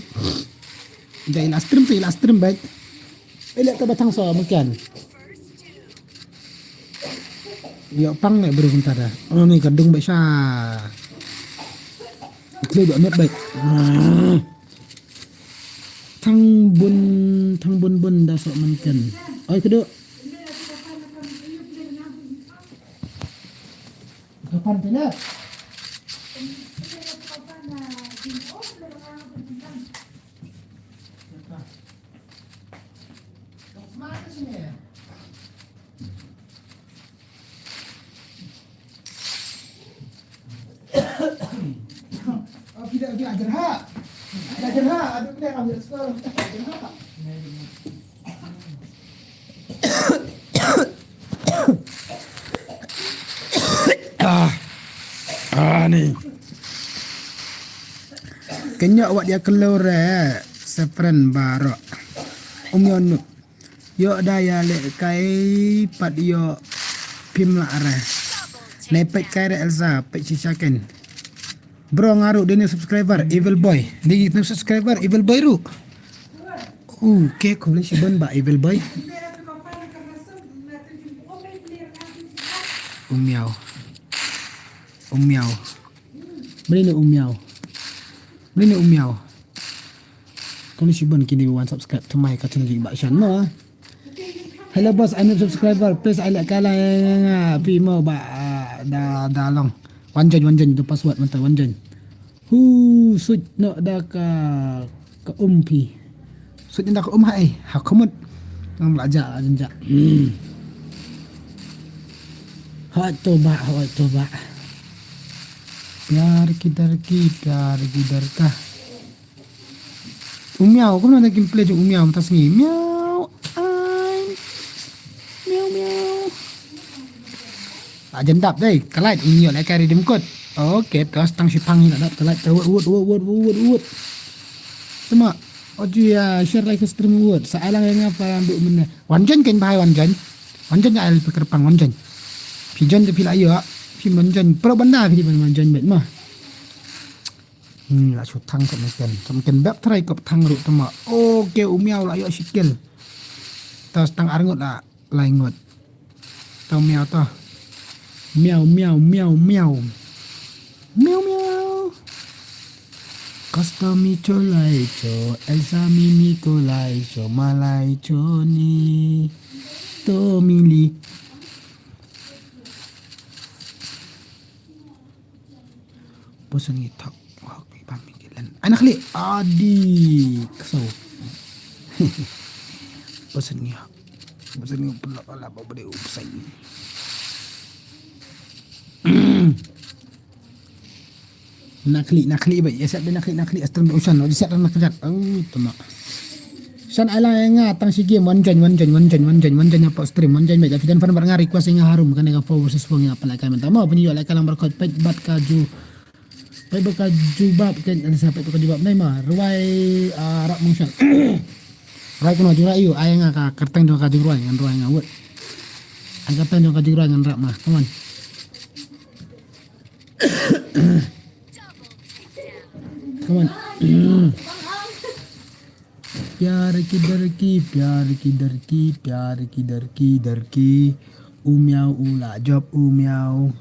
Dei la stream tu la stream baik. Ele ka batang so mungkin. Yo pang ne bru kunta da. Oh ni kadung baik sha. Kli dua met baik. Thang bun thang bun bun da sok mungkin. Oi kedu. Kapan tu nak? Ah, ah, ni. Kenyok wat ya kelore sefren baro. Umyon nuk. Yo da ya le kai pat yo pim la re. Ne pet kai re Elsa, pet si saken. Bro ngaru dini subscriber, Evil Boy. Dini subscriber, Evil Boy ru. Uh, ke kuli si bon ba Evil Boy. Umiau. Umiau. Mrine umiau. Mrine umiau. Kani shibun kini wan subscribe to my ka channel ba shan no. Hello boss, I'm a subscriber. Please I like kala nga pi mo ba da da long. Wan join wan join tu password mata wan join. Hu suit no da ka ka um pi. Suit da ka um hai ha kumut. Ngam la ja la ja. Hai to ba hai to ba. Pyar ki dar ki pyar ki dar ka. Umiau, kumno da kin play jong umiau mynta sngi. Miau, ai. Miau, miau. Ajan dap dei, kalait umiau lai kari dim kot. Okay, terus tang shipang ni dap kalait terus wut wut wut wut wut wut. Tuma, oji ya share like stream wut. Sa alang yang apa yang duk mena. Wan jan kan bahai wan jan. Wan jan ya al pikir pang wan jan. Pijan de pila yo. Pi wan jan. Pro banda pi wan jan bet mah. Hmm, la shu thang sa mungkin. Sa mungkin bep trai kop thang ru tama. Okay, umiau la yo sikil. Tas tang arngut la lai ngut. Tau miau to. Miau miau miau miau. Miau miau. Kasta mi cholai cho, Elsa mi mi kolai cho, malai cho ni. To mili. Bosan ngi thok hok mi pam mi kilen. Anak li adi kso. Bosan ngi hok. Bosan ngi pun la la ba bade upsai. Nakli nakli ba ya sat nakli nakli astan ba usan lo sat nakli. Oh tama. San ala nga tang si game one join one join one join one join one join apa stream one join mega fidan fan bar nga request nga harum kan nga four versus four nga pala kai menta mo pun yo lai kalang barkot pet bat kaju pet bat kaju bab kan sa pet kaju bab nai ma ruai ah, rak mungsan. Ruai kuno jura yu ai nga ka kerteng jong kaju ruai ngan ruai nga wut. Ai kerteng jong kaju ruai ngan rak ma come on. Come on. Pyar ki dar ki, pyar ki dar ki, pyar ki dar ki dar ki. U miau u la jop u miau.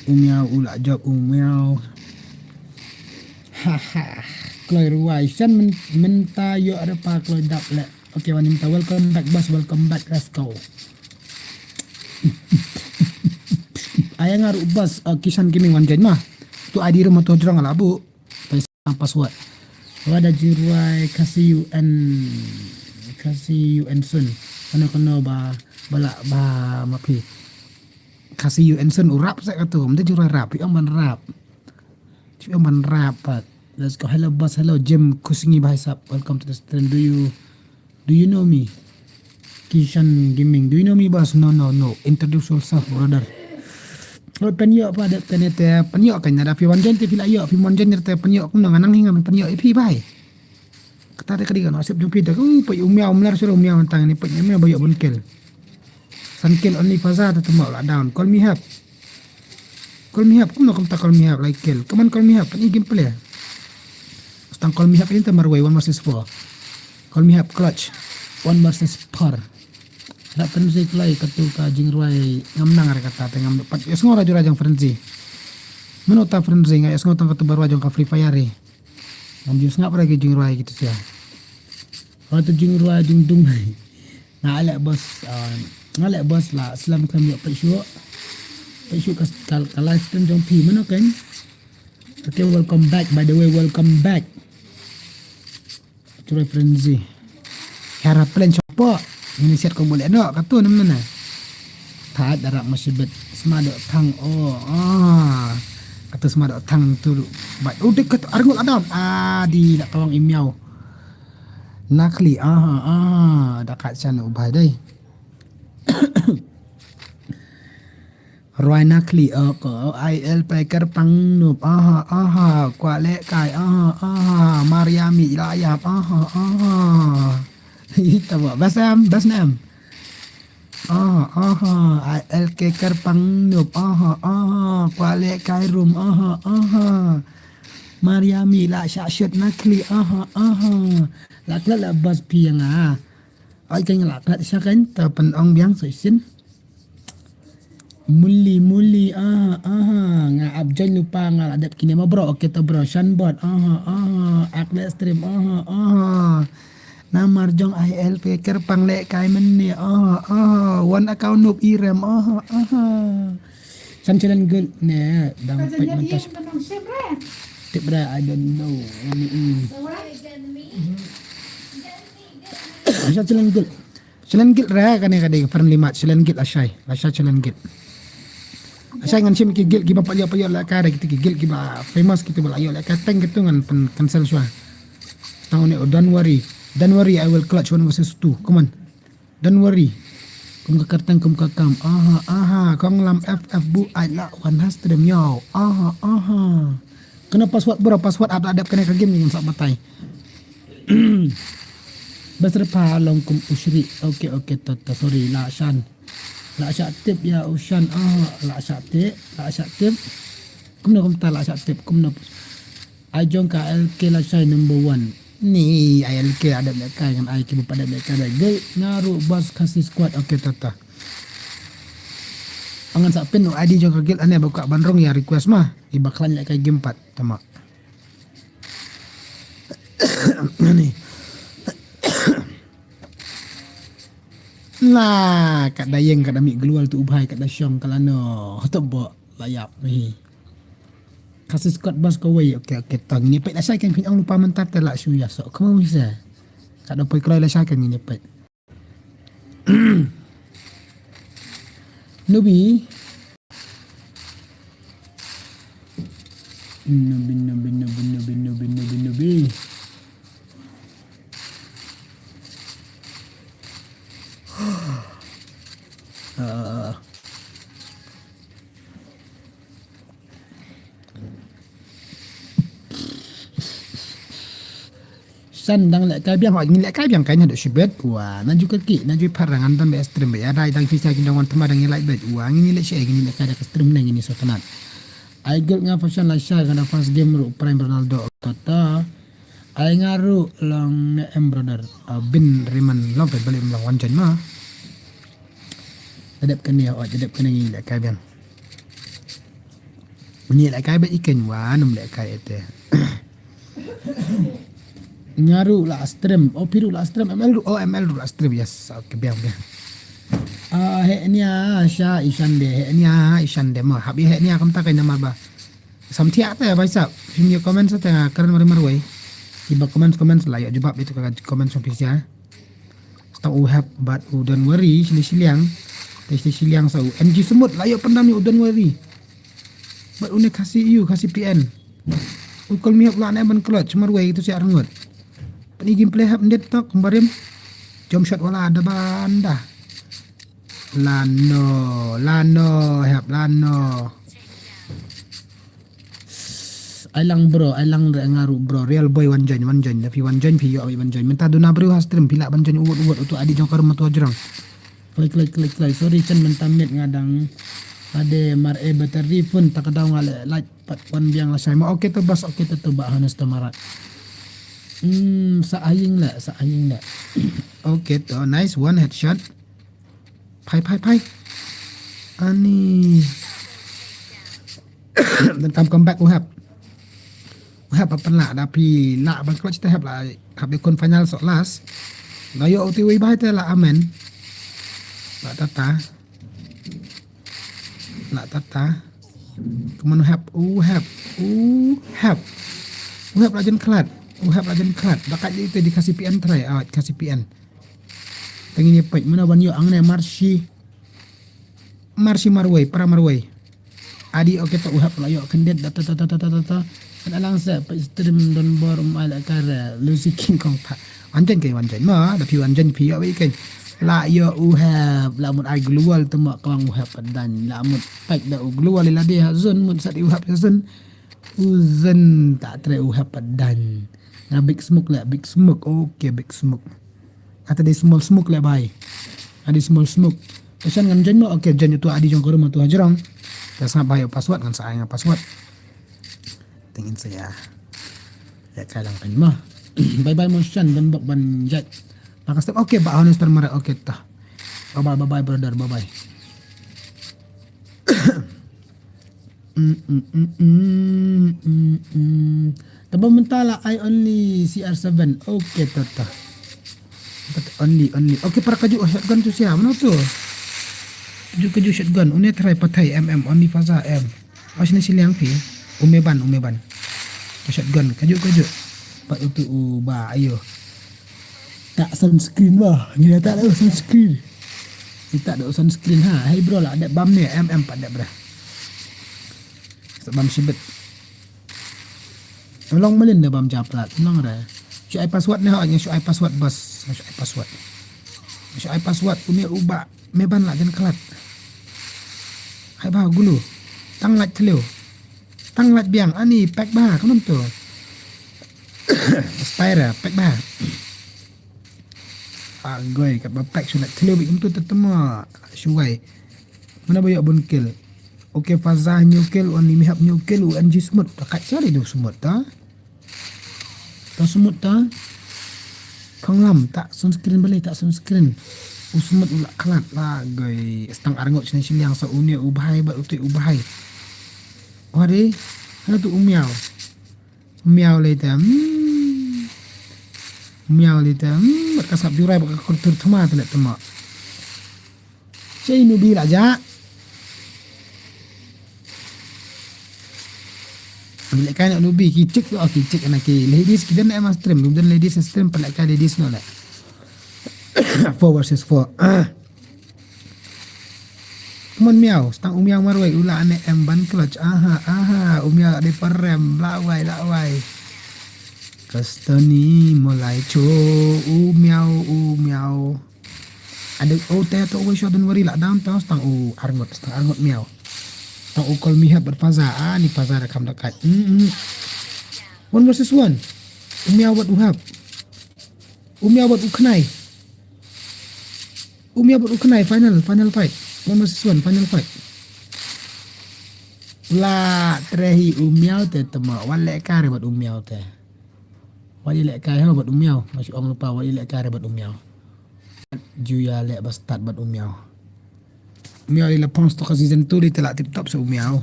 U miau u la jop u miau. Ha ha. Kloi ruai shan men- menta yo ada pa kloi dap le. Okay, wan menta welcome back boss, welcome back, let's go. Ayang aru boss uh, kisan kimi wan jen mah. Tu adi rumah tu jrong ala bu. Password. Wa da jingrwai Khasi U N, Khasi U N Sun. Kano kano ba, ba la, ba ma phi. Khasi U N Sun u rap sa katu. Mda jingrwai rap. Phi ong ban rap. Phi ong ban rap pat. Let's go. Hello boss. Hello Jim Kusingi Bhaisap. Welcome to the stream. Do you, do you know me? Kishan Gaming. Do you know me boss? No, no, no. Introduce yourself, brother. Oh, pynïoh pa dep kane te pynïoh kan ada phi wan join te phi la ïoh phi mon join te pynïoh kumno ngan nang hi ngan pynïoh ïa phi bai. Kata te ka dei ka nasib jong phi te u peit u miaw mlar shuh u miaw tang ni peit u miaw ba ïoh bun kill. San kill only Faza te temo la down. Call me hap. Call me hap kumno kumta call me hap like kill. Come on call me hap kan i game play. Stang call me hap ini te marwei one versus four. Call me hap clutch one versus four. Rap frenzy kloi katu ka jingrwai ngam nang re kata te ngam pat ïohsngew ra jong frenzy. Mano ta frenzy nga ïohsngew tang katu ba rwai jong ka Free Fire ri. Ngam ju sngap re ki jingrwai kitu sia. Katu jingrwai jingdung. Nga leh boss, ah, nga leh boss la slem klem ïoh peit shuh. Peit shuh ka, ka, ka live stream jong phi mano kan. Okay, welcome back. By the way, welcome back. Jingrwai frenzy. Hera plan shop. Ini siat ko boleh no katu nem nana. Thad darak masih bet sema dok thang oh. Ah. Katu sema dok thang tu. Bai udik katu arngul adam. Ah di dak kawang imiau. Nakli aha aha dakat sana ubai dai. Rwai na khlieh o ko ai el pe kyrpang nup aha aha kwah leh kai aha aha Mariami la yap aha aha. Ita ba bas em bas nem. Aha aha ai el ke kyrpang nup aha aha kwah leh kai rum aha aha. Mariami la shah shut na khlieh aha aha. La klet la bas piang ah. Ai kan la klet sha kan ta pen ong biang so isin. Muli muli aha aha nga ap join lupa nga la dep kine ma bro okay to bro shan bot aha aha ak le stream aha aha. Namar jong ai el pe kyrpang leh kai men ne aha aha wan account nup irem aha aha. San challenge gul ne dang pek mentas. Tip bra I don't know. Ani i. San challenge gul. Challenge guild re kane ka dei friendly match challenge guild lashai lashai challenge guild. Lashai ngan shim ki guild kiba payo payo la ka da kiti ki guild kiba famous kiti ba la yo la ka teng kitu ngan pen cancel shwa. Tang ne oh, don't worry. Don't worry I will clutch one versus two. Come on. Don't worry. Kum ka kerteng kum ka kam. Aha aha kong lam F F bu ai la wan has tedem yo. Aha aha. Kena password bro password ada ada kena ka game ni ngan sa batai. Bas re pha long kum u shri. Okay okay ta ta sorry la shan. La sha tip ya u shan ah la sha tip la sha tip. Kumno kum ta la sha tip kumno. Ai jong ka L K la shai number one. Ni ai L K adep le kai ngan ai ki bu padep le kai da gel nga ru bas Khasi squad okay ta ta. Angan sa pin u I D jong ka gel ane ba ka ban rong ya request ma. I ba klan le kai game pat tama. Ni. La ka da yeng ka da mi global tu ubai ka da shong ka la no. Hotob bo la yap ni. Khasi squad bas ko wei okay okay tang ni pet la shai kan kin ong lupa mentat te la shu ya so. Kamu bisa. Ka da poi kloi la shai kan ni pet. Nubi. Nubi nubi nubi nubi nubi nubi nubi. Ah. San dang leh kai biang hoi ngin leh kai biang kai na dok shibet wa na ju kaki na ju parangan dan be stream be ya dai dang fisa kin dang wan tema dang leh bet wa ngin leh shi ngin leh kai da stream na ngin so tanat. Ai gol nga fashion la sha kana first game ru prime Ronaldo tota. Ai nga ru long ne em brother bin riman long kai balik long wan jan ma. Adep kene o adep kene ngin leh kai biang. Ni leh kai ba iken wa num leh kai ete. Nyaru la stream, o piru la stream, M L ru, o M L ru la stream, yes, okay biang biang. Ah, he nia sha ishan de, he nia ishan de ma, hab he nia kam ta kai namar ba. Sam thiah te bai sa, him ye comment sa te karen mari marwei. Kiba comment, comment la ïoh jubab ïa tu ka comment song pisa. Stop u Hep bad u Don Worry, sini siliang. Te sini siliang sa u M G Smut la ïoh pyndam ïa u Don Worry. Bad une Khasi U, Khasi P N. U Call Me Hep la ne ban klot, sumar wei tu siar ngut. Peni gameplay Hep ndet tok, kumbarim. Jom shot wala da banda. Lano, lano, Hep, lano. Ai lang bro, ai lang re ngaru bro. Real boy wan join, wan join. Da phi wan join, phi ïoh wan join. Mynta duna bro ha stream, phi lah ban join uwut, uwut, utu adi jong ka rumah tua jrong. Klik, klik, klik, klik. Sorry, chan mynta miet nga dang. Ade mar e battery phone, ta ka daw nga le, like, pat wan biang la shai ma. Okay to bas, okay to, to ba honest to marat. Hmm, sa aying le, sa aying le. Okay to, nice one headshot. Phai, phai, phai. Ani. Dan kam come back u Hep. U Hep, hap pynlah da phi lah ban klot te Hep la, hap dei kon final sok last. Da ïoh uti wei bai te la amen. La tata. La tata. Kumno u Hep, u Hep, u Hep. U Hep la jan khlad. U Hep la jan khlad. Da kat ite di Khasi P N try, awat Khasi P N. Tengin ïa peit, mano ban ïoh angne marshi. Marshi marwei, para marwei. Adi okay to u Hep la ïoh kendit da ta ta ta ta ta ta. Kan alang se peit stream don bor um ai la kare Lucy King Kong pa. Wan join ke wan join ma, da phi wan join phi ïoh wei ken. La ïoh u Hep, la mut ai global te ma kawang u Hep padan. La mut peit da u global la dei ha zone, mut sat u Hep ha zone. U zone ta tre u Hep padan. Na big smoke le, big smoke. Okay, big smoke. Ata dei small smoke le bai. Adi small smoke. Pesan ngan join mo, okay, join utu adi jong ka rumah tua jrong. Te sngap bai password ngan sa ai nga password. Tengin saya. Ya kalang kan mo. Bye bye mo shan dan bok ban jat. Maka step, okay, ba honest mara, okay ta. Bye bye, bye bye brother, bye bye. Mm, mm, mm, mm, mm, mm. Taba mynta la I only C R seven. Okay, tata. But only, only. Okay, para kaju, oh, shotgun tu siapa? Mana tu? Kaju, kaju shotgun. Une try pathai M M, only Faza M. Oh, sini siliang phi. Umeban, umeban. Shotgun, kaju, kaju. Pat utu u ba, ayo. Tak sunscreen bah. Ngi tak ada sunscreen. Kita ada sunscreen ha. Hey bro lah, ada bam ni, M M pat ada bro. Sa bam shibit. Long melin da bam japlat, long re. Shu ai password ni ha, shu ai password bas. Shu ai password. Shu ai password, uni uba, meban lah jan klat. Hai bah gulu. Tang lait thliew. Tang lait biang, ani pek bah, kanom tu. Spire, pek bah. Agoi, kat ba pek shu lait thliew bik kumtu tetema. Shuwai. Mana ba ïoh bun kill. Okay, Faza hynñiew kill, u Andy Mihap hynñiew kill, u N G Smut. Ta kat sha dei u Smut ta. Ta Smut ta. Khonglam, tak sunscreen balei, tak sunscreen. U Smut u la khlad la goi. Stang arngut sini siliang sa une u bhai, bad utu u bhai. Wari, hana tu u miaw. Miaw lei te. Hmm. Miaw lei te. Hmm. Bad ka sap jurai bad ka kurtur thma te le thma. Cei nubi la ja. Lehkai nubi ki chick tu, ki chick na ki ladies ki don em stream, don ladies stream, lehkai ladies no le. Four versus four. Mon miaw, stang u miaw marwei u la ne em ban clutch. Aha, aha, u miaw di parem, lawai, lawai. Kastoni molai cho, u miaw, u miaw. Ada u te to wei sho don wari la dam to stang u arngut, stang arngut miaw. Stang u Call Me Hap bad Faza, ah, ni Faza da kam da kat. Hmm, hmm. One versus one. U miaw bad u hap. U miaw bad u khnai. U miaw bad u khnai, final, final fight. One versus one, final fight. La trehi u miaw te temo, wan lehkai bad u miaw te. Wan lehkai ha bad u miaw, masih ong lupa wan lehkai bad u miaw. Ju ïa leh ba start bad u miaw. U miaw di la phong stok season two di te la tip top sa u miaw.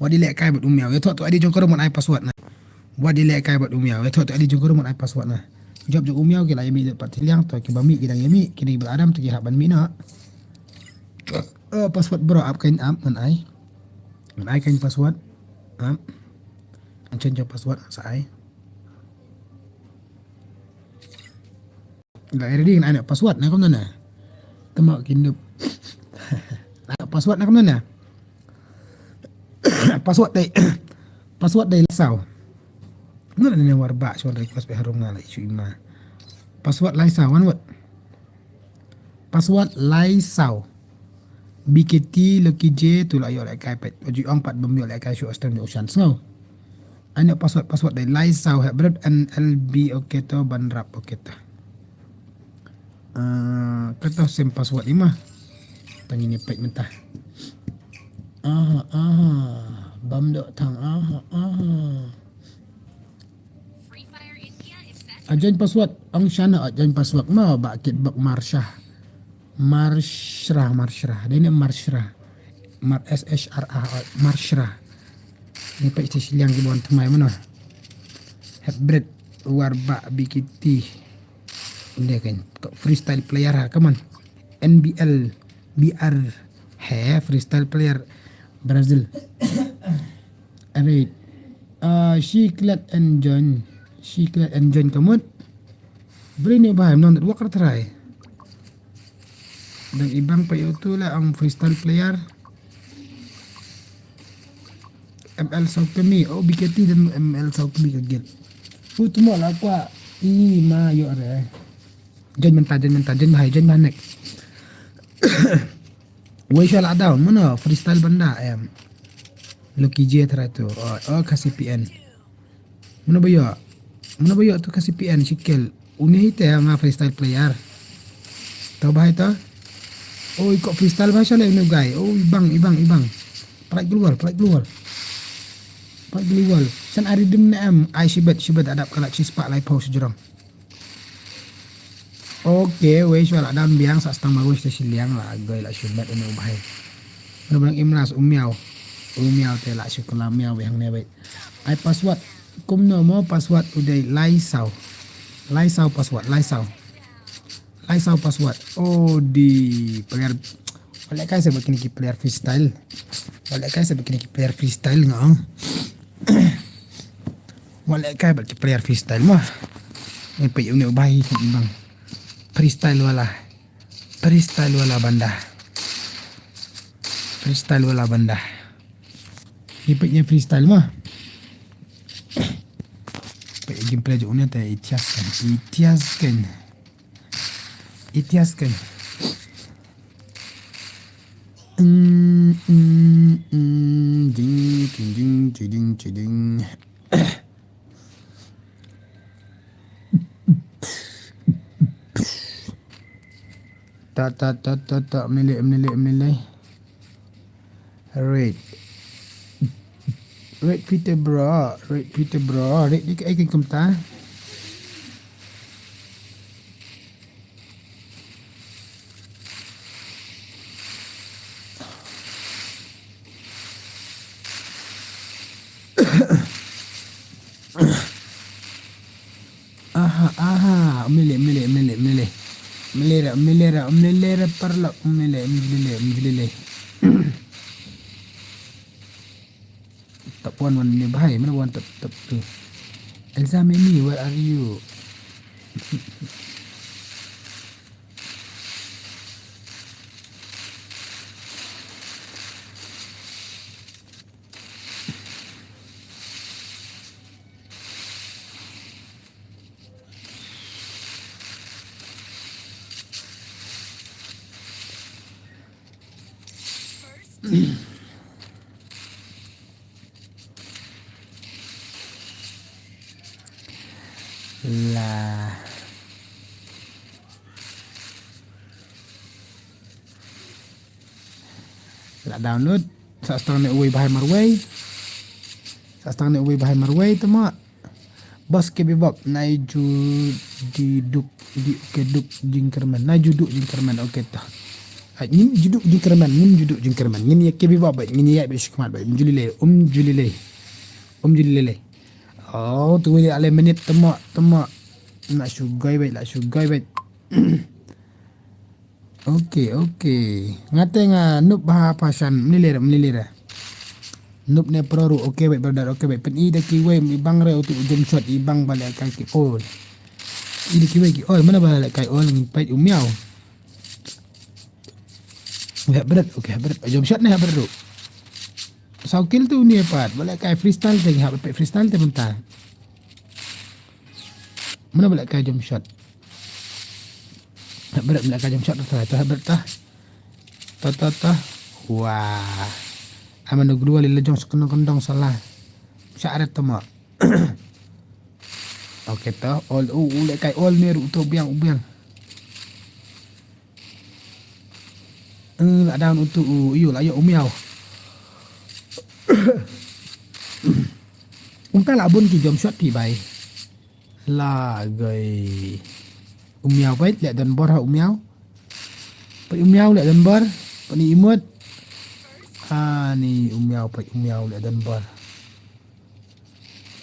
Wat di lehkai bad u miaw. Ïa thoh tu adi jong ka ruh mon ai password na. Wat di lehkai bad u miaw. Ïa thoh tu adi jong ka ruh mon ai password na. Jop jong u miaw ki la ïa mih pat thylliang to ki ba mih ki dang ïa mih kine ba la dam to ki hap ban mih na. Oh, password bro ap kain ap mon ai. Mon ai kain password. Ap. An change jong password sa ai. Nga ready, nga ai password na kumno na. Tama ki noob. Password na kumno na. Password dei, password dei lai saw. Ngan ne war ba shon request pe harum nga lai shu ima. Password lai saw, one word. Password lai saw. B K T Lucky J tu la ïoh lehkai peit. Ju ong pat bym ïoh lehkai shu Australian Ocean sngew. Ai ne password, password dei lai saw, heh bret, N L B, okay to, ban rap, okay to. Ah, kato same password ima. Tang ini peit mynta. Aha, aha. Bam dok tang, aha, aha. A join password, ong shana a join password ma ba kit bak Marsha. Marshra, Marshra. Dei ne Marshra. Mar S H R A, Marshra. Ni peit te shiliang ki bon tmai mano. Hebret war ba B K T. Inde kan freestyle player ha, come on. N B L B R, he freestyle player Brazil. Alright. Uh, she glad and join. She glad and join kamut. Bri ni bahai mnon network try. Dang ibang pa yotu la ang freestyle player. M L Saukemi, oh B K T dan M L Saukemi ka git. Pu tmo la kwa i ma yo re. Jen menta, jen menta, jen bahai, jen bahai nek. Wei shwa la down, mano freestyle banda em. Lucky J try tu, oh, oh ka C P N. Mano ba yo? Mano ba yo tu ka C P N shikel. Uni hite nga freestyle player. Tau bahai ta? Oh, iko freestyle bahai shale uni guy. Oh, ibang, ibang, ibang. Palai global, palai global. Palai global. San ari dim ne em. Ai shibet, shibet adap kalak shispa lai pau sejrong. Okay, wei shwa la dam biang sa stang marwei sa shiliang la goi la shibet uni bahai. Mano ba nang imlas umiau. Umiau te la shukla miau wei hang ne wei. Ai password. Kumno mo password u dei lai saw. Lai saw password, lai saw. Lai saw password. Oh, di player. Wale kai sa ba kini ki player freestyle. Wale kai sa ba kini ki player freestyle nga. Wale kai ba ki player freestyle mo. Ni pe uni ubai bang. Freestyle wala. Freestyle wala banda. Freestyle wala banda. Ni peit ïa freestyle ma. Peit gameplay jong une te itias kan. Itias kan. Itias kan. Mm, mm, mm, ding, ding, ding, ding, ding, ding. Ta, ta, ta, ta, ta, mlele, mlele, mlele. Red. Red Peter bro, Red Peter bro, Red di ka ai kin kumta. Aha, aha, mlele, mlele, mlele, mlele. Mlele ra, mlele ra, mlele ra paralok, mlele, mlele, mlele. Top one, one ni bahai, mana one top, top two. Elsa Mimi, where are you? La. La download. Sa stang ne uwei bahai marwei. Sa stang ne uwei bahai marwei tama. Bas ke bibap nai ju di duk di ke duk jingkermen. Nai ju duk jingkermen, okay ta. Ai, ngin ju duk jingkermen, ngin ju duk jingkermen. Ngin ïa ke bibap bait, ngin ïa bait shikmat bait. Um ju lilei, um ju lilei. Um ju lilei. Oh, tu wili ale minit tama, tama. La shu goi bait, la shu goi bait. Okay, okay. Nga te nga nup bha pashan mlilira, mlilira. Nup ne pro ru, okay bait brother, okay bait. Pen i da ki wei mi bang re utu ujum shot i bang bale ka ki pol. Ïa kiwei ki all, mano ba lehkai all ngin peit u Miaw. Hap bret, okay, hap bret. Jump shot ne hap bret ruh. Saw kill tu une pat. Ba lehkai freestyle te, hap peit freestyle te mynta. Mano ba lehkai jump shot. Hap bret, ba lehkai jump shot ta, ta hap bret ta. Ta, ta, ta. Wah. Ai mano glua lila jong sa kyndong kyndong sala. Sha ret tama. Okay to, all, u, u lehkai all ne ruh uto u biang, u biang. Eh, la down uto u, ïoh la ïoh u Miaw. Kumta la bun ki jump shot phi bai. La gai. U Miaw peit leh don bor ha u Miaw. Peit u Miaw leh don bor. Peit ni imut. Ani u Miaw peit u Miaw leh don bor.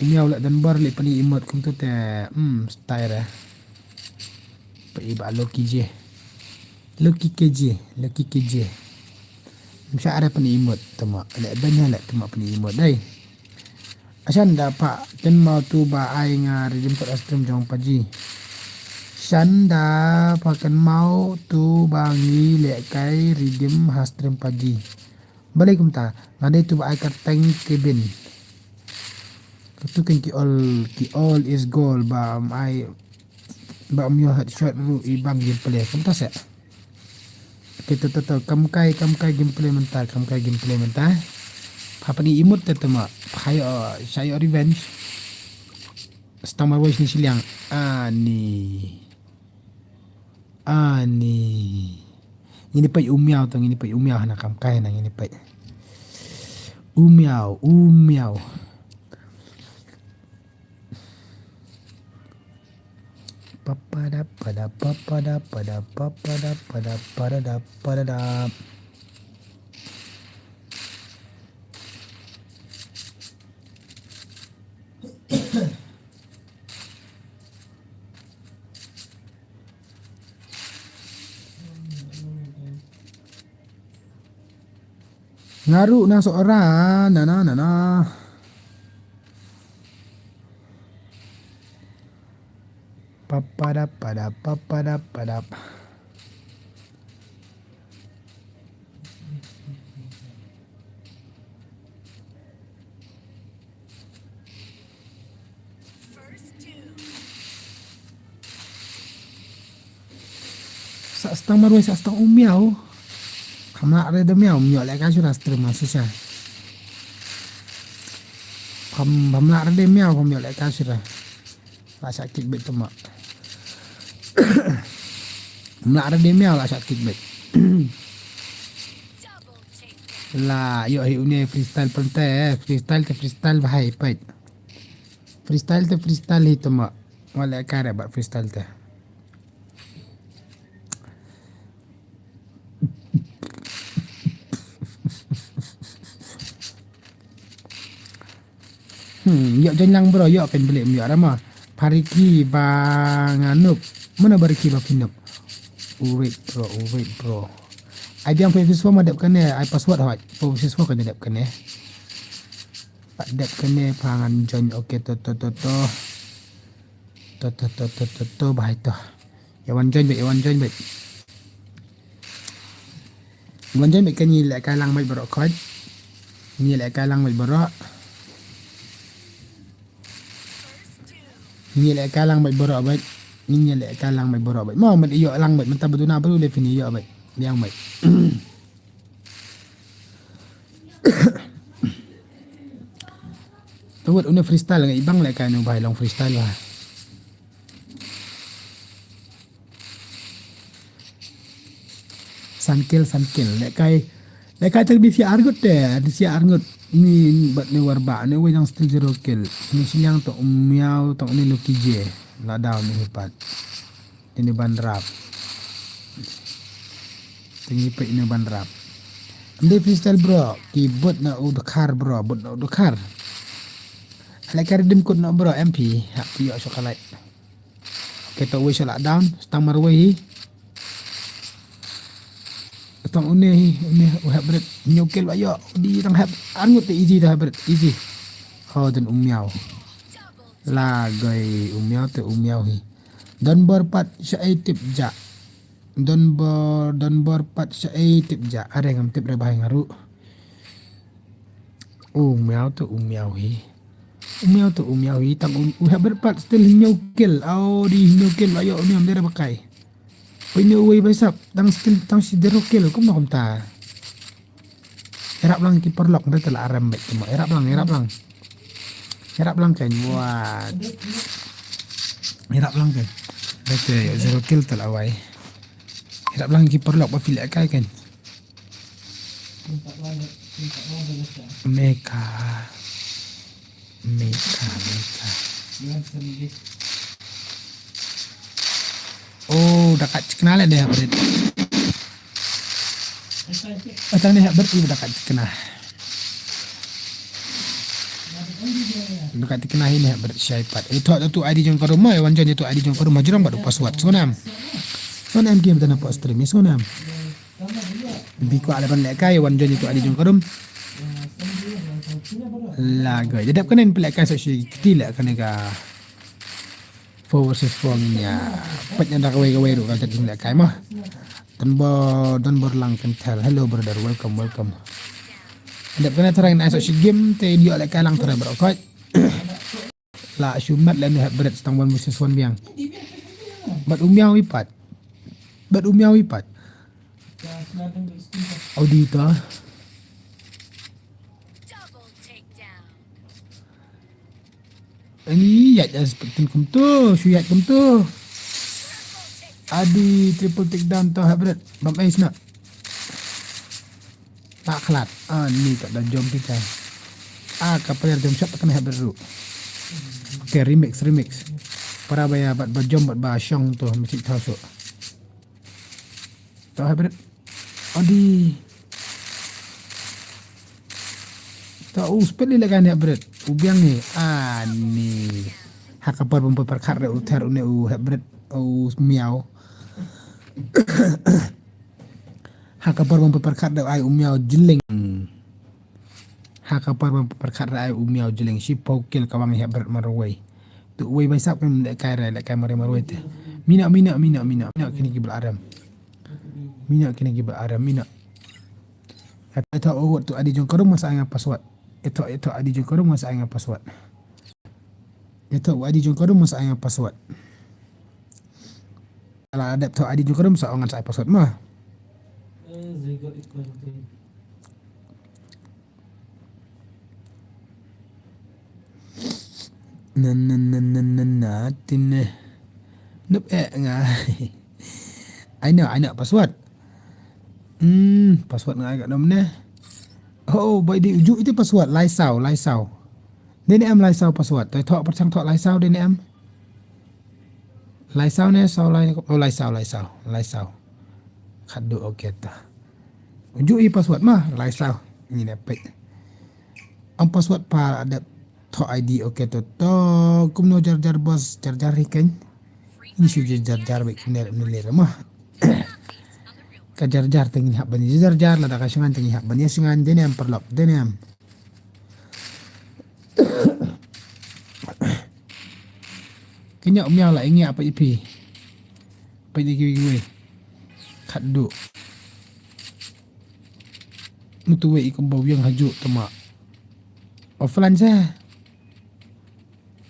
U Miaw leh don bor leh peit ni imut kumtu te. Hmm, style eh. Peit i ba Lucky J. Lucky K J, Lucky K J. Msha are peit ni imut tama. Leh banya leh tama peit ni imut dai. Shanda pha kynmaw tu ba ai nga redeem code ha stream jong Paji. Shanda pha kynmaw tu ba ngi lehkai redeem ha stream Paji. Balei kumta, nga dei tu ba ai kyrteng Kevin. Katu kan ki all, ki all is gold ba am ai Ba um ïoh headshot ruh i bang gameplay kumta se. Okay, to, to, to, kam kai, kam kai gameplay mynta, kam kai gameplay mynta. Pha peit ni imut te tama. Pha ïoh, sha ïoh revenge. Stang marwei shini shiliang. Ani. Ani. Ngin ïa peit u Miaw to, ngin ïa peit u Miaw hana kam kai hana ngin ïa peit. U Miaw, u Miaw. Papada pada papada pada papada pada pada pada pada. Nga ruh na Sohra, na, na, na, na. Papada pada, papada pada. Sa stang marwei sa stang u Miaw. Pham lah re de Miaw, Miaw leh ka sura stream ma sisa. Pham, pham lah re de Miaw, pham Miaw leh ka sura. La sa kick back tama. Pham lah re de Miaw la sa kick back. La, ïoh hi une freestyle pynte, eh. Freestyle te freestyle ba hai peit. Freestyle te freestyle hi tama. Wala kare ba freestyle te. Hmm, ïoh join lang bro, ïoh pen beli ïoh rama. Pariki ba nga noob. Mana bariki ba phi noob. Wait bro, wait bro. Ai biang Facebook ma dep kane, ai password hot. Facebook ka dep kane. Pat dep kane pha ngan join, okay to to to to. To to to to to to bahai to. Ïa wan join bad, ïa wan join bad. Wan join bad kan ngi leh kai lang bad baroh khot. Ngi leh kai lang bad baroh. Ngi leh kai lang bad baroh bad. Ngi leh kai lang bad baroh bad. Mo mat ïoh lang bad mynta ba duna baru le phin ïoh bad. Liang bad. Tawat une freestyle ngai bang leh kai nu bai long freestyle ba. San kill, san kill. Leh kai, leh kai tang di sia arngut te, di sia arngut. Ni bat ni warba, ni wei jang still zero kill. Ni siliang to Miaw, to ni Lucky J. La down ni hipat. Ini ban rap. Tingi pe ini ban rap. Ande freestyle bro, ki bot na u dkhar bro, bot na u dkhar. Ala kar dim kot na bro, M P, hap yo shokalat. Okay, to wei shala down, stang marwei hi. Tang une hi, une u hap bret, nyokel ba yo, di tang hap, arngut te easy to hap bret, easy. Oh, dan u Miaw. La gai u Miaw te u Miaw hi. Don bor pat shaei tip ja. Don bor, don bor pat shaei tip ja. Are ngam tip re bhai nga ruh. U miau tu, u miau hi. U miau tu, u miau hi. Tang u, u Hepbret pat still hynñiew kill. Au di hynñiew kill la ïoh u niam dei re ba kai. Pynñiew wei bhai sap. Tang still, tang shi zero kill. Kumno kumta. Ïarap lang ki paralok, nda te la arem beit kumba. Ïarap lang, ïarap lang. Ïarap lang kan, wah. Ïarap lang kan. Nda te zero kill te la wai. Ïarap lang ki paralok ba phi lehkai kan. Meka. Meka, meka. Oh, da kat chikna le deh, Hepbret. Atang ne Hepbret i da kat chikna. Da kat chikna hi ne Hepbret shai pat. Eh, thoh tu I D jong ka rum, eh, wan join tu I D jong ka rum, hajrong bad u password. Sonam. Sonam game tana post stream, sonam. Bi kwah le ban lehkai wan join tu I D jong ka rum. La goi. Dadep kane pynlehkai sa shi kiti le kane ka four versus four ngin ïa peit ïa da kawei kawei ruh ka tet jong lehkai mo. Don bor, don bor lang kan tel. Hello brother, welcome, welcome. Dadep kane tharai ngin ai sa shi game te ïoh lehkai lang tharai bro. Koi. La shu mat lem ne Hepbret stang one versus one biang. Bad u miau i pat. Bad u miau i pat. Audi ta. Ani ïaid as petin kumto, shu ïaid kumto. Audi triple takedown ta Hepbret. Bam ace na. Tak khlad. Ah, ni ka da jom pita. Ah, ka player jom shot ka ne Hepbret ruh. Okay, remix, remix. Para ba ïa bad ba jom bad ba shong tu, mesti tahu so. Tu Hepbret. Adi. Tu u split le kan Hepbret. U biang ni. Ah, ni. Ha ka por bom por khat re u ther u ne u Hepbret. U miau. Ha ka por bom por khat re ai u miau jling. Ha ka por bom por khat re ai u miau jling. Shi pau kill ka bang Hepbret marwei. Tu wei bai sap kan lehkai re, lehkai marwei marwei te. Mina, mina, mina, mina. Mina kini ki bla arem. Mina kini ki bla arem, mina. Ito, ito, oh, tu I D jong ka rum masa nga password. Ito, ito, I D jong ka rum masa nga password. Ito, I D jong ka rum masa nga password. Ala adep to I D jong ka rum sa ong ngan sa ai password ma. Na, na, na, na, na, na, tin, eh. Nup eh nga. I know, I know password. Hmm, password nga ai ka nom ne. Oh, bai di uju ite password, lai saw, lai saw. Dei ne em lai saw password. Toi thok pyrchang thok lai saw dei ne em. Lai saw ne saw lai, oh, lai saw, lai saw, lai saw. Khadduh, okay ta. Uju i password ma, lai saw. Ni ne peit. Am password pa adep thok I D, okay to. To kumno jar jar boss, jar jar hi keiñ. Ni shu jar jar beit kumne ne le ma. Ka jar jar te ngin hap ban jar jar lada ka shngain te ngin hap ban ïa shngain dei ne em paralok, dei ne em. Kynja u miaw la i ngiah pat ïa phi. Pat ïa kiwei kiwei. Khadduh. Mutu wei i kumba wiang hajuh tama. Offline sa.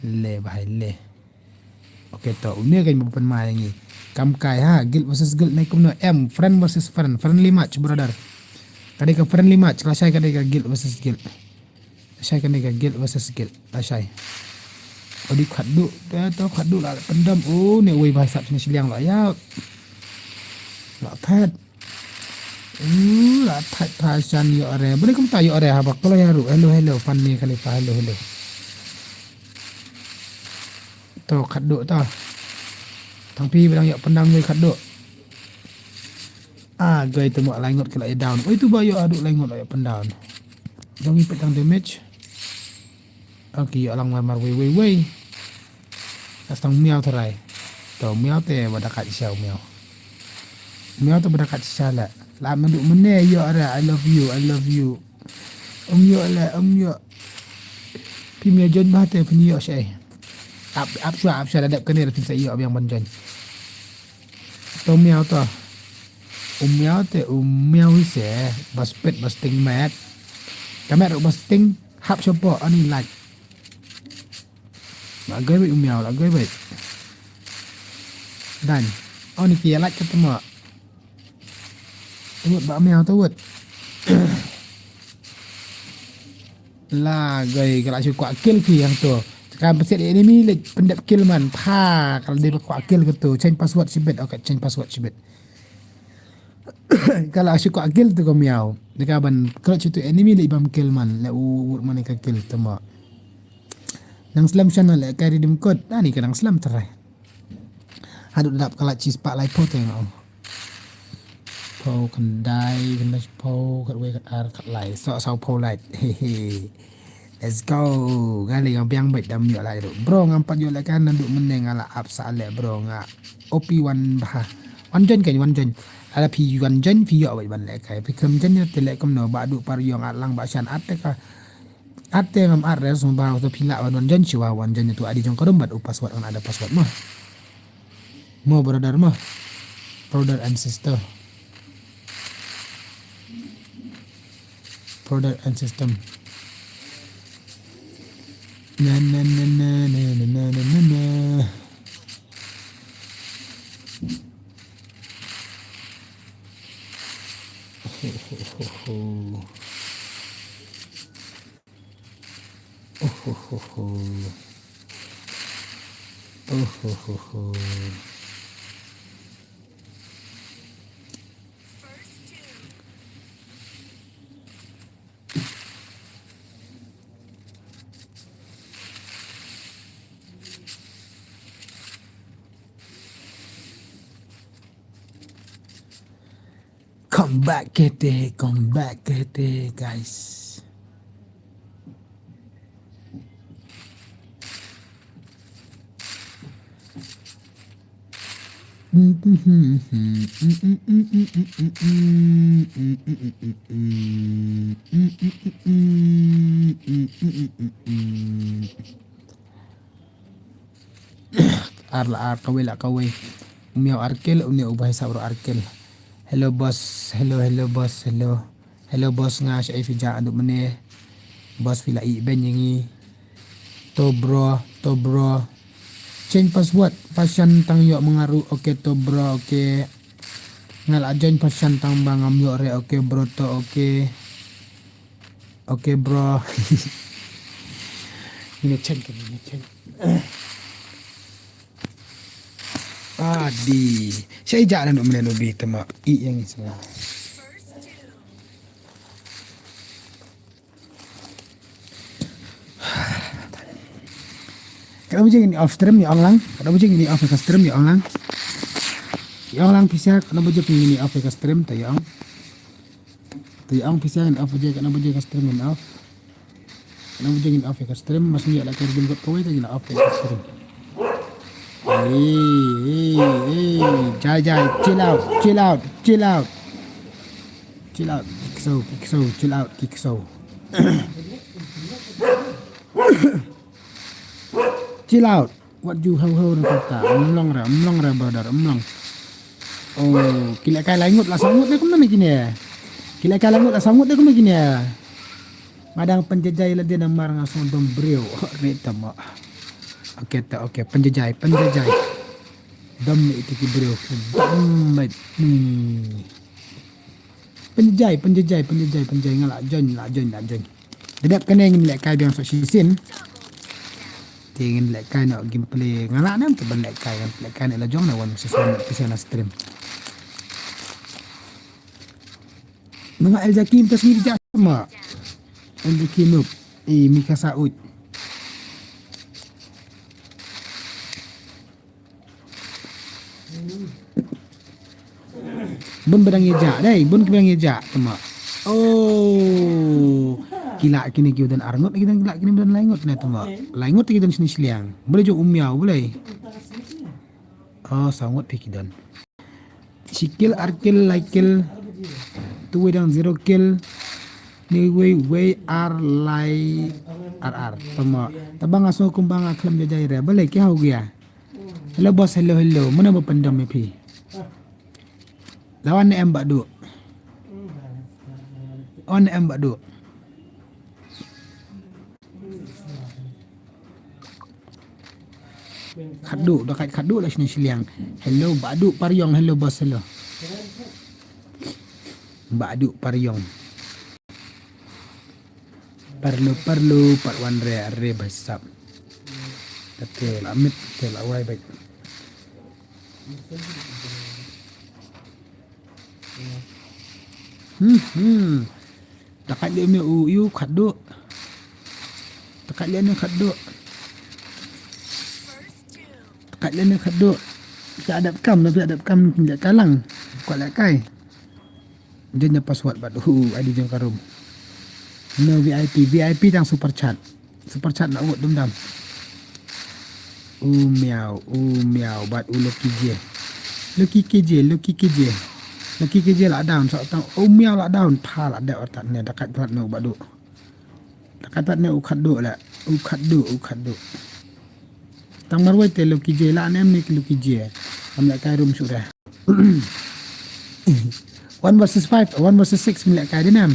Le bahai le. Okay to, une kan ba pynmai ngi. Kam kai ha, guild versus guild ne kumno em, friend versus friend, friendly match brother. Ka dei ka friendly match, ka lashai ka dei ka guild versus guild. Lashai ka dei ka guild versus guild, lashai. Odi khadduh, to khadduh la pyndam, oh ne wei bai sap sini shiliang la ya. La phet. Uh, la thait pha shan ïoh re. Bani kumta ïoh re haba kala ïa ruh. Hello, hello, Fan Mia Khalifa, hello, hello. To khadduh to. Tang phi ba dang ïoh pyndam wei khadduh. Ah, gai tu mo lai ngut kala ïa down. Oi tu ba ïoh haduh lai ngut la ïoh pyndam. Dang ïa pyndam damage. Ong ki ïoh lang mar mar wei wei wei. Ka stang miaw tharai. To miaw te ba da kat shisha u miaw. Miaw te ba da kat shisha la. La myndu mynne ïoh ara, I love you, I love you. Um ïoh la, um ïoh. Phi miaw jon ba te phi ïoh shai. Ap, ap shwa, ap shwa, da dep kane da phin sa ïoh biang ban join. To miaw to. U miaw te, u miaw hi se, ba spit, ba sting met. Ka met ruh ba sting, hap shapoh, ani lait. La goi beit u miaw, la goi beit. Dan. Ani ki ïa lait ka tama. Tawut ba miaw tawut. La goi ka la shu kwah kill phi hangto. Ka pasiat enemy leh pyndep kill man. Pha ka la dei ba kwah kill kato. Change password shibit. Okay, change password shibit. Ka la shu kwah kill to ka miaw. Ka ban clutch to enemy leh bam kill man. Leh u wut man ka kill tama. Nang slem shan leh ka redeem code. Ani ka nang slem trai. Haduh dap ka la chi spah lai phew te nga ong. Phew khyndai, khyndai phew, khatwei, khatar, khatlai. Saw, saw phew lait. Hehe. Let's go. Nga lei nga biang beit dam ïoh lait ruh. Bro ngam pat ïoh lehkai naduh mynne nga la ap sa leh bro nga. O P wan bha. Wan join kan, wan join. Lada phi wan join phi ïoh beit ban lehkai. Phi khlem join te leh kumno ba duh par ïong at lang ba shan at te ka. At te ngam at re sngewbha to phi lah wan wan join shuwa wan join tu adi jong ka room bad u password ngan ada password mo. Mo brother mo. Brother and sister. Brother and sister. Na na na na. Ohohoho. Ohohoho. Come back कहते हैं, come back कहते हैं, guys. Ar la ar kawei la kawei. Miaw ar kel, une u bai sab ro ar kel. Hello boss, hello, hello boss, hello. Hello boss, nga sha ai fija adu mene. Boss fila i ben yangi. To bro, to bro. Change password, fashion tang yo mengaru, okay to bro, okay. Nga la join fashion tang ba ngam yo re, okay bro to, okay. Okay bro. Ini change kan, ini change. Adi. Sha ija na nuk menen ubi tama. I yang isla. Kada bujing ini off stream ya ong lang. Kada bujing ini off ka stream ya ong lang. Ya ong lang pisa kada bujing ini off ka stream ta ya ong. Ta ya ong pisa ini off aja kada bujing ka stream ini off. Kada bujing ini off ka stream mas ni la ka redeem code kawei ta ini off ka stream. Hey, hey, hey, jai jai, chill out, chill out, chill out. Chill out, kikso, kikso, chill out, kikso. Chill out. Wat ju hau hau na kata. Mlong ra, mlong ra brother, mlong. Oh, ki lehkai lai ngut la saw ngut de kumno me kine. Ki lehkai lai ngut la saw ngut de kumno kine. Nga dang pynjajai la de namar nga sngewdom briew. Re tama. Okay ta, okay, pynjajai, pynjajai. Dom iti ki briew. Dom met. Hmm. Pynjajai, pynjajai, pynjajai, pynjajai nga la join, la join, la join. Dedap kane ngin lehkai biang sok shisien. Te ngin lehkai noh gameplay nga la nam te ban lehkai ngin lehkai ne la jong na wan shisien pisa na stream. Nunga El Jakim tas ngi dijak sama. El Jakim up. Eh, Mikasa uj. Bun ba dang ïa jah dei, bun ki ba dang ïa jah tama. Oh. Ki lah kine ki ba don ar ngut, ki don, ki lah kine ba don lai ngut ne tama. Lai ngut ki don shini shiliang. Balei jong u miaw balei. Oh, saw ngut phi ki don. Shi kill, ar kill, lai kill. Tuwei dang zero kill. Ni wei wei ar lai ar ar. Tama. Taba nga sngew kumba nga khlem jajai re. Balei ki hau gia. Hello boss, hello, hello. Mano ba pyndam ïa phi? Lawan ne em Bah Duh. On em Bah Duh. Khadduh, da kat khadduh la sini siliang. Hello, Bah Duh Pariong, hello boss, hello. Bah Duh Pariong. Parlo, parlo, pat wan re, re basap. Tete la mit, tete la wai baik. Hmm, hmm. Takat le me u, u khadduh. Takat le me khadduh. Takat le me khadduh. Phi adap kam, na phi adap kam, phi kalang. Ko le kai. Jin ya password bad u I D jong ka room. No V I P, V I P tang super chat. Super chat na wot dum dam. U miau, u miau, bad u Lucky J. Lucky K J, Lucky K J. Lucky K J la down, sa tang u miau la down, pha la dep artat ne, da kat plat ne u Bah Duh. Da kat plat ne u khadduh la, u khadduh, u khadduh. Tang marwei te Lucky J la ne em ne ki Lucky J. Am la kai room shuh re. One versus five, one versus six, mi leh kai dei nam.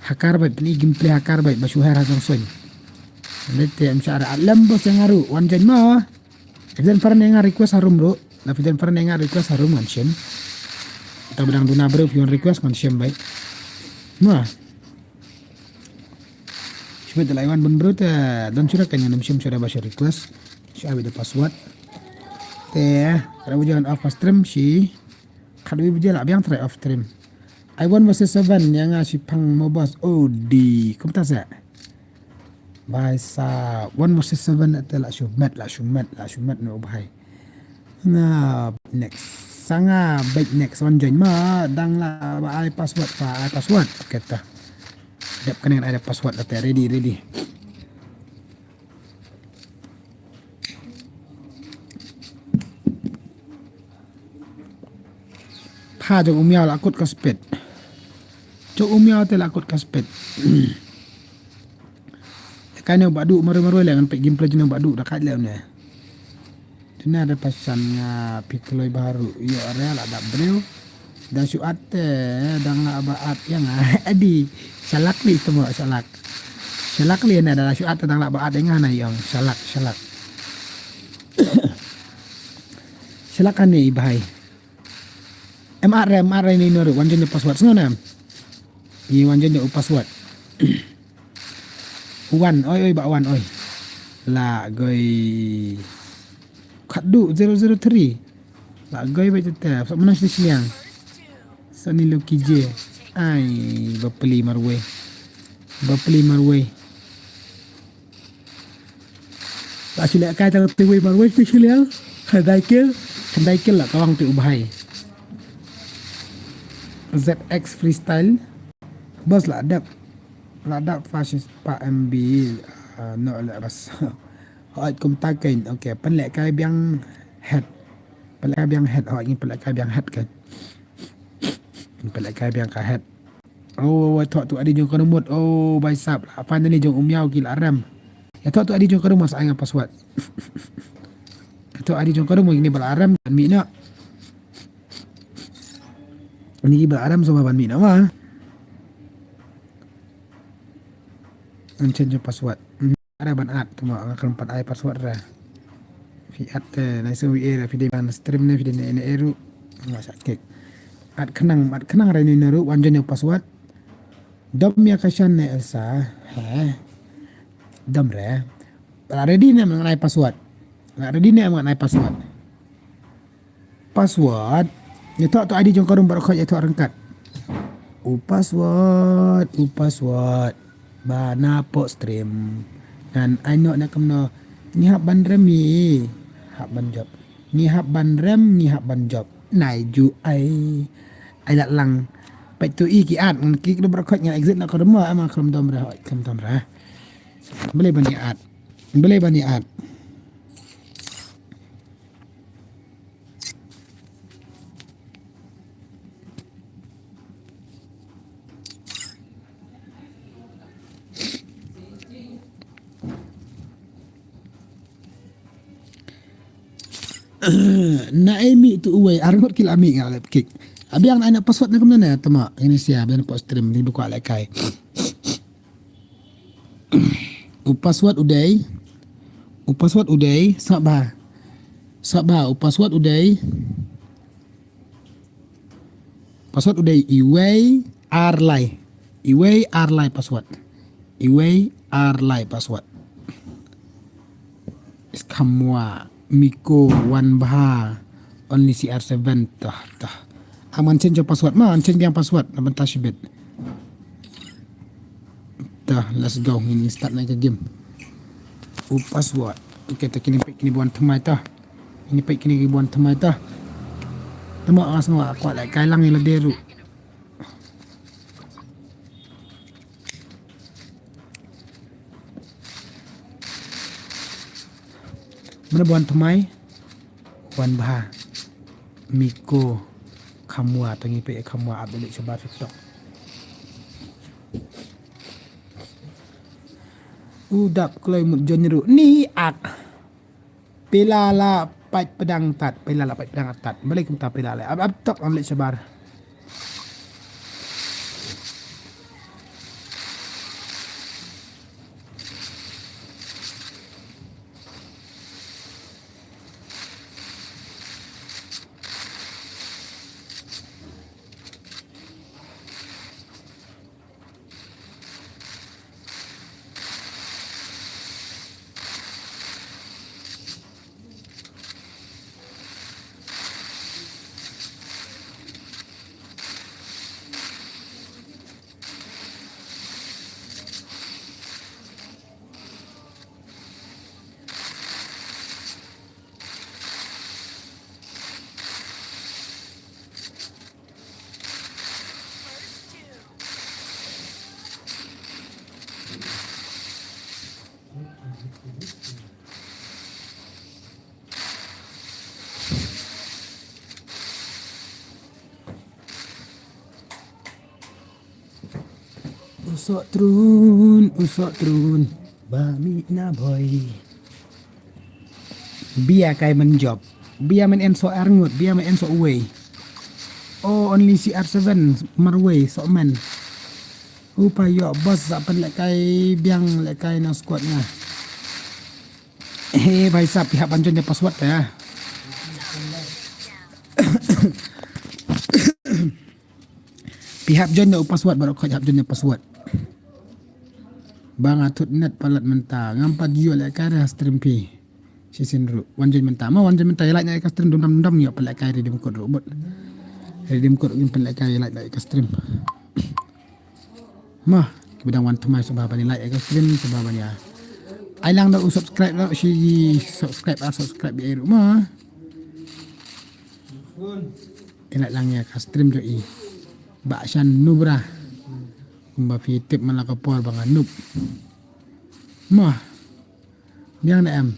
Hakar bait, pynï gameplay hakar bait, ba shu her ha jong soñ. Leh te em shah ra lem bos yang aru, wan jen mo. If then pernah nga request harum ru, la if then pernah nga request harum ngan shim. Ta badang duna bro, if you want request ngan shim bait. Mo. Shibit da la wan bun bro te, don shuh kan ngan shim shuh da ba shu request. Shu abi da password. Te, kada ujan off stream shi. Khadwi biji la biang try off stream. I one versus seven, yang nga shi pang mo boss. Oh, di. Kumta sa. Bai sa one versus seven te la shu met, la shu met, la shu met no bhai. Nga next. Sanga back next one join ma dang la ba ai password pa ai password. Okay ta. Dep kane ai password la te ready, ready. Pha jong u miaw la kut ka spit. Jong u miaw te la kut ka spit. Ka ne u Bah Duh marwei marwei le ngan peit gameplay jong u Bah Duh da kat le ne. Duna da pasan nga phi kloi baru ïoh re la dap briew. Da shu at te dang la ba at ïa nga. Adi. Shalak li temo shalak. Shalak li na da shu at te dang la ba at ïa nga na ïong. Shalak, shalak. Shalak ane i bhai. Em at re, em at re ni noru wan jin password sngo na. Ni wan jin u password. Wan, oi, oi, ba wan, oi. La goi. Khadduh zero zero three. La goi ba jete. Sa mana sini siliang. Sa ni Lucky J. Ai, ba peli marwei. Ba peli marwei. La shu leh kai tang te wei marwei te shu leh. Khandai kill, khandai kill la kawang te u bhai. Z X freestyle. Bos la dep. La dep fascist pa M B. Ah, no le bas. Hoi kumta kein. Okay, pynleh kai biang head. Pynleh kai biang head. Hoi ngi pynleh kai biang head kein. Pynleh kai biang ka head. Oh, thoh tu adi jong ka remote. Oh, bai sap. Finally jong u miaw ki la rem. Ya thoh tu adi jong ka remote sa ai nga password. Ya thoh adi jong ka remote ni ba la rem ban mi na. Ni ba la rem sama ban mi na wa. Ngan change password. Ada ban at, tuma nga khlem pat ai password ra. Phi at te, nai sngewbha ra, phi dei ban stream ne, phi dei ne, ne eru. Nga sa kek. At khnang, at khnang ra ni neru, wan jen password. Dom ïa ka shan ne Elsa, he. Dom re. La ready ne ngan ai password. La ready ne ngan ai password. Password. Ïathoh tu I D jong ka room baroh khoit ïathoh ryngkat. U password, u password. Ba na pok stream. Ngan ai noh na kumno. Ngi hap ban rem ngi. Hap ban jop. Ngi hap ban rem, ngi hap ban jop. Nai ju ai. Ai lat lang. Peit tu i ki at ngan kik da baroh khoit ngan exit na ka room ma ama khlem dom ra, khlem dom ra. Balei ban ïa at. Balei ban ïa at. Na ai mi tu uwei, ar ngut ki la mi nga lep kik. Abiang na ai na password na kumna na tama. Ini sia, biang post stream, di buka lekai. U password u dei. U password u dei, saba. Saba, u password u dei. Password u dei iwei ar lai. Iwei ar lai password. Iwei ar lai password. Skamwa, Miko, Wan Bha, Only C R seven, tah, tah. Am an change password, ma, an change biang password, na bynta shibit. Tah, let's go, ngin start na ka game. U password. Okay, ta kini pek kini buan thamai tah. Kini pek kini buan thamai tah. Tama as ngwa kwah lai kai lang ila deru. Mana buan thamai? Wan Bha. Miko. Khamwa, tangi pe khamwa, abdali shabar TikTok. U dap kloi mut jon ru. Ni ak. Pila la pait pedang tat, pila la pait pedang tat. Balik kumta pila la. Ab, ab tok am lek shabar. U sok trun, u sok trun. Ba mi na boy. Bia kai man job. Bia man en sok ar ngut, bia man en sok wei. Oh, only C R seven, marwei, sok man. Upa yo, boss, sa pen lek kai, biang lek kai na squad nga. He, bhai sahab, phi hap ban jon da password ya. Phi hap jon da u password, baroh khoit hap jon da password. Ba nga thut net palat mynta, ngam pat ïoh leh kai ha stream phi. Shisien ruh, wan jon mynta, ma wan jon mynta, ïa like na ka stream, dum dam dum dam, ïoh pat leh kai redeem code ruh bud. Redeem code ngin pat leh kai, ïa like na ka stream. Ma, ki ba dang wan thymmai sngewbha ban ïa like ïa ka stream, sngewbha ban ïa. Ai lang da u subscribe da u shi subscribe, ah, subscribe ïa ruh ma. Ïa like lang ïa ka stream jong i. Bah Shan Nubra. Kumba phi tip man la ka por ba nga noob. Ma. Biang ne em.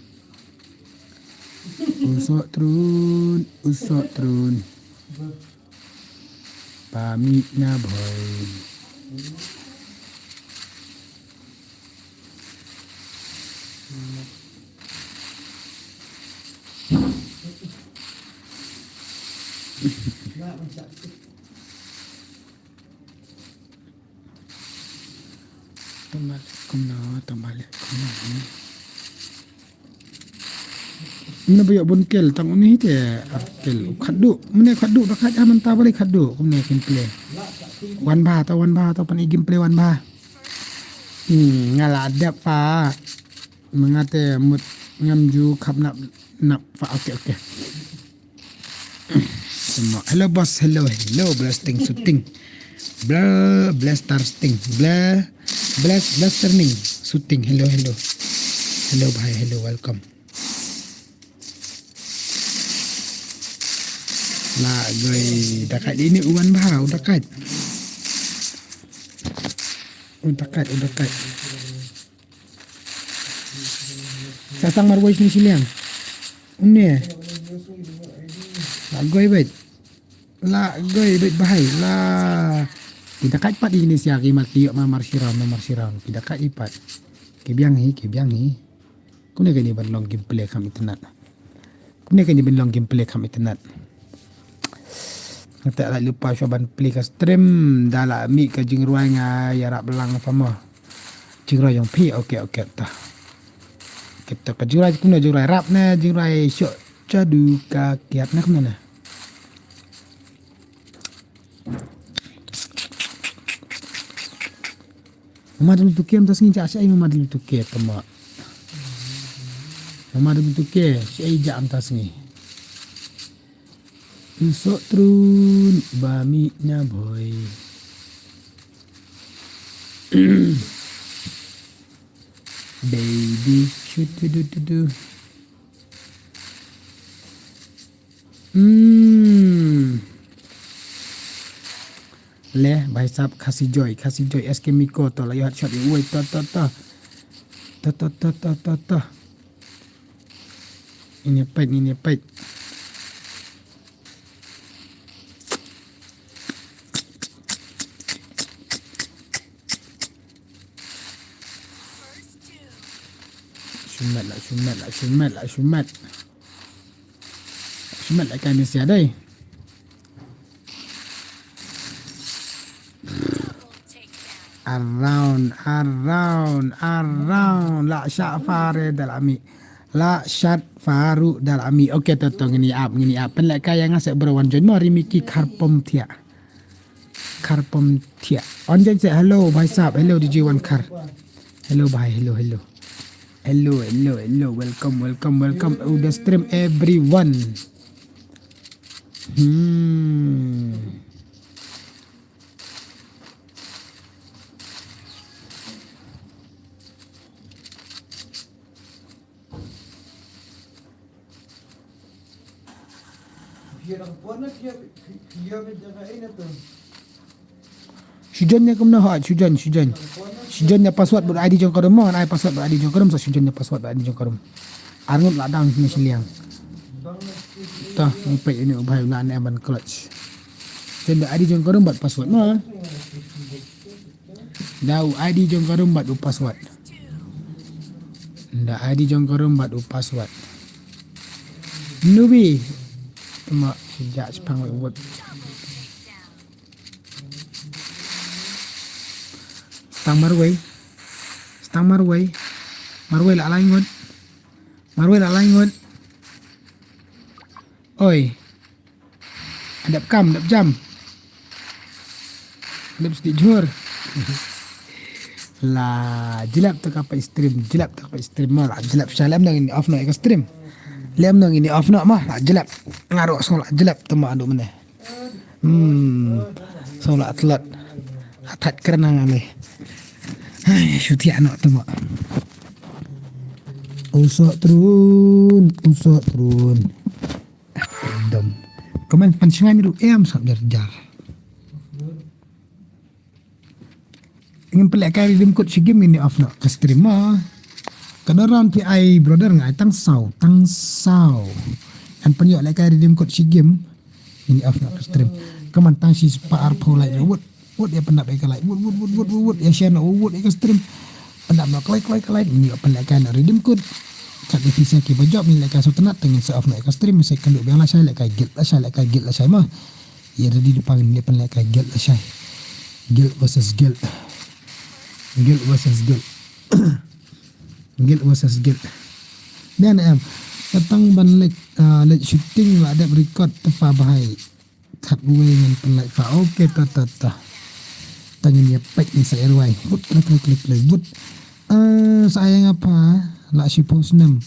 U sok trun, u sok trun. Ba mi na boy. Tang ba leh kumno, tang ba leh kumno. Mane ba ïoh bun kill tang une hi te ar kill u khadduh. Mane khadduh da khat ha mynta ba leh khadduh kumne kin play. Wan bha ta, wan bha ta pan i game play wan bha. Hmm, nga la dep pa. Manga te mut ngam ju khap nap nap pa, okay, okay. Hello boss, hello, hello, blasting shooting. Bla, blaster sting. Bla, blas, blaster ning. Shooting, hello, hello. Hello, bhai, hello, welcome. La, goi, dakat ini uwan bha, udah kat. Udah kat, udah kat. Sa tang marwei sini siliang. Une. La goi bait. La goi bait bahai. La. Kita kat pat ini sia ki mar ki ma mar siram, ma mar siram. Kita kat ipat. Ki biang hi, ki biang hi. Kune kani ban long gameplay kam internet. Kumne ka ngi bin long game play kham internet. Nga te la lypa shuwa ban play ka stream, da la mih ka jingrwai nga ïarap lang pha mo. Jingrwai jong phi, okay, okay, ta. Kita ka jingrwai kumne, jingrwai rap ne, jingrwai shoh jadu ka kiat ne kumne ne. Mama da lutuke mynta sngi ja, shaei mama da lutuke tama. Mama da lutuke, shaei ja mynta sngi. Ïoh soh trun ba mih na bhoi. Baby, shoot to do to do. Hmm. Le, bhai sahab, Khasi Joy, Khasi Joy, S K Miko, to la ïoh headshot ïa uwei, to, to, to. To, to, to, to, to, to. Ini peit, ini peit. Shumat la, shumat la, shumat la, shumat. Shumat la ka Malaysia dei. Around, around, around. La shat fare dal ami. La shat faru dal ami. Okay, to, to, ngini ap, ngini ap. Pynlehkai ïa nga seh bro, wan join mo, Rimiki Kharpom Thiah. Kharpom Thiah. Wan join seh, hello, bhai sahab. Hello, D J Wan Khar. Hello, bhai. Hello, hello. Hello, hello, hello. Welcome, welcome, welcome. To the stream, everyone. Hmm. Shu join ïa kumno hooid, shu join, shu join. Shu join ïa password bad I D jong ka room mo, ai password bad I D jong ka room, sa shu join ïa password bad I D jong ka room. Ar ngut la down shane shiliang. Toh, ngi peit ïa une u bhai u la ne ban clutch. Join da I D jong ka room bad password mo. Da u I D jong ka room bad u password. Da I D jong ka room bad u password. Nubi. Tama shu jah shipang wei wut. Stang marwei. Stang marwei. Marwei la lai ngut. Marwei la lai ngut. Oi. Dep kam, dep jam. Dep sdi jhur. La jlep ta ka pa stream, jlep ta ka pa stream mo, la jlep sha lem nang ini off no ka stream. Lem nang ini off no mo, la jlep. Nga ruh sngew la jlep tama adu mene. Hmm. Sngew la tlot. La thait kren nang ale. Hai, shu thiah no tama. U soh trun, u soh trun. Dom. Comment pan shngain ruh em sap jar jar. Ngin pynlehkai redeem code shi game ngin ïa off noh ka stream mo. Ka don round phi ai brother nga ai tang saw, tang saw. Ngan pynïoh lehkai redeem code shi game ngin ïa off noh ka stream. Ka man tang shi spah arphew like ruh wut. Wut ïa pyndap ïa ka like. Wut, wut, wut, wut, wut, wut. Ïa share noh, wut, wut ïa ka stream. Pyndap noh ka like, ka like, ka like. Ngin ïa pynlehkai noh redeem code. Kat ïa phi sa kiba jop ngin lehkai sngewtynnat te ngin sa off noh ïa ka stream. Sa kynduh biang lashai lehkai guild lashai, lehkai guild lashai mo. Ïa ready lypa ngin ïa pynlehkai guild lashai. Guild versus guild. Guild versus guild. Guild versus guild. Dei ne em. Ka tang ban leit, ah, leit shooting la dep record te pha bhai. Khatwei ngan pynlait pha. Okay, ta, ta, ta. Ta ngin ïa peit ngin sa ïa rwai. Wut, klik, klik, klik, klik. Wut. Ah, sa ïa nga pha. La shiphew snem.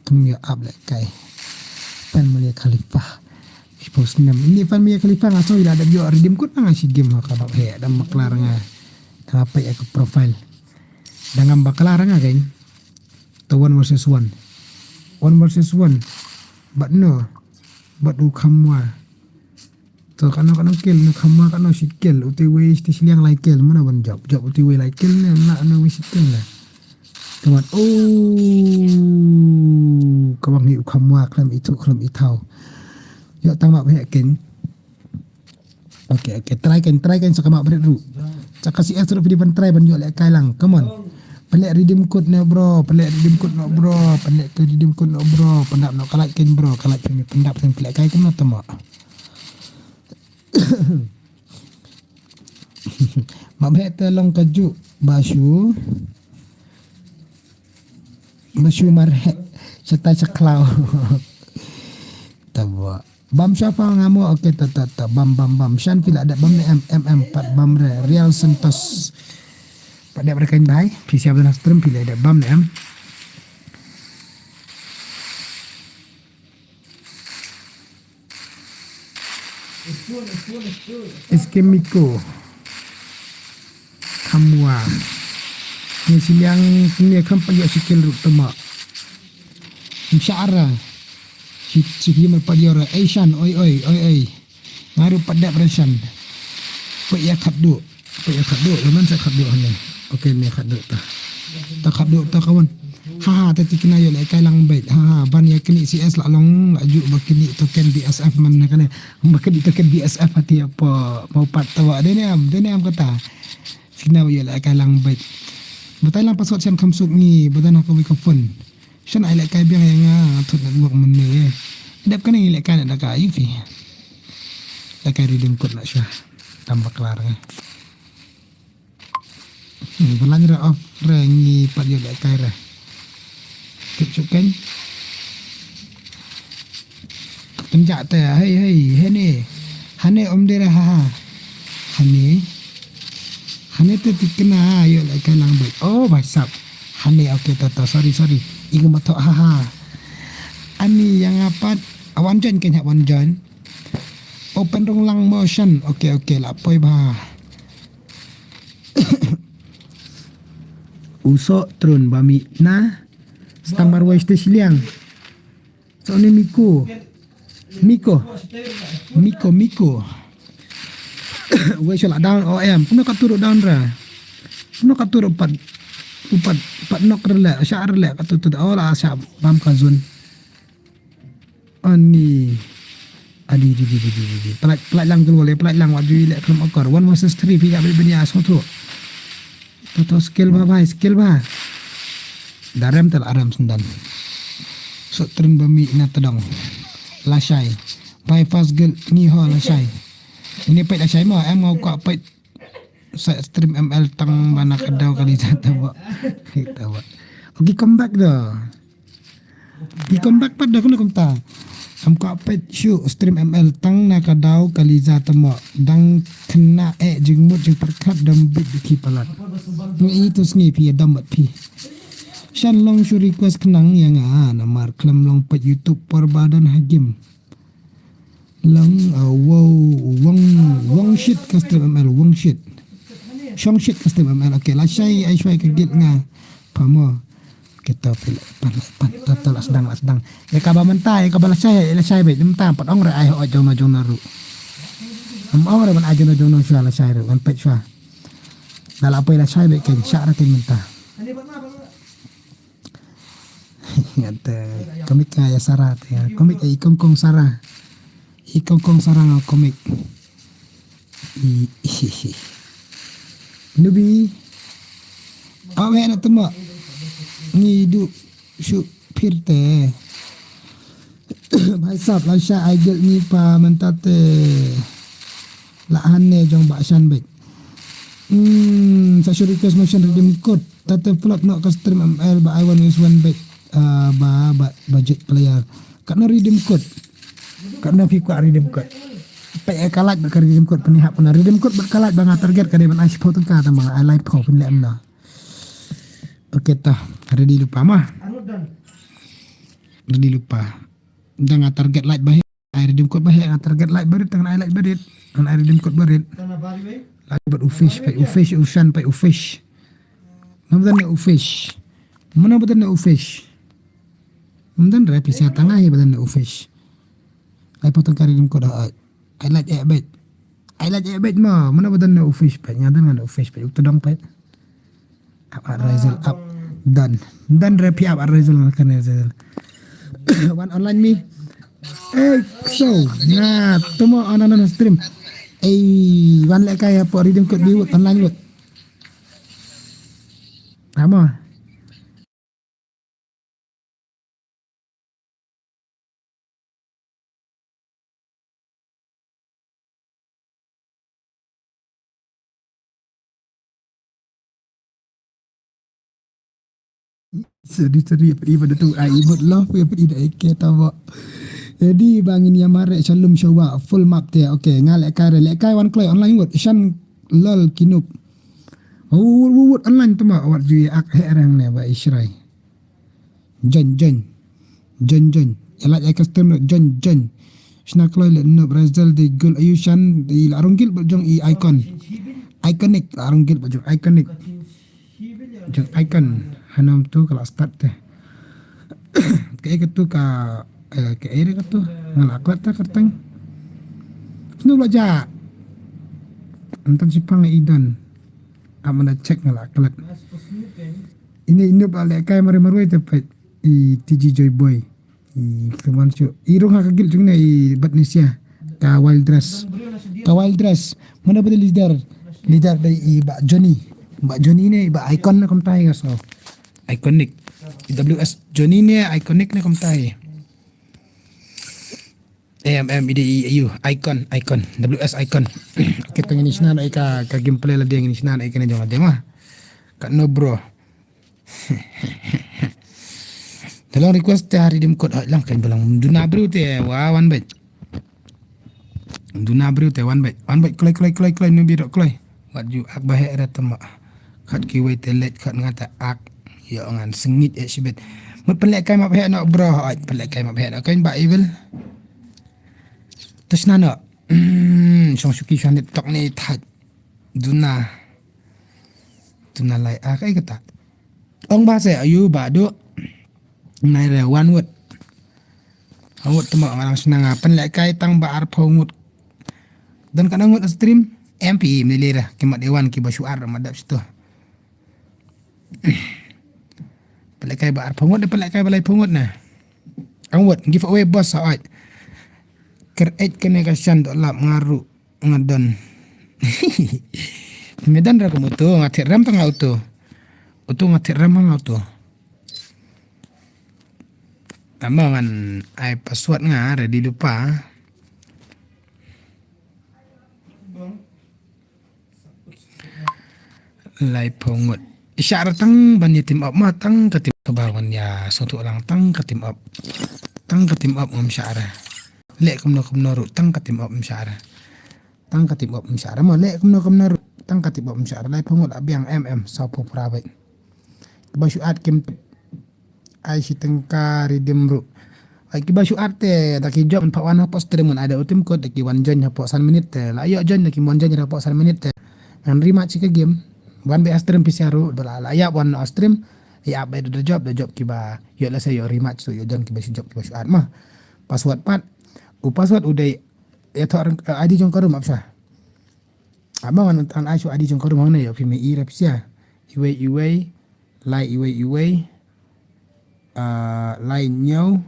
Kam ïa ap lehkai. Fan Malia Khalifa. Shiphew snem. Ini fan Malia Khalifa nga sngew ïa la dep ïoh redeem code na nga shi game ha kaba heh. Da bakla nga. Da nga peit ïa ka profile. Da ngam bakla nga kein. Ta one versus one. One versus one. Bad no. Bad u Khamwa. To kano kano kill, no Khamwa kano shi kill, uti wei shi shiliang lai kill, mano ban jop, jop uti wei lai kill ne, na no wei shi kill ne. Kamat, oh, kabang hi u Khamwa, khlem ithu, khlem ithaw. Yo tang map heh king. Okay, okay, try king, try king sa ka map bret ru. Sa ka C S ru phi di ban try ban yo lehkai lang, come on. Pynleh redeem code noh bro, pynleh redeem code noh bro, pynleh ka redeem code noh bro, pyndap noh ka light keiñ bro, ka light phi, pyndap phi, pynleh kai kumno te mo. Ma bheh te long ka juk ba shu, ba shu mar heh, sha tai sha khlaw. Te mo. Bam sha pha nga mo, okay, ta, ta, ta, bam, bam, bam. Shan phi la dep bam ne em, em, em, pat bam re, Real Santos. Pat dep re keiñ bhai, phi siap dang stream phi la dep bam ne em. Iskemiko. Khamwa. Ni siliang ni kham pa yo sikil ruk tama. Msyara. Si, si hi mar pat yo ra. Ei shan, oi, oi, oi, oi. Nga ruh pat dep re shan. Peit ïa khatduh. Peit ïa khatduh. Lamon sa khatduh hangne. Okay, ne khatduh ta. Ta khatduh ta kawan. Ha ha, ta tikna yo le kai lang beit. Ha ha, ban ïa kini C S la long la ju ba kini token B S F man ne kane. Ba kini token B S F hati apa mau pat tawa. Dene am, dene am kata. Tikna yo le kai lang beit. Batai lang password shan kham suk ngi, badan ha ka wi ka phone. Shan ai lehkai biang ïa nga, thut network mynne. Dep kane ngi lehkai na da ka ïu phi. Lehkai redeem code na sha. Tam bakla re. Hmm, ba lain re off re ngi pat ïoh lehkai re. Tip suk keiñ. Pynjah te, hei, hei, hei ne. Hane om dei re ha ha. Hane. Hane te tikna, ïoh lehkai lang beit. Oh, basap. Hane, okay, to, to, sorry, sorry. Igu matho, ha ha. Ani ïa nga pat. Awan join keiñ ha wan join. Open rung lang motion. Okay, okay, la poi ba. U soh trun ba mih na. Stang marwei stage liang. So ni Miko. Miko. Miko, Miko. Wei shala down o em. Kumno ka turu down ra. Kumno ka turu pat. Upat, pat nok rele, sha rele ka turu, oh la sha bam ka zone. Ani. Adi, di, di, di, di, di, di. Pelaid, pelaid lang dulu, pelaid lang wajui lek kelem akor. One versus three, phi ka beri bini asal tu. Toto skill ba, bai, skill ba. Darem tel arem sendan. Sok tren ba mi na tedong. Lashai. Bai fast girl ni ho lashai. Ini peit lashai mo, em ngau kwa peit. Sa stream M L tang ba na ka daw kali sa tawa. Tawa. Okay, come back dah. Ki comeback pat da kano kumta. Am ka pet shu stream M L tang na ka daw ka Liza tamo. Dang kena eh jingmut jingpyrkhat dam bit di ki palat. Ngi itu sngi phi dam bat phi. Shan long shu request kenang yang ah namar klem long pat YouTube por badan hagim. Long, uh, wow, wong, wong shit ka stream M L, wong shit. Shong shit ka stream M L. Okay, la shai ai shwai ka git nga. Pamo. Kita pil pan pan ta ta la sedang la sedang. Ya ka ba menta ya ka ba la shai la shai be menta pat ong re ai ho jong no jong no ru. Am ong re ban ai jong no jong no shwa la shai ru ban pet shwa. La la poi la shai be ken sha ra ken menta. Ngata komik nga ya Sarah te ya. Komik ai kong kong Sarah. I kong kong Sarah nga komik. I, i, i. Nubi. Awe na tuma. Ngi du shu pir te. Bhai sab la sha ai gel ni pa menta te. La han ne jong ba shan bek. Hmm, sa shu request motion redeem code. Tata flop no ka stream M L ba I one is one bek. Ah, ba, ba, budget player. Kat no redeem code. Kat no phi kwa redeem code. Pek ka like ba ka redeem code peni hap na redeem code ba ka like ba nga target ka dei ban ai shiphew tyngka tang ba nga ai lai phew pynleh em no. Okay ta. Ready lupa ma. Ready lupa. Da nga target like ba he. Ai redeem code ba he nga target like barit tang ai like barit. Ngan ai redeem code barit. Like bat u fish pai u fish u shan pai u fish. Nam dan u fish. Mana badan u fish. Nam dan re pisa tanga he badan u fish. Ai potong kari redeem code ai. Ai like eh bet. Ai like eh bet ma mana badan u fish pai. Nga dan ngan u fish pai u tedong pai. Up art Rizal up. Done. Done re phi up art Rizal kan Rizal. One online me. Eh, so na tumo on on stream. Eh, one lek kai apa redeem code di wut online wut. Ama. Sorry, sorry, ïa phi ba da tu ai mut lah, ïa phi da eke taba. Jadi ba ngin ïa mareh shalom shawa full map te. Okay, nga lehkai re, lehkai wan kloi online wot. Shan lol kinup. Oh, wot, wot, wot, online tama wat ju ïa ak heh rang ne ba i shrai. Jon, jon. Jon, jon. Ïa lait ai custom no, jon, jon. Shna kloi le no Brazil de gol ayu shan i la rong gil ba jong i icon. Iconic, la rong gil ba jong iconic. Jong icon hanam tu ka la start te. Ka e ka tu ka, eh, ka e ka tu. Nga la klat ta kerteng. Snu la ja. Entan sipang i don. Amana check nga la klat. Ini inu ba lehkai mare marwei te pet. I T G Joy Boy. I keman shu. I rung ha ka gil jong ne i Batnesia. Ka Wild Dress. Ka Wild Dress. Mana ba leader? Leader dei i Ba Johnny. Ba Johnny ne i ba icon ne kumta i ka so. Iconic. W S Johnny ne iconic ne kumta i. M M i dei i icon, icon. W S icon. Okay, tang ini shna no i ka, ka gameplay la ding ini shna no i ka ne jong la ding ma. Ka no bro. Tolong request te hari dim kot hoi lang kan belang duna bru te wa wan bet. Duna bru te wan bet. Wan bet kloi kloi kloi kloi nubi rok kloi. Wat ju ak bahe ra tema. Khat ki wei te let khat ngata ak. Yo ngan sengit e sibet. Mut pelek kai map he no bro. Oi pelek kai map he no kan ba evil. Terus nano. Song suki sanit tok ni thaj. Duna. Duna lai ak ai kata. Ong ba se ayu ba du. Nai re wan wut. Wan wut temo ngarang senang a pen lek kai tang ba ar pho ngut. Dan kana ngut stream M P M ni lera kimat iwan ki ba shuar ma dap situ. Pen lek kai ba ar pho ngut, pen lek kai ba lai pho ngut na. Ang wut giveaway boss sa oi. Ker ej kene ka shan do lap ngaru. Nga don. Medan ra kum utu nga thik ram tang utu. Utu nga thik ram nga utu. Amo ngan ai password nga ready lupa. Lai pho ngut. Isha ra tang ban ïa team up ma tang ka team up ba wan ïa sngewthuh lang tang ka team up. Tang ka team up ngam sha ra. Leh kumno kumno ruh tang ka team up ngam sha ra. Tang ka team up ngam sha ra ma leh kumno kumno ruh. Tang ka team up ngam sha ra lai pho ngut la biang M M saw pho pra bai. Ba shu at kim ai shi tengka redeem ruh. Ai kiba shu at te da ki job pat wan hapoh stream ngan ai da u team code da ki wan join hapoh san minit te. La ïoh join da ki mon join hapoh san minit te. Ngan rematch ka game. Wan be stream P C R ruh da la la ïap wan stream. Ïap be da job da job kiba ïoh la se ïoh rematch tu ïoh join kiba shu job kiba shu at ma. Password pat. U password u dei ïa thoh I D jong ka room ap sha. Amo ngan ai shu I D jong ka room hangne ïoh phi me i rep sia. Iwei iwei. Lai iwei iwei. Ah, lai ñiew.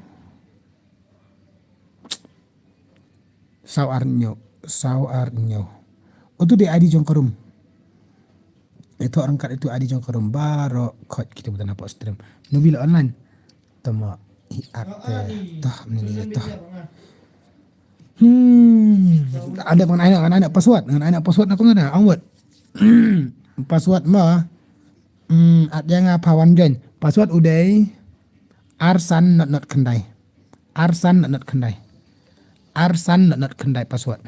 Saw ar ñiew, saw ar ñiew. Utu de I D jong ka room. Itu orang kat itu I D jong ka room. Baroh khot kita buta napak stream. Nubi la online. Tama i ak te tah meni ni tah. Hmm. Ada ngan aina ngan aina password, ngan aina password na kumna angwat. Password ma. Hmm, at dia nga pawan join. Password u dei. Arsan not not khyndai. Arsan not not khyndai. Arsan not not khyndai password.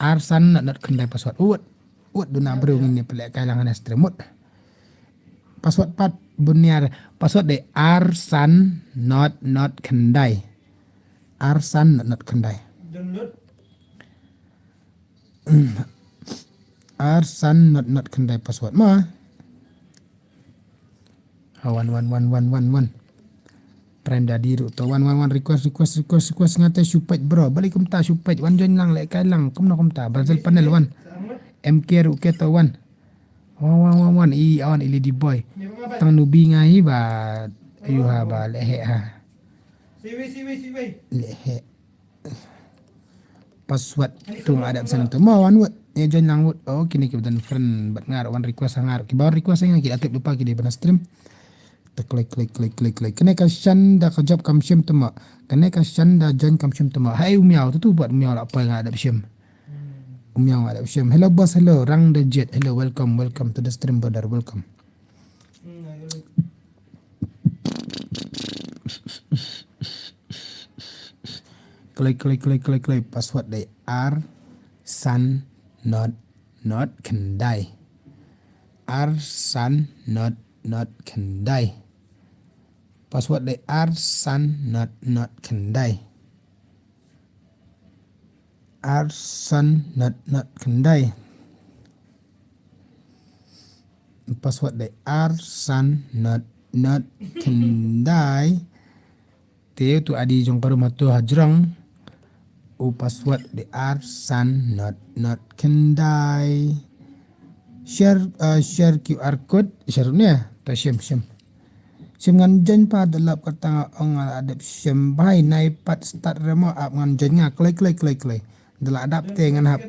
Arsan not not khyndai password. Ut. Ut duna briew ngin ni pelek kai lang na stream ut. Password pat bunyar password de arsan not not khyndai. Arsan not not khyndai. Arsan not not khyndai password ma. Ha wan wan wan wan wan wan. Prime Daddy ruh to wan wan wan request request request request ngate shu peit bro. Balik kumta shu peit wan join lang lek kai lang kumno kumta Brazil panel wan. M K ruh ke to wan. Wan wan wan wan i awan i lady boy. Tang nubi ngai ba ayu ha ba lek he ha. Lek he. Password tu nga ada pesan tu ma wan wut. Ni join lang wut. Oh kini ki button friend bat ngar wan request ngar ki ba request ngar ki atip lupa ki di bana stream. Te klik klik klik klik klik kene ka shanda ka job kam shim tu ma. Kene ka shanda join kam shim tu ma. Hai umiau tu tu buat umiau la apa nga ada shim. Umiau nga ada shim. Hello boss, hello rang the jet, hello, welcome welcome to the stream brother, welcome. Kloi, kloi, kloi, kloi, kloi. Password dei ar san not not khyndai. Ar san not not khyndai. Password dei ar san not not khyndai. Ar san not not khyndai. Password dei ar san not not khyndai. Te utu adi jong ka rum hato hajrong. U password dei ar san not not khyndai. Share, uh, share Q R code, share ne. Ta shim, shim. Shim ngan join pa da lap kata nga ong nga la dep shim bai nai pat start remo ap ngan join nga kloi, kloi, kloi, kloi. Da la dap te ngan hap.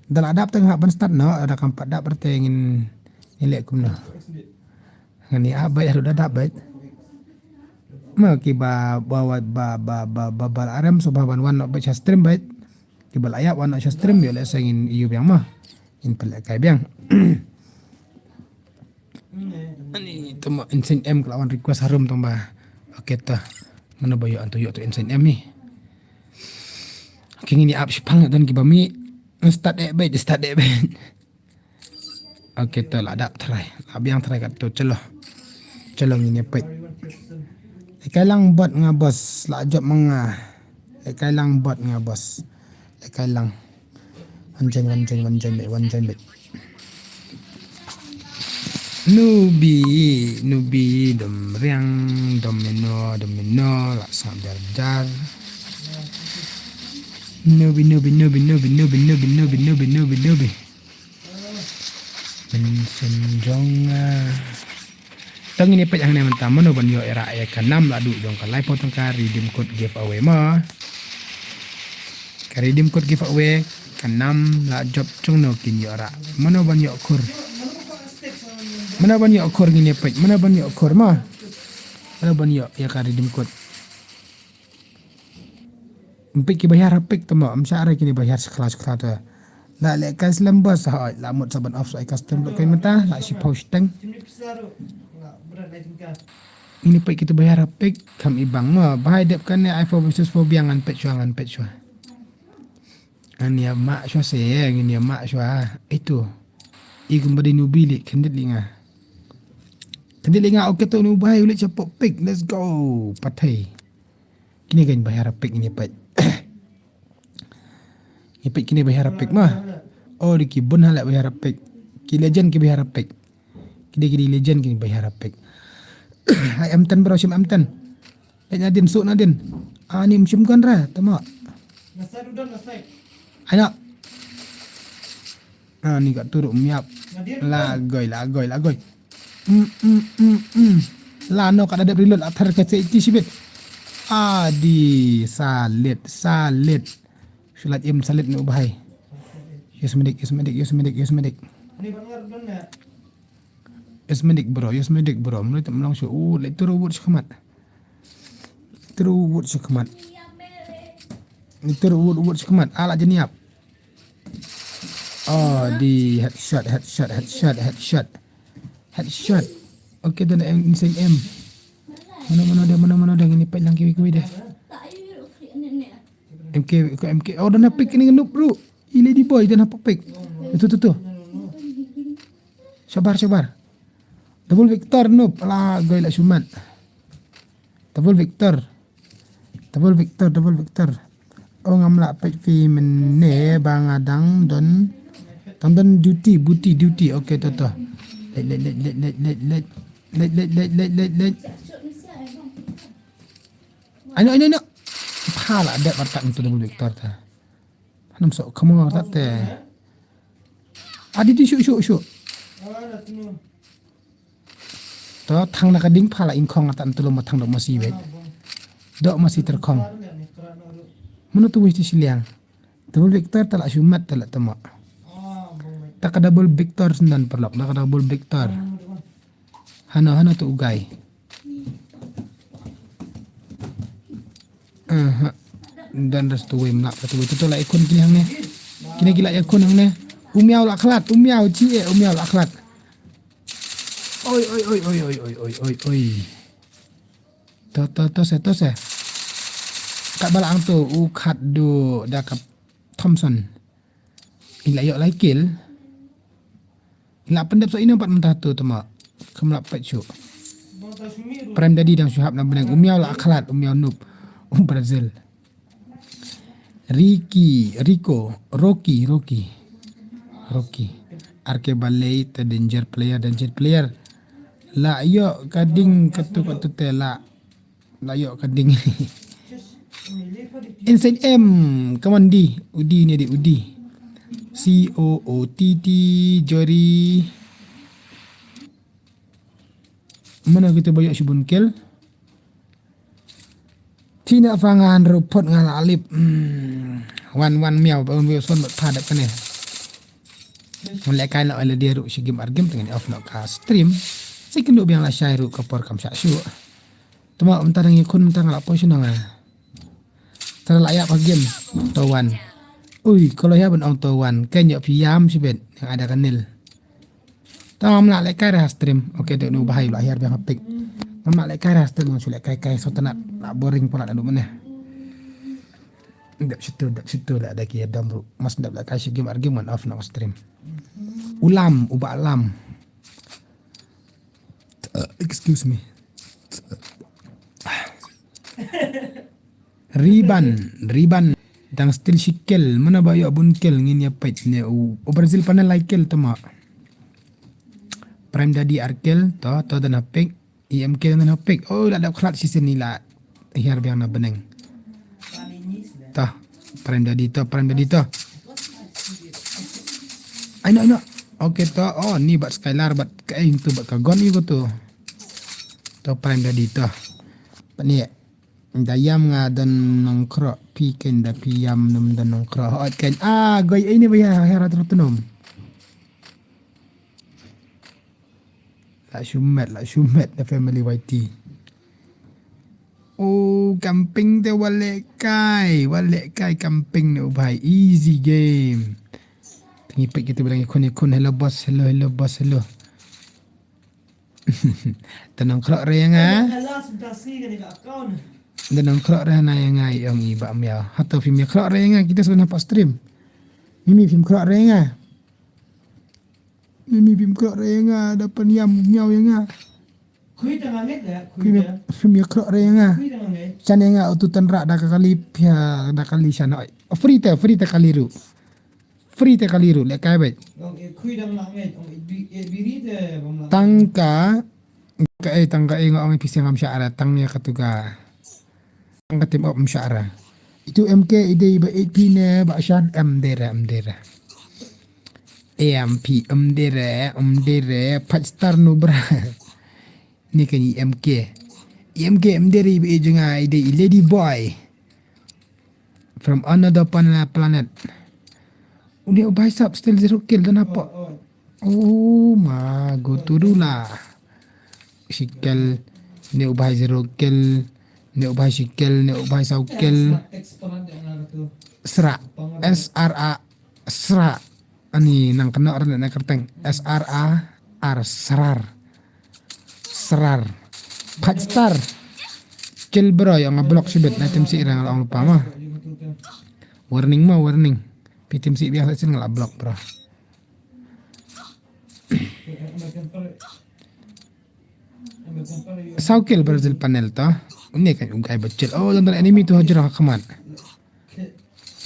Da la dap te ngan hap ban start no, da kam pat dap te ngin, ngin leh kumno. Ngan ïa ap beit haduh da dap beit. Ma ki ba, ba, ba, ba la rem so ba ban wan noh beit sha stream beit. Ki ba la ïap wan noh sha stream ïoh lehse ngin ïoh biang ma. Ngin pynlehkai biang. Ani tama insane M ka la wan request harum tang ba. Okay ta. Mano ba ïoh antu ïoh tu insane M ni. Okay ngin ïa ap shipang don ki ba mih. Start eh beit, start eh beit. Okay to la dap trai. La biang trai kat to chalo. Chalo ngin ïa peit. Lehkai lang bot nga boss la jop ma nga. Lehkai lang bot nga boss. Lehkai lang. Wan join, wan join, wan join beit, wan join beit. Nubi, nubi, dom riang, domino, domino, la sap jar jar. Nubi, nubi, nubi, nubi, nubi, nubi, nubi, nubi, nubi, nubi. Mention jong, ah. Tang ini peit hangne mynta mano ban ïoh ïa ra ïa ka nam la duh jong ka laiphew tyngka redeem code giveaway ma. Ka redeem code giveaway ka nam la jop jong no kin ïoh ra. Mano ban ïoh khur. Mano ban ïoh khur ngin ïa peit. Mano ban ïoh khur ma. Mano ban ïoh ïa ka redeem code. Ym peit ki ba hiar ha pik tamo, ym shah re kini ba hiar shkla shkla te. La lehkai slem bos ha oi, la mut sa ban off sa oi custom lut kai mynta, la shiphew shiteng. Ini peit kitu ba hiar ha pik, kham i bang mo, ba hai dep kane ai four versus four biang ngan peit shwa, ngan peit shwa. Ngan ïa mah shwa se, ngan ïa mah shwa. Itu. I kumba dei nubi li, khyndiat li nga. Khyndiat li nga, okay to nubi hai u leit sha pop pik, let's go. Pathai. Kine kan ba hiar ha pik ini peit. Ini peit kine ba hiar ha pik ma. Oh, di ki bun halak ba hiar ha pik. Ki legend ki ba hiar ha pik. Kide kide legend ki ba hiar ha pik. Hai M ten bro, shim M ten. Leit nadin, suk nadin. Ani ym shim kan ra, tama. Ai na. Ah, ni ka turu miap. La goi, la goi, la goi. Mm, mm, mm, mm. La no ka da dep reload la thar ka se iti shibit. Ah, di salit, salit. Shulat im salit nu bahai. Yes medik, yes medik, yes medik, yes medik. Yes medik bro, yes medik bro. Mlai tam lang shu. Uh, le turu wut shikmat. Turu wut shikmat. Turu wut wut shikmat. Ala jeniap. Oh, di headshot, headshot, headshot, headshot. Headshot. Okay, dan M, insane M. Mana, mana dia, mana, mana dia, ini pek lang kiwi, kiwi dia. M K, M K. Oh, dan pek ini noob, bro. I lady boy, dan apa pek? Itu, tu, tu. Sabar, sabar. Double Victor, noob. Alah, goi la shumat. Double Victor. Double Victor, double Victor. Oh, ngam lah peit phi mynne ba nga dang don, dang don duty, buti, duty. Okay, to, to. Leit, leit, leit, leit, leit, leit, leit. Leit, leit, leit, leit, leit, leit. Ano, ano, ano. Pha la dep artat ntu double Victor ta. Hanam sok kamu artat te. Adi di shu, shu, shu. To thang na ka ding pha la in khong atan tu lo ma thang dok masi wet. Dok masi ter khong. Mano tu wis ti siliang. Double Victor ta la shumat ta la tama. Ta ka double Victor sendan perlok. Ta ka double Victor. Hano, hano tu ugai. Aha. Dan ras tu wei mlak tu wei tu la ikon kini hangne. Kini kila ikon hangne. Umiau la klat, umiau ci e, umiau la klat. Oi, oi, oi, oi. To, to, to se, to se. Kat ba la ang to u khat du da ka Thompson. I la ïoh lai kill. I la pyndep sa ino pat mynta to tama. Kam la peit shuh. Prime Daddy dang shu hap na bneng. U miaw la khlad, u miaw noob. U Brazil. Ricky, Rico, Rocky, Rocky. Rocky. R K Balei, the danger player, danger player. La ïoh ka ding katu katu te la. La ïoh ka ding. Inside M, come on D, Udi ne di Udi. C O O T T, Jory. Mana kita ba ïoh shibun kill. Tina fa nga han ruh phot nga la lip. Hmm. Wan wan miaw ba miaw son ba pha dep kane. Ngan lehkai noh ïa lade ruh shi game ar game te ngan off noh ka stream. Sa kynduh biang lashai ruh ka por kam shah shuh. Tama mynta dang ïakhun mynta nga la poi shuh na nga. Tara la ïap ha game. To wan. Ui, ka la ïap ban ong to wan. Ka ïoh phi ïam shibit. Yang ada ka nil. Tang ngam lah lehkai re ha stream. Okay, dei nu bahai lah hiar biang ha pick. Ngam lah lehkai re ha stream, ngam shu lehkai kai shu tang la boring pula da nu mane. Dep situ, dep situ lah da ki dam ruh. Mas dep lehkai shi game ar game ngan off na stream. Ulam, uba lam. Uh, excuse me. Riban, Riban. Dang still shi kill. Mana ba ïoh bun kill ngin ïa peit ne u. U Brazil panel lai kill tama. Prime Daddy ar kill to, to dan ha pick. E M K dan ha pick. Oh, la dap khlad shi sien ni la. Hiar biang na bneng. To, Prime Daddy to, Prime Daddy to. Ai no, ai no. Okay to. Oh, ni bat Skylar bat ka eng tu bat ka gon i ko tu. To Prime Daddy to. Pat ni. Da ïam nga don nongkhroh phi ken da phi ïam num don nongkhroh hot ken. Ah, goi ini ba ya hera tertenum. La shumet, la shumet na family Y T. Oh, camping te wale kai, wale kai camping ne u bhai. Easy game. Tingi pik kita bilang ikun ikun. Hello boss, hello, hello boss, hello. Tanong khrok re nga. Hello, sudah si kena ka account. Tanong khrok re na ya nga i ong i ba miaw. Hato film ya khrok re nga kita sudah nampak stream. Mimi film khrok re nga. Mimi film khrok re nga dapat yam miaw ya nga. Khui tengah ngit ya, khui Film ya. Film ya khrok re nga. Khui tengah ngit. Chan ya nga utu tan rak da ka kali pia da kali chan. Oi. Free te, free te kali ru. Free te kali ru le kai bet. Ong e khui dang nak ngit, ong e bi-, e biri te bang nak. Tang ka, ka e tang ka e nga ong e pisiang am sha ara tang ya ka tu ka. Tang ka tim op am sha ara. Itu M K ide ba eight P ne ba shan M dere, M dere. M P M dere, M dere, five star no bra. Ni kan i M K. I M K M dere ba e jnga ide i lady boy. From another pan-, planet. Uni u bhai sap still zero kill dan apa? Oh, oh. Oh ma, go to rula. Shi kill, ni u bhai zero kill, ni u bhai shi kill, ni u bhai saw kill. Sra. S R A. Sra. Ani nang kena orang na kerteng. S R A R, srar. Srar. Five star. Chill bro, yang nge-block sibit na tim si orang long lupa mah. Warning mah, warning. Pi tim si biasa sini ngelak block bro. Saw kill Brazil panel to. Ini kan ugai bacil. Oh, dan enemy tu hajar khamat.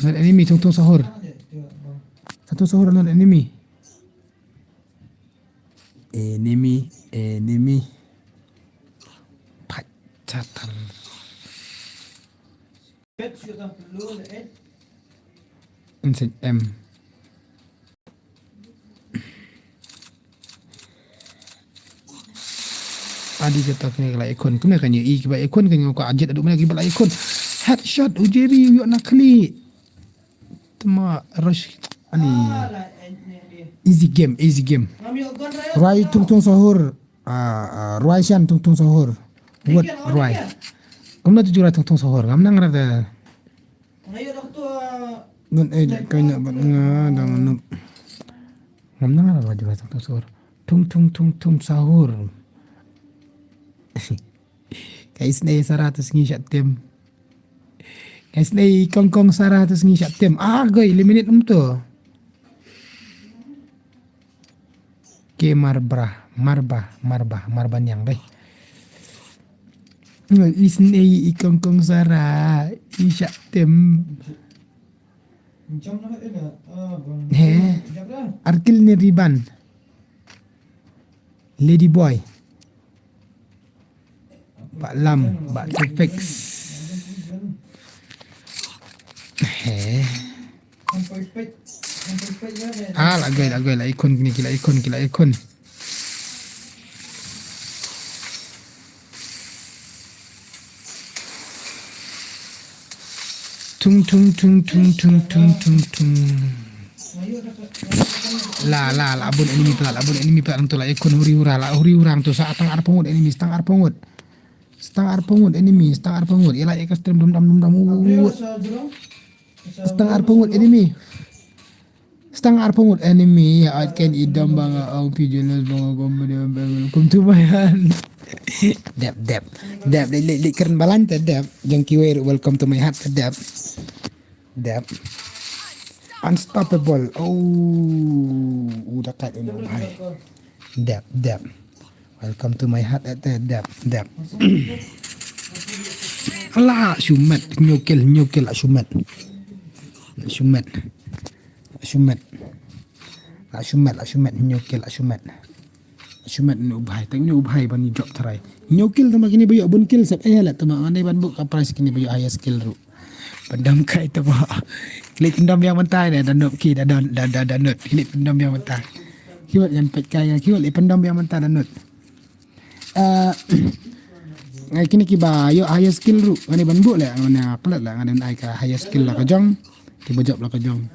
Dan enemy tung tung sahur. Satu sahur dan enemy. Enemy, enemy. Pacatar. Inside M. Adi jata kene kala ikon. Kumne kan ye i kiba ikon kan ye ko ajit adu mene kiba la ikon. Headshot u Jerry u yok na kli. Tama rush ani. Easy game, easy game. Rwai tung tung sahur. Ah, ah, rwai shan tung tung sahur. Wot rwai. Kumna tu jura tung tung sahur. Ngam nang rada. Ngan eh dak kanya bat nga dang nup. Ngam nang rada jura tung tung sahur. Tung tung tung tung sahur. Kai sne sara tu sngi shat tem. Isnei i kongkong Sara tu sngi shah tem. Ah, goi, eliminate um tu. Ke Marbra, Marba, Marba, Marba niang dei. Isnei i kongkong Sara, i shah tem. He, Arkil ni Riban. Lady Boy. Ba lam, ba tu fix. He. Ah, la goi, la goi, la ikon kini, ki la ikon, ki la ikon. Tung, tung, tung, tung, tung, tung, tung, tung. La, la, la bun enemy pla, la bun enemy pla, nang tu la ikon huri hura, la huri hura, nang tu sa tang arphew ngut enemy, tang arphew ngut. Tang arphew ngut enemy, tang arphew ngut. Ïa la ïa ka stream dum dam, dum dam, ut. Tang arphew ngut enemy. Stang arphew ngut enemy, ïa at ken idam ba nga ong phi jealous ba nga kom ba dam ba welcome to my heart. Dep, dep. Dep, leh, leh, leh kren balang te dep. Jong kiwei ruh welcome to my heart te dep. Dep. Unstoppable. Oh, u da kat ino bhai. Dep, dep. Welcome to my heart, eh, eh, dep, dep. Ala, shumet, hynñiew kill, hynñiew kill, la shumet. La shumet. La shumet. La shumet, la shumet, hynñiew kill, la shumet. La shumet, une u bhai, tang une u bhai ban ïoh jop tharai. Hynñiew kill tang ma kine ba ïoh bun kill sep, eh, la tang ma, nga dei ban buh ka prize kine ba ïoh highest kill ruh. Pyndam kai tang ma. Ki leit pyndam biang mynta ne, da nop ki, da, da, da, da, da nop. Ki leit pyndam biang mynta. Ki wat ïan peit kai, ki wat leit pyndam biang mynta, da nop. Eh, ngai kine kiba ïoh highest kill ruh, nga dei ban buh leh, nga dei klet leh, nga dei ai ka highest kill la ka jong, kiba jop la ka jong.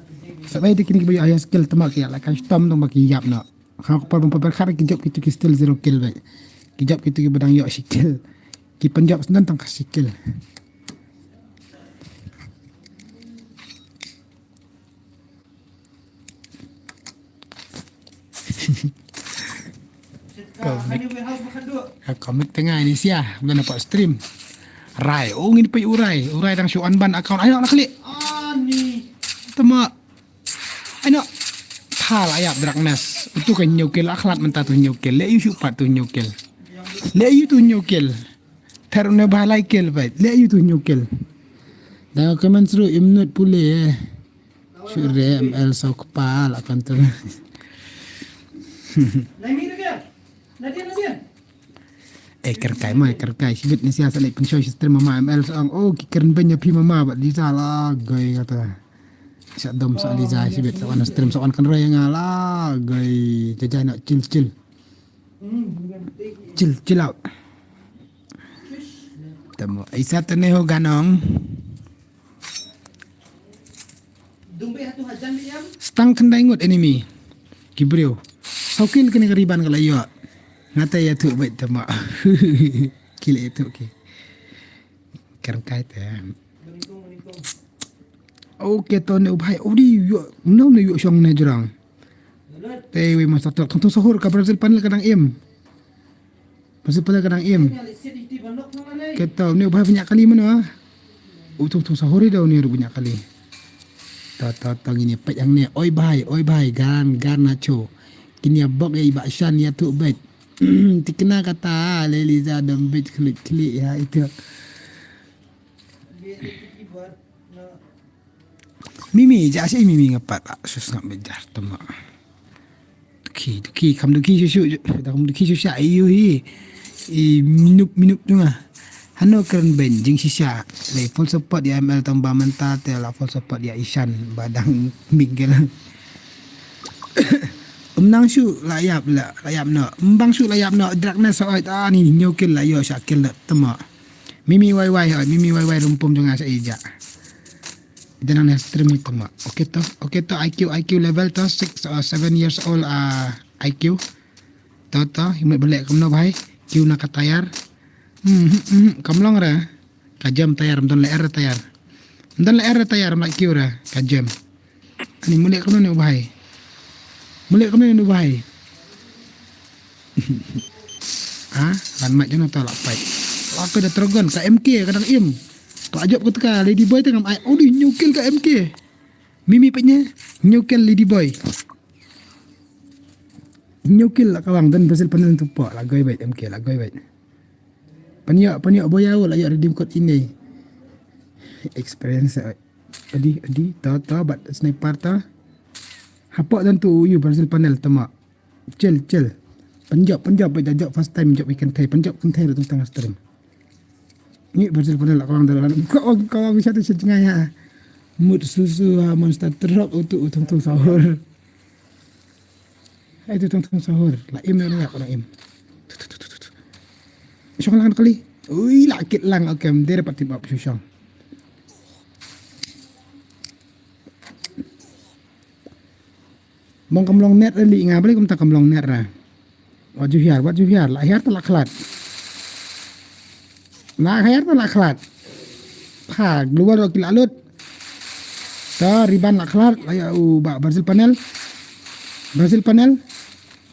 Sa bai de kine kiba ïoh highest kill, tang ma ki ïa la ka stom, tang ma ki ïap noh. Kha ko por, por, por, kha ki jop kitu ki still zero kill bai. Ki jop kitu kiba dang ïoh shi kill. Ki pynjop sdang tang ka shi kill. Comic. Ah, comic tengah ini sia, bukan apa stream. Rai, oh ngin pei urai, urai dang shu unban account. Ayo nak klik. Tama. Ayo. Tha la ïap darkness. Utu ka hynñiew kill, akhlad mynta tu hynñiew kill. Leh ïu shu pat tu hynñiew kill. Leh ïu tu hynñiew kill. Ter une ba lai kill bai. Leh ïu tu hynñiew kill. Da comments ruh im nut pule eh. Shu re M L saw kpa la kan tu. Eh, kyrkai ma, kyrkai. Shibit ni sia sa leh pynshoi shi stream mama M L sa ong. Oh, ki kyrben ïa phi mama bad Liza la goi kata. Sa dom sa Liza shibit sa wan stream sa wan kan roi nga la goi. Jajai na chill, chill. Chill, chill out. Tamo, isa tane ho ganong. Stang khyndai ngut enemy. Ki briew. Saw kill kane ka riban ka la ïoh. Ngata ïathuh beit tama. Ki la ïathuh ki. Kyrkai te. Okay, to ne u bhai. Odi ïoh. No ne ïoh shong ne jrang. Te wei master talk. Thong thong sahur ka Brazil panel ka dang im. Brazil panel ka dang im. Kata une u bhai ba ñiah kali mano ah. U thong thong sahur i da une ruh ba ñiah kali. To to to ngin ïa peit hangne. Oi bhai, oi bhai, gan gan na cho. Kin ïa bok ïa i Bah Shan ïathuh beit. Tikna kata le Liza dom beit khlieh khlieh ïa itu. Mimi, ja shi Mimi nga pat, ah, sus ngam bejar tama. Duki, duki, kam duki shu shu, da kam duki shu sha, ayu hi. I minup, minup tu nga. Hano kren ben, jing shisha. Le full support ïa M L tang ba mynta, te la full support ïa Ishan, ba dang mingle. Em nang shu, la ïap, la, la ïap no. Em bang shu, la ïap no. Darkness, oh, ah, ni, hynñiew kill, la ïoh, sha kill, tama. Mimi wai wai hoi, Mimi wai wai rumpum jong nga sa ija. Ija nang ne stream ni tama. Okay to, okay to, I Q, I Q level to, six or seven years old, ah, I Q. To, to, imut balik kumno bhai. Q na ka tayar. Hmm, hmm, hmm, kam long re. Ka jam tayar, mdon le er tayar. Mdon le er tayar, ma Q re. Ka jam. Ani mule kumno ne u bhai. Mule kumno ne u bhai. Ha, lan mat jano ta la pai. La ka da trogon ka M K ka dang im. Ka la jop kata ka Lady Boy te ngam ai. Odi, hynñiew kill ka M K. Mimi peit ne, hynñiew kill Lady Boy. Hynñiew kill la ka wang, don Brazil Panel tu pok, la goi bait M K, la goi bait. Pynïoh, pynïoh boya u, la ïoh redeem code ine. Experience, eh, adi, adi, to, to, bad sniper to. Hapoh don tu u Brazil Panel, tama. Chill, chill. Pynjop, pynjop, bad jop first time jop i kynthei, pynjop kynthei ruh tang tang stream. Ni Brazil Panel la ka wang dalam, ka wang, ka wang satu sejengah ya. Mut susu ha monster truck utu utung tung sahur. Hai tu tung tung sahur. La im na ya, la im. Shong lang kali. Ui, la kit lang, okay, em, dia dapat tip up shong. Mong kam long net ra li nga, bali kumta kam long net ra. Wat ju hiar, wat ju hiar, la hiar ta la khlad. La hiar ta la khlad. Ha, global rock la lut. Ta riban la khlad, la ya u ba Brazil Panel. Brazil Panel.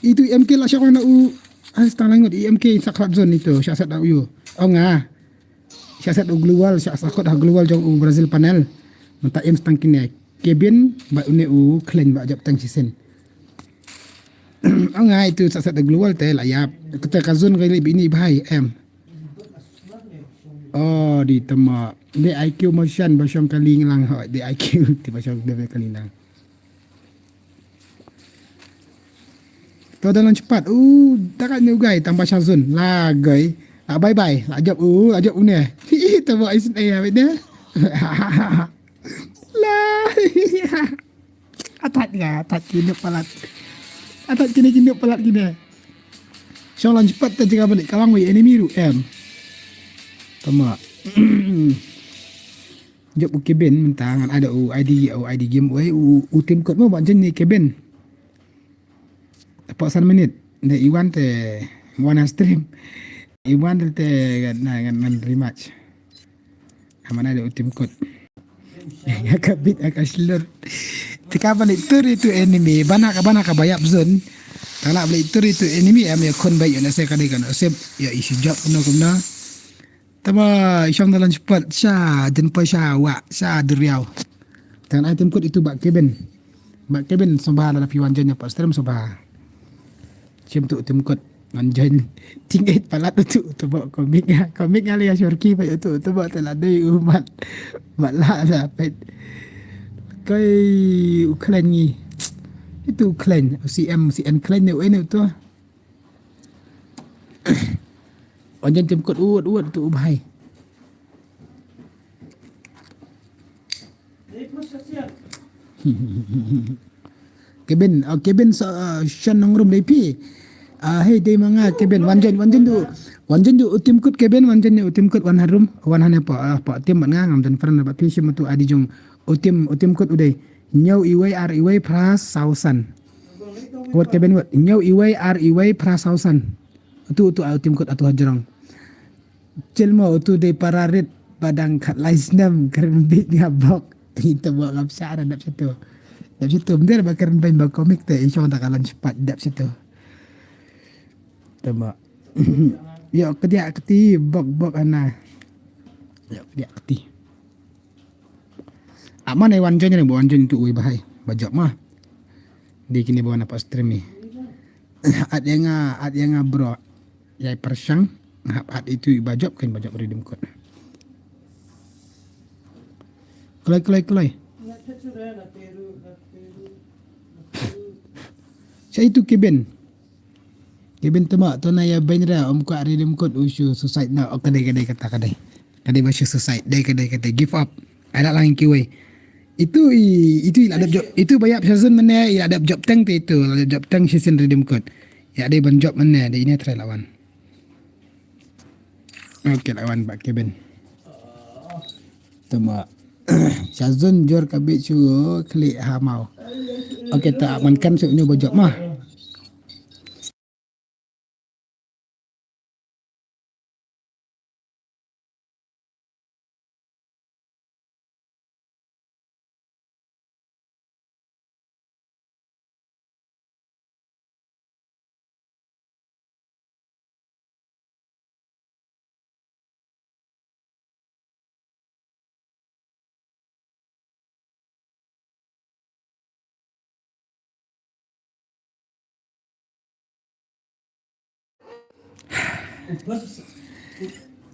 Itu M K la shok na u. Ai, stang langut, M K sa khlad zone itu, sha set da u. Oh nga. Sha set u global, sha sa kot ha global jong u Brazil Panel. Mynta im stang kine. Kevin, ba une u Klein ba jop tang shisien. Oh nga, itu sa set u global te la yap. Kata ka zone ka li bini bhai, em. Oh, di tama. Di I Q motion, ba shong kali lang ho, di I Q, di ba shong di kali lang. To da lan cepat. Uh, takat ni ugai, tambah shazun. Lagai. La bye bye. La jop, uh, la jop une. Hi, tama isin eh, abis dia. La. Atat ya, atat kini palat. Atat kini, kini palat kini. Shong lan cepat ta jaga balik. Kalang wei enemy ru, em. Tama. Jop u Kevin mynta ngan ada u I D, u I D game, u, u, u team code mo ban jen ni Kevin. Apa san minit. Ne Iwan te wana stream. Iwan te ngan, ngan, ngan rematch. Amana ada u team code. Ya ka bit, ya ka shlur. Tika balik tur itu enemy. Bana ka, bana ka bayap zone. Tala balik tur itu enemy. Am ya kon baik ya nase kadai kan. Osep ya isi jop kuno kuno. Tama i shong dalan cepat sha, jen poi sha wa, sha duriau. Tangan ai tim kut itu ba Kevin. Ba Kevin sumba la pi wan jen nya pa stream sumba. Chem tu tim kut ngan join. Ting et palat tu tu ba komik ya. Komik ya lia shorki pa tu tu ba tela dei umat. Ba la la pet. Kai u klan ngi. Itu klan, C M, C N klan ni u ene tu. Onjen tim kut uot uot tu u bhai. Kevin, oh, Kevin sa, uh, shan nongrum dei pi. Ah, hey, dei manga Kevin, wan jen, wan jen du. Wan jen du u tim kut Kevin, wan jen u tim kut wan harum, wan hane pa, ah, pa tim man nga ngam jen friend ba pi shim tu adi jong u tim, u tim kut u dei. Nyau iwei ar iwei phra sausan. Wat Kevin wat. Nyau iwei ar iwei phra sausan. Utu, utu, ah, u tim kut atu hajrong. Chil mo utu dei pararit badang khat lai snem kren bit nga bok. Itu bok ngam sha dap situ. Dap situ. Mder ba kren bang ba komik te i shong ta kalan cepat dap situ. Tama. Yo kedia keti bok bok ana. Yo kedia keti. Aman ai wan jen ni ba wan jen tu ui bahai. Ba jop ma. Di kini ba wan apa stream ni. At yang nga, at yang nga bro. Yai persang, hap at itu i bajop kan bajop redeem code. Kelai, kelai, kelai. Sa itu Kevin. Kevin tema tu na ya benra om ka redeem code usu suicide na. Oh, kadai, kadai, kata kadai. Kadai ba shu suicide, dai kadai kadai give up. Ada lang kiwei. Itu i, itu i la dep jop, itu bayap shazun mane, i la dep jop teng te itu, la dep jop teng shisin redeem code. Ya dei ban jop mane, dei ini try lawan. Okay, lawan ba Kevin. Tama. Shazun jor ka bit shu klik hamau. Okay, ta man kan shu nyu ba jop mah.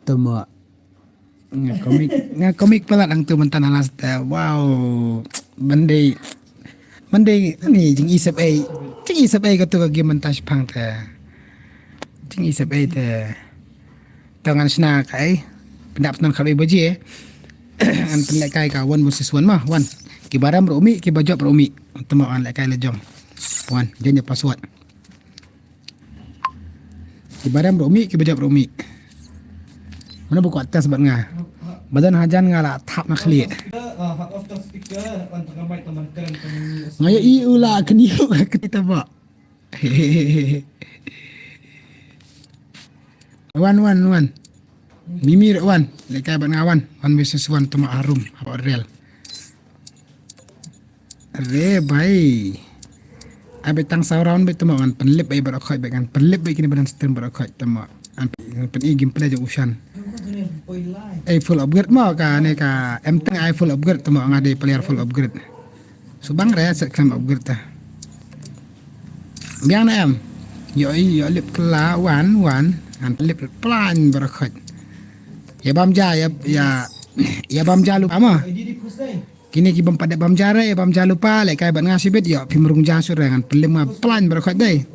Te mo. Nga komik, nga komik palat hangtu mynta na last, eh, wow. Ban dei, ban dei ni jingïasep ei. Jingïasep ei katu ka game mynta shaphang te. Jingïasep ei te. Te ngan shna kaei. Pyndap nan khatwei baje. Ngan pynlehkai ka one versus one ma, one. Kiba rem ruh mih, kiba jop ruh mih. Te mo ngan lehkai la jong. One, jong ïa password. Kiba rem ruh mih, kiba jop ruh mih. Mano ba kwah test bad nga. Ba don hajan nga la thap na khlieh. Nga ïohi u la kynnoh ka kti ta ba. Wan, wan, wan. Mimi ruh wan. Lehkai bad nga wan. One versus one te mo harum. Haba real. Re bai. Ai beit tang saw round beit te mo ngan pynlip beit baroh khoit beit ngan pynlip beit kine ba dang stream baroh khoit te mo. Ngan pyn-, ngan pyni gameplay jong u Shan. Ai full upgrade mo kane ka em tang ai full upgrade te mo nga dei player full upgrade. Subang re set khlem upgrade ta. Biang na em. Ïoh ïoh lip kylla wan wan ngan pynlip plan baroh khoit. Ïa bam ja ïa ïa ïa bam ja lu ama. Kine ki bym pat dep bam ja re, bam ja lypa, lehkai bad nga shibit, ïoh phim rung ja shuh re, ngan pynlip nga plan baroh khoit dei.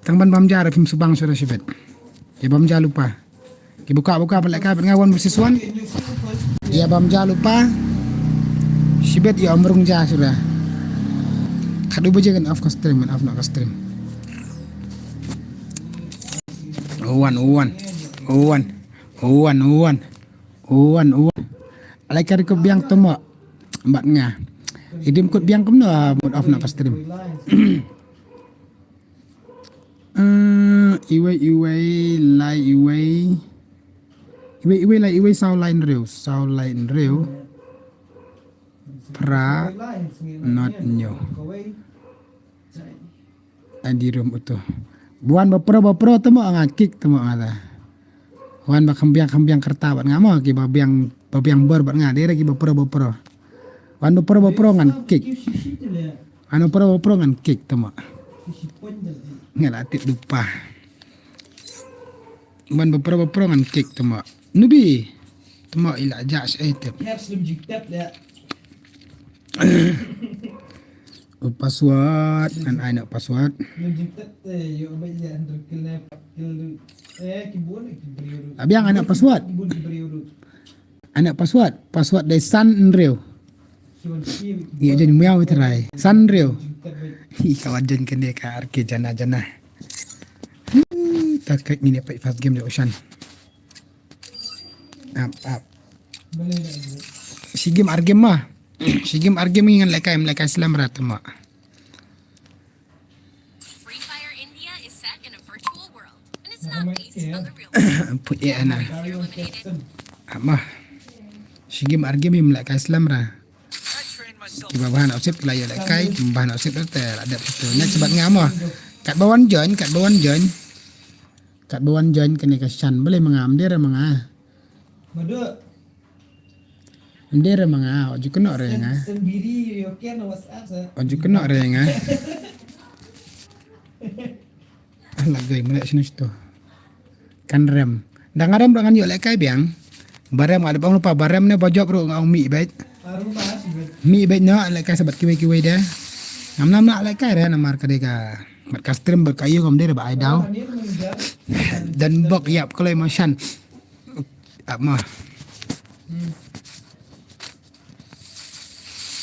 Tang ban bam ja re phim shu bang shuh re shibit. Ïa bam ja lypa. Ki buka buka pat lehkai bad nga one versus one. Ïa bam ja lypa. Shibit ïoh ym rung ja shuh re. Khatduh baje kan off ka stream, kan off noh ka stream. One, one, one, one, one. Wan, wan. Alai ka dei kut biang te mo. Bad nga. Idim kut biang kumno, ah, mut off na ka stream. Eh, iwei, iwei, lai, iwei. Iwei, iwei, lai, iwei, saw, lai, hynriew. Saw, lai, hynriew. Phra, not, hynñiew. Adi rum utu. Wan ba pro ba pro te mo nga kick te mo nga ta. Wan ba kham biang kham biang kyrta bad nga mo ki ba biang ba biang bor bad nga dei re ki ba pro ba pro. Wan ba pro ba pro ngan kick. Wan ba pro ba pro ngan kick te mo. Nga la tip dupa. Wan ba pro ba pro ngan kick te mo. Nubi. Te mo ila ja sha eh tip. U password, ngan ai noh password. Abiang ai noh password. Ai noh password, password dei san hynriew. Ïa jan miaw i trai. San hynriew. Hi ka wan jan kane ka arke jana jana. Hmm, ta kait ngin ïa peit first game jong u Shan. Ap, ap. Shi game ar game ma. Shi game ar game ngan lehkai, em lehkai slem ra te ma. Free Fire India is set in a virtual world, and it's not based on the real world. Put it ana. You're eliminated. Ap ma. Shi game ar game em lehkai slem ra. Kiba bha na usip ki la ïa lehkai, kiba bha na usip te la dep tu. Next bad nga ma. Kat ba wan join, kat ba wan join. Kat ba wan join kane ka Shan balei ma nga, mdei re ma nga. Mdei re ma nga, o ju kynnoh re nga. O ju kynnoh re nga. Ala gai mlek sini situ. Kan rem. Dang rem ngan ïoh lehkai biang. Ba rem ada bang lypa ba rem ne ba jop ruh nga ong mih beit. Mih beit noh lehkai sa bad kiwei kiwei de. Ngam nam lah lehkai re namar ka dei ka. Bad ka stream bad ka ïoh ngam dei re ba ai daw. Dan bok ïap kloi ma Shan. Ap ma.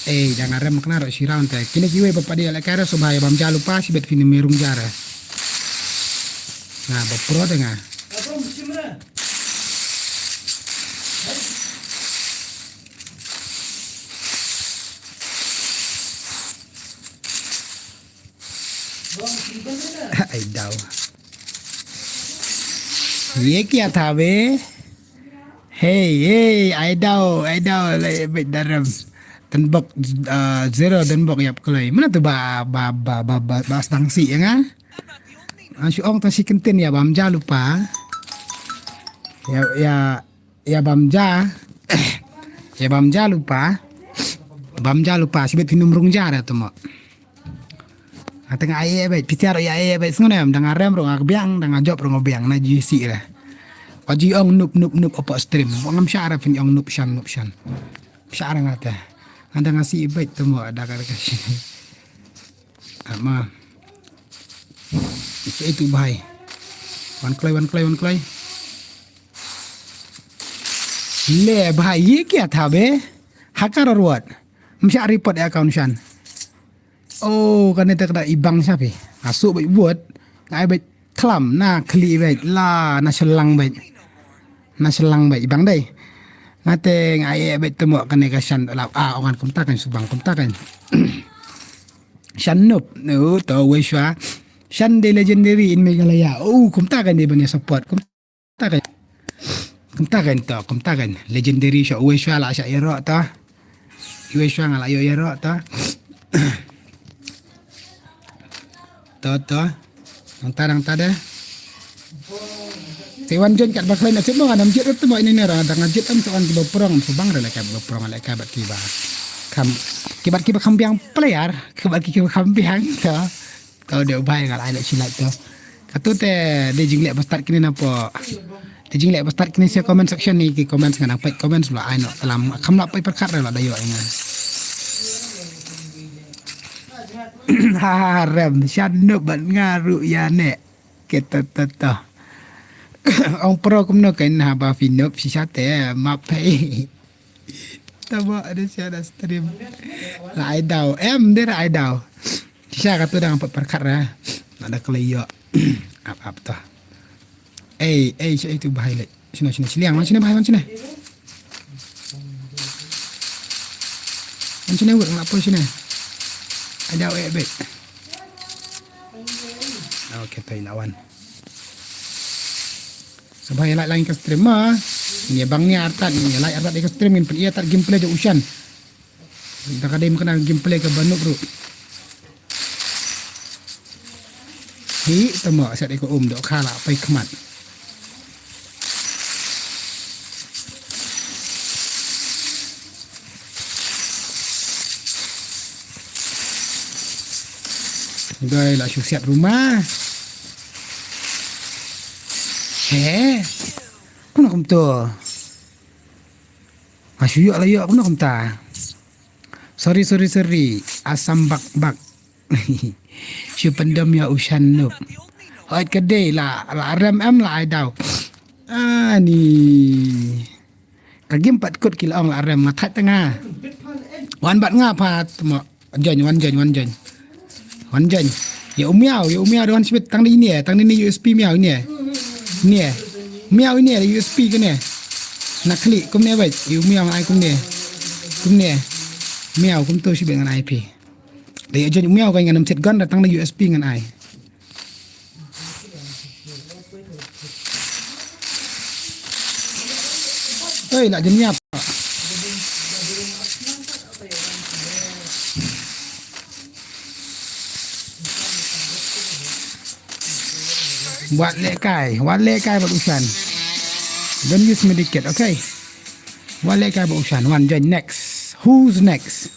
Ei, dang rem kane ruh shi round te. Kine kiwei ba pat ïa lehkai re shu ba ïa bam ja lypa shi beit phin ym rung ja re. Nga ba pro te nga. Ai daw. Ye kya tha be? Hey, hey, ai daw, ai daw, lai bit daram. Tenbok, ah, zero, tenbok ïap kloi. Mana tu ba, ba, ba, ba, ba, ba stang si ya nga? Ah, shu ong ta shi kentin ya bam ja lypa. Ya, ya, ya bam ja. Ya bam ja lypa. Bam ja lypa, shi bit phin ym rung ja re tu mo. Nga te nga ai beit, phi tiar ïa ai beit, sngew ne em, da nga rem ruh nga biang, da nga jop ruh nga biang, na ji si re. Wa ji ong nup nup nup hapoh stream. Wa ngam shah re phin ong nup shan nup shan. Shah re nga te. Nga da nga si beit te mo da ka ka. Ama. Ito ito bhai. Wan kloi, wan kloi, wan kloi. Le bhai, ye kya tha be? Hacker or what? Msha report account shan. Oh, kane te ka da ibang sha phi. Asu beit word. Ngai beit klam na khli beit la na selang beit. Na selang beit ibang dei. Nga te ngai beit te mo kane ka shan la a ongan kumta kan subang kumta kan. Shan nup. Oh, to wei shwa. Shan de legendary in Meghalaya. Oh, kumta kan de bane support. Kumta kan. Kumta kan to, kumta kan. Legendary sha wei shwa la sha ero to. Wei shwa nga la yo ero to. To to. Nang ta nang ta de. Te wan jon kat ba khlaiñ na sip mo, ngam jied te mo ini ne ra, dang jied am to wan ki ba prong, so bang re la ka ba prong la ka bat ki ba. Kam ki bat ki ba kham biang player, ki bat ki ba kham biang to. To de u bhai nga la ai la shilat to. Katu te de jingleh ba start kine na po. De jingleh ba start kine sha comment section ni ki comments nga nang peit comments la ai no. Talam kham la peit perkat re la da yo ai nga. Ha ha ha, rem shan nup ban nga ruh ïa ne. Ke ta ta ta. Ong pro kumno kan ha ba phi nup shisha te map pei. Tama ada shisha da stream. La ai daw. Em de la ai daw. Shisha katu dang pat perkat ra. Ada kele yo. Ap ap ta. Ei ei sha itu bahai le. Sini sini sini wan sini bahai wan sini. Wan sini wut ngap sini. Ada wek bet. Okay, tai lawan. Sebab ïa like lang ka stream ma. Ni bang ni artat ni like artat ka stream ngin pyn ïa tat gameplay ja ushan. Da ka dei ma kena gameplay ka banup ruh. Hi tama sat eko um dok khala pai khmat. Doi la shu siat rumah. He. Kumno kumto? Nga shu ïoh la ïoh kumno kumta. Sorry sorry sorry. Asam bak bak. Shu pyndem ïa u shan nup. Hoi ka dei la la rem em la ai daw. Ani. Ka game pat kut ki la ong la rem nga thait tanga. Wan bat nga pat mo. Join wan join wan join. Wan join. Ya u miau ya u miau da wan sibit tang ni ne tang ni U S P miau ne. Ne. Miau ne U S P ke ne. Na klik kum ne bai. Ya u miau ai kum ne. Kum ne. Miau kum tu sibit ngan ai pi. Da ya join u miau kan ngan nam set gun da tang ni U S P ngan ai. Oi, nak jenyap. Wat lekai, wat lekai bat ushan. Don't use medikit, okay? Wat lekai bat ushan, wan join next. Who's next?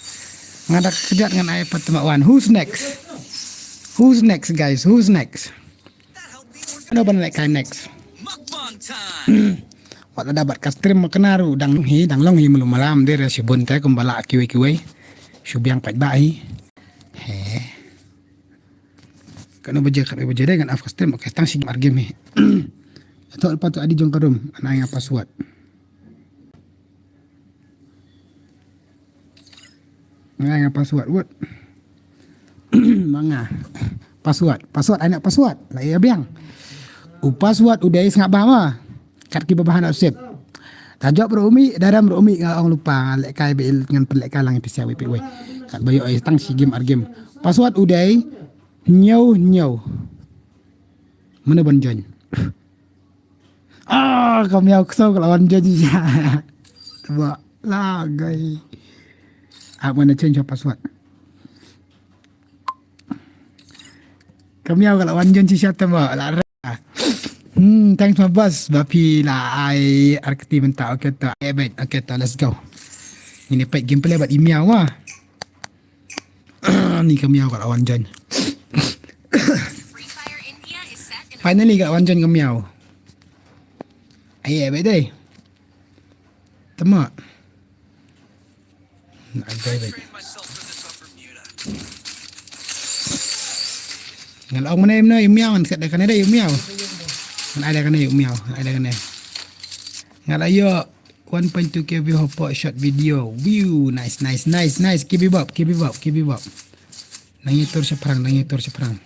Nga da kejat ngan ai pat temak wan. Who's next? Who's next, guys? Who's next? Ano ban lekai next? Wat lada bat ka stream ma kena ruh dang hi dang long hi melu malam de re shibun te kum bala kiwei kiwei. Shu biang pat ba hi. He. Kano baje kano baje de ngan af ka stream, okay, tang shi game ar game hi. Ato lepas tu adi jong ka room, ana nga password. Nga nga password wut. Manga. Password, password, anak password. La ïa biang. U password u dei sngap ba ma. Kat ki ba bahan sip. Ta jop ru umi, daram ru umi nga ong lupa nga lek kai be ngan pynlek kai lang pisa wi pi wi. Kat ba ïoh ai tang shi game ar game. Password u dei nyau nyau. Mana ban join. Ah, ka miau kso ka lawan janji. Ba lagai. Aku nak change password. Ka miau ka lawan janji siapa ba la. Hmm, thanks my boss. Bapi la ai arkti menta. Okay ta. Eh, baik. Okay ta, let's go. Ini pet gameplay bat i miau ah. Ni ka miau ka lawan jan. Finally ka wan join ka miaw. Ai, ai, bai dai. Tama. Ai, bai, bai. Ngal ong mana imna yu miaw, ngan set da kane da yu miaw. Ngan ai da kane yu miaw, ngan ai da kane. Ngal ayo one point two K view hapoh short video. View, nice, nice, nice, nice. Keep it up, keep it up, keep it up. Nang ïa tur shaphrang, nang ïa tur shaphrang.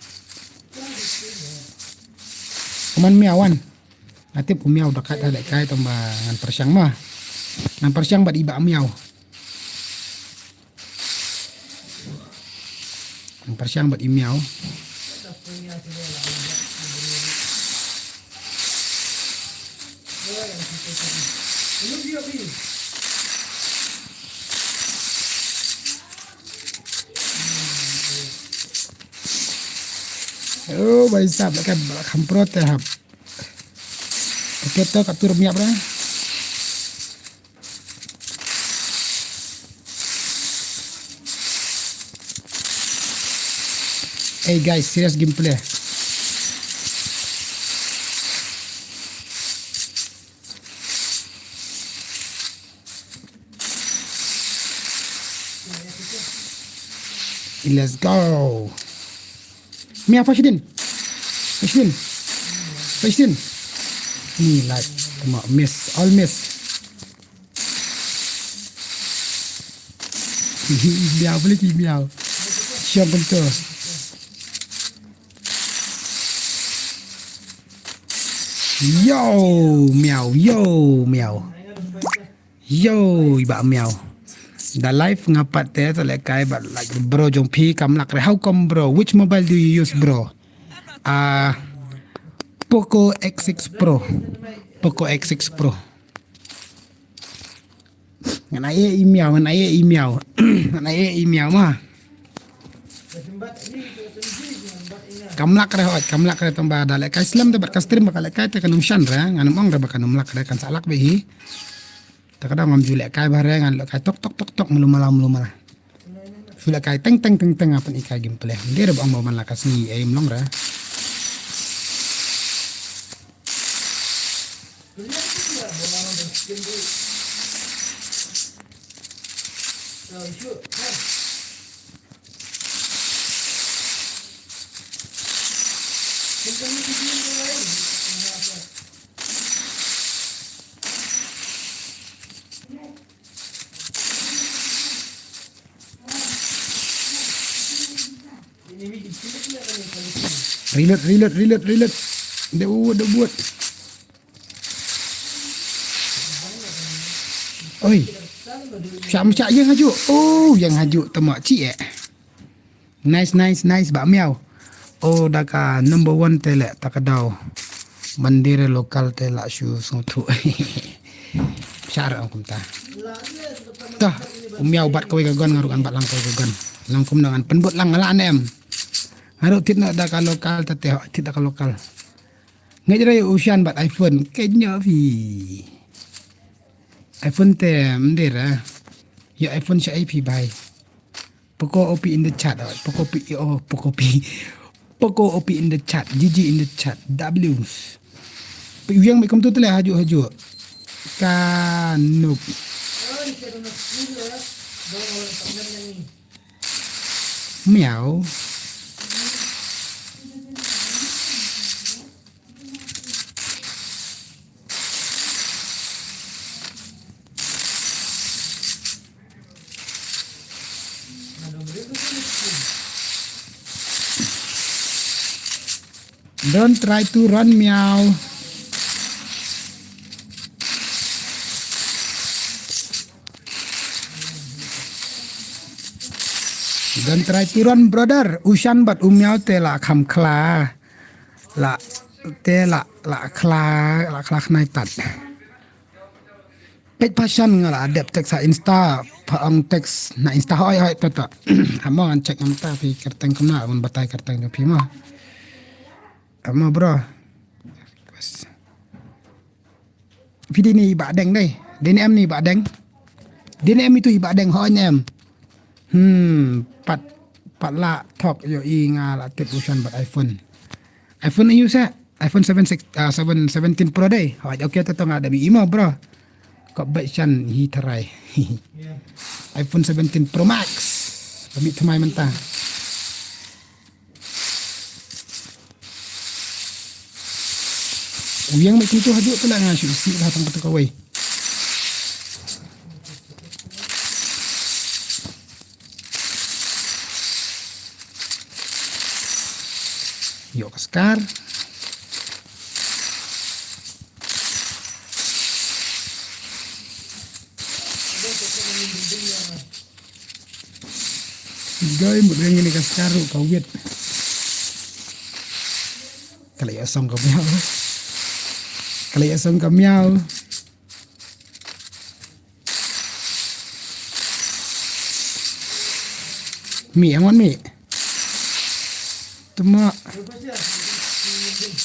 Kumne miaw wan. Nga tip u miaw da kat ha lehkai tang ba ngan pyrshang ma. Ngan pyrshang bad i bah miaw. Ngan pyrshang bad i miaw. Oh, bhai sahab, lehkai ba la kham pro te hap. Okay, to ka tur miaw ra. Hey guys, serious gameplay. Let's go. Miaw, Fashion. Fashion. Fashion. Ni, like, tama, miss. All miss. Miaw, boleh ki miaw. Siang bentuk. Yo, miaw, yo, miaw. Yo, i bah miaw. Da live nga pat te, to lehkai bad, like, bro jong phi kam lak re. How come, bro? Which mobile do you use, bro? Ah, Poco X six Pro. Poco X six Pro. Ngan ai i miaw, ngan ai i miaw. Ngan ai i miaw ma. Kam lak re hoi, kam lak re tang ba da lehkai slem te bad ka stream ba ka lehkai te kan ym shan re, ngan ym ong re ba kan ym lak re, kan sa lak bha hi. Te ka dang ngam ju lehkai bha re, ngan lehkai tok tok tok tok, mlu mala mlu mala. Shu lehkai teng teng teng teng, nga pyni kai gameplay. Ym dei re ba ong ba man la ka sngi, eh, ym long re. Reload, reload, reload, reload. Dah buat, dah buat. Oi. Siap, siap, yang haju. Oh, yang haju tama cik eh. Nice, nice, nice, bah miaw. Oh, da ka number one te leh, ta ka daw. Ban dei re local te lah shu sngewthuh. Share ong kumta. Tah, u miaw bat kawei ka gun, nga ruh ngan bat lang kawei ka gun. Lang kumno ngan pynbud lang, nga lah ne em. Nga ruh thied noh da ka local te te, thied da ka local. Ngeit re u Shan bat iPhone, kynjoh phi. iPhone te, ym dei re. Ïa iPhone sha ai phi bai. Poco O P in the chat, oh, Poco P, oh, Poco P. Poco O P in the chat, G G in the chat, W. Pi uyang mai kumtu tele haju haju. Ka noob. Miaw. Don't try to run, meow. Don't try to run, brother. U Shan bad u Miaw te la kham khla. La te la, la khla, la khla khnai tat. Peit pha Shan nga la dep text ha Insta, pha ong text na Insta hoi hoi to to. Amo ngan check ngam ta phi kyrteng kumno, ngan batai kyrteng jong phi mo. Amo bro. Phi dei ne i Bah Deng dei. Dei ne em ne i Bah Deng. Dei ne em itu i Bah Deng hoi ne em. Hmm, pat, pat la thok ïohi nga la tip u Shan bad iPhone. iPhone aïu seh? iPhone seven six, ah, seven, seventeen Pro dei. Hooid, okay, to to nga da bi imo, bro. Ko bai chan hi tharai. iPhone seventeen Pro Max. Ba mi thymmai mynta. U ïeng bad kumtu haduh tu la nga shu isih lah tang katu kawei. Ïoh ka skar. Gai mut ring ini ka skar ruh ka wit. Ka la ïoh song ka miaw. Ka la ïoh song ka miaw. Mi, angon mi. Tuma.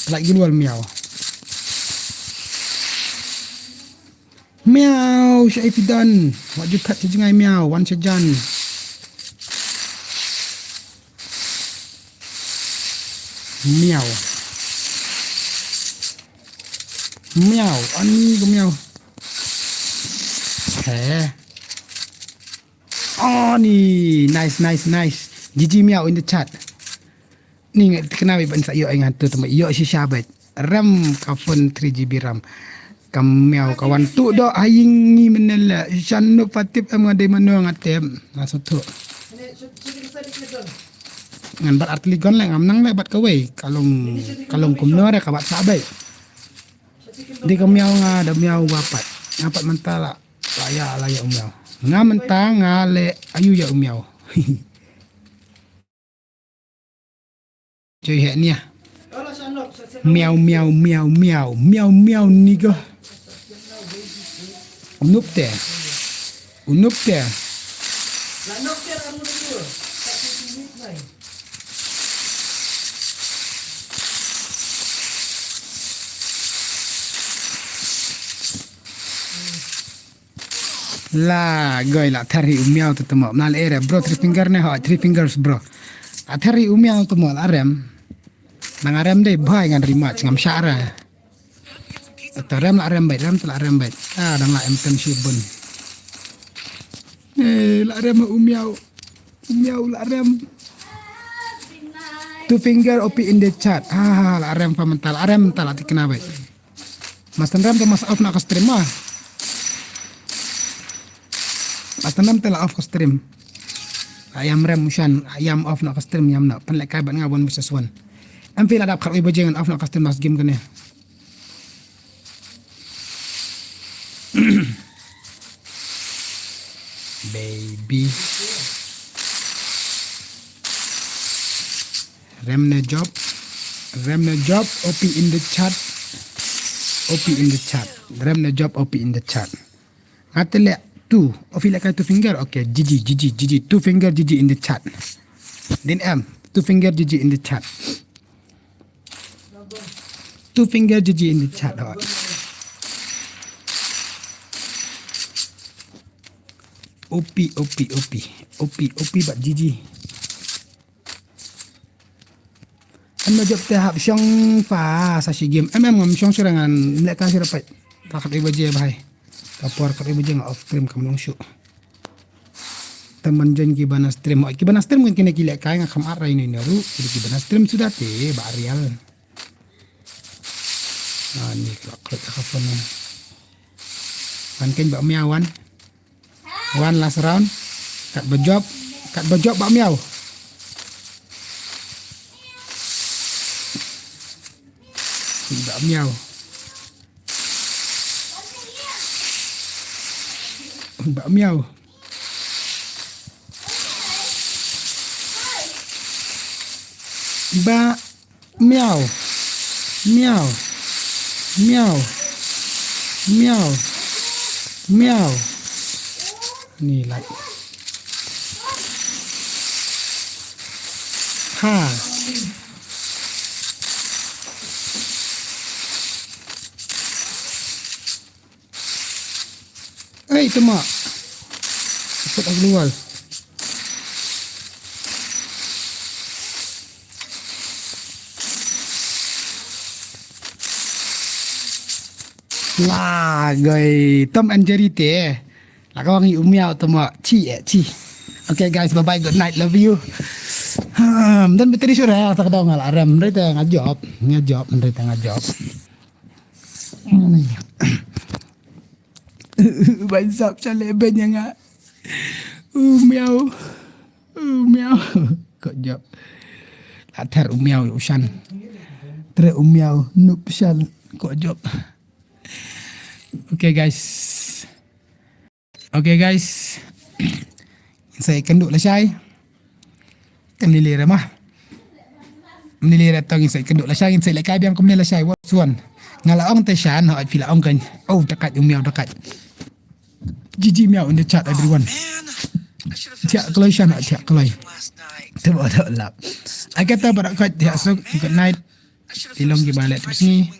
Pelaik gin wal miaw. Miaw, sha ifidan. Wat ju kat sha jngai miaw, wan sha jan. Miaw. Miaw, ani ka miaw. He. Ani, nice, nice, nice. G G miaw in the chat. Ni ngat kena bi ban sa ïoh ngan tu tama ïoh shisha bad. RAM ka phone three G B RAM. Ka miaw ka wan tu do aying ngi menela. Shan nu patip em nga dei mano nga tem. Nga sotho. Ngan bat artli gon le ngam nang le bat kawei. Kalong, kalong kumno re ka bat sabai. Di ka miaw nga da miaw wapat. Nga pat mentala. La ïa, la ïa u miaw. Nga mynta nga le ayu ïa u miaw. Joi he nia. Miaw, miaw, miaw, miaw. Miaw, miaw, niga. Unup te. Unup te. La goi la thari u miaw tu temo. Nal ere bro, three finger ne ho, three fingers bro. A thari u miaw temo la rem. Nang a rem dei bhai ngan ri mach ngam shah ra. Ta rem la rem bait, rem ta la rem bait. Ah, dang la em ten shi bun. Eh, la rem u miaw. U miaw la rem. Two finger O P in the chat. Ah, la rem pa mental, la rem ta la tikna bait. Mas ten rem te mas off na ka stream ma. Mas ten rem te la off ka stream. Ayam rem ushan, ayam off na ka stream yam na. Pen le kai bat nga one versus one. Em phi la dap khat wi bajing off na ka stream mas game kane. Baby. Remne job. Remne job, O P in the chat. O P in the chat. Remne job, O P in the chat. Ngatele two. O P le kai two finger. Okay, G G, G G, G G. Two finger G G in the chat. Din M. Two finger G G in the chat. Two finger G G in the chat. Hot. O P, O P, O P. O P, O P bat G G. Em na jop te hap shong fa sa shi game. Em em ngam shong shi rangan lek ka shi rapat. Ka khat iba je bhai. Ka por khat iba je nga off stream kam long shu. Teman jen ki bana stream. Ki bana stream kan kine ki lek kai nga kam at rai ni naru. Ki bana stream sudah te ba real. Ah, ni kelak kelak ka phone ni. Wan ken ba miaw wan. Wan last round. Kat ba jop. Kat ba jop ba miaw. Ba miaw. Ba miaw. Ba Miau. Miau. Miau. Miau. Miau. Ni lait. Ha. Ei, tuma. Ikut aku luar. La goi Tom and Jerry te. La ka wang ïa u miaw te mo chi eh chi. Okay guys, bye bye, good night, love you. Hmm, dan bateri sura ta ka dong la rem, rita nga job, nga job, rita nga job. Bai sap chale benya nga. U miaw. U miaw. Ko job. La ter u miaw u shan. Ter u miaw nup shan. Ko job. Okay guys. Okay guys. Sai kendu la shai. Kan lili rama. Mnili ra tong insai kendu la shai, insai la kai biang kumne la shai, what one. Nga la ong te shan, ha phi la ong kan. Oh, takat u miaw takat. G G miaw in the chat everyone. Tiak kloi shan, tiak kloi. Te ba da lap. Ai kata ba da kai tiak sok, good night. Ilong ki ba let tips ni.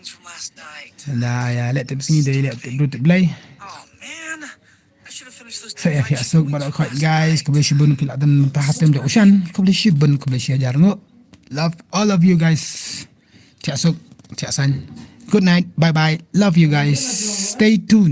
Da ya let tips ni, da let tips blai. Sa ya tiak sok ba da kai guys, khublei shibun phi la dang ta hatem da u shan. Khublei shibun, khublei shi hajar ngo. Love all of you guys. Tiak sok, tiak san. Good night, bye bye. Love you guys. Stay tuned.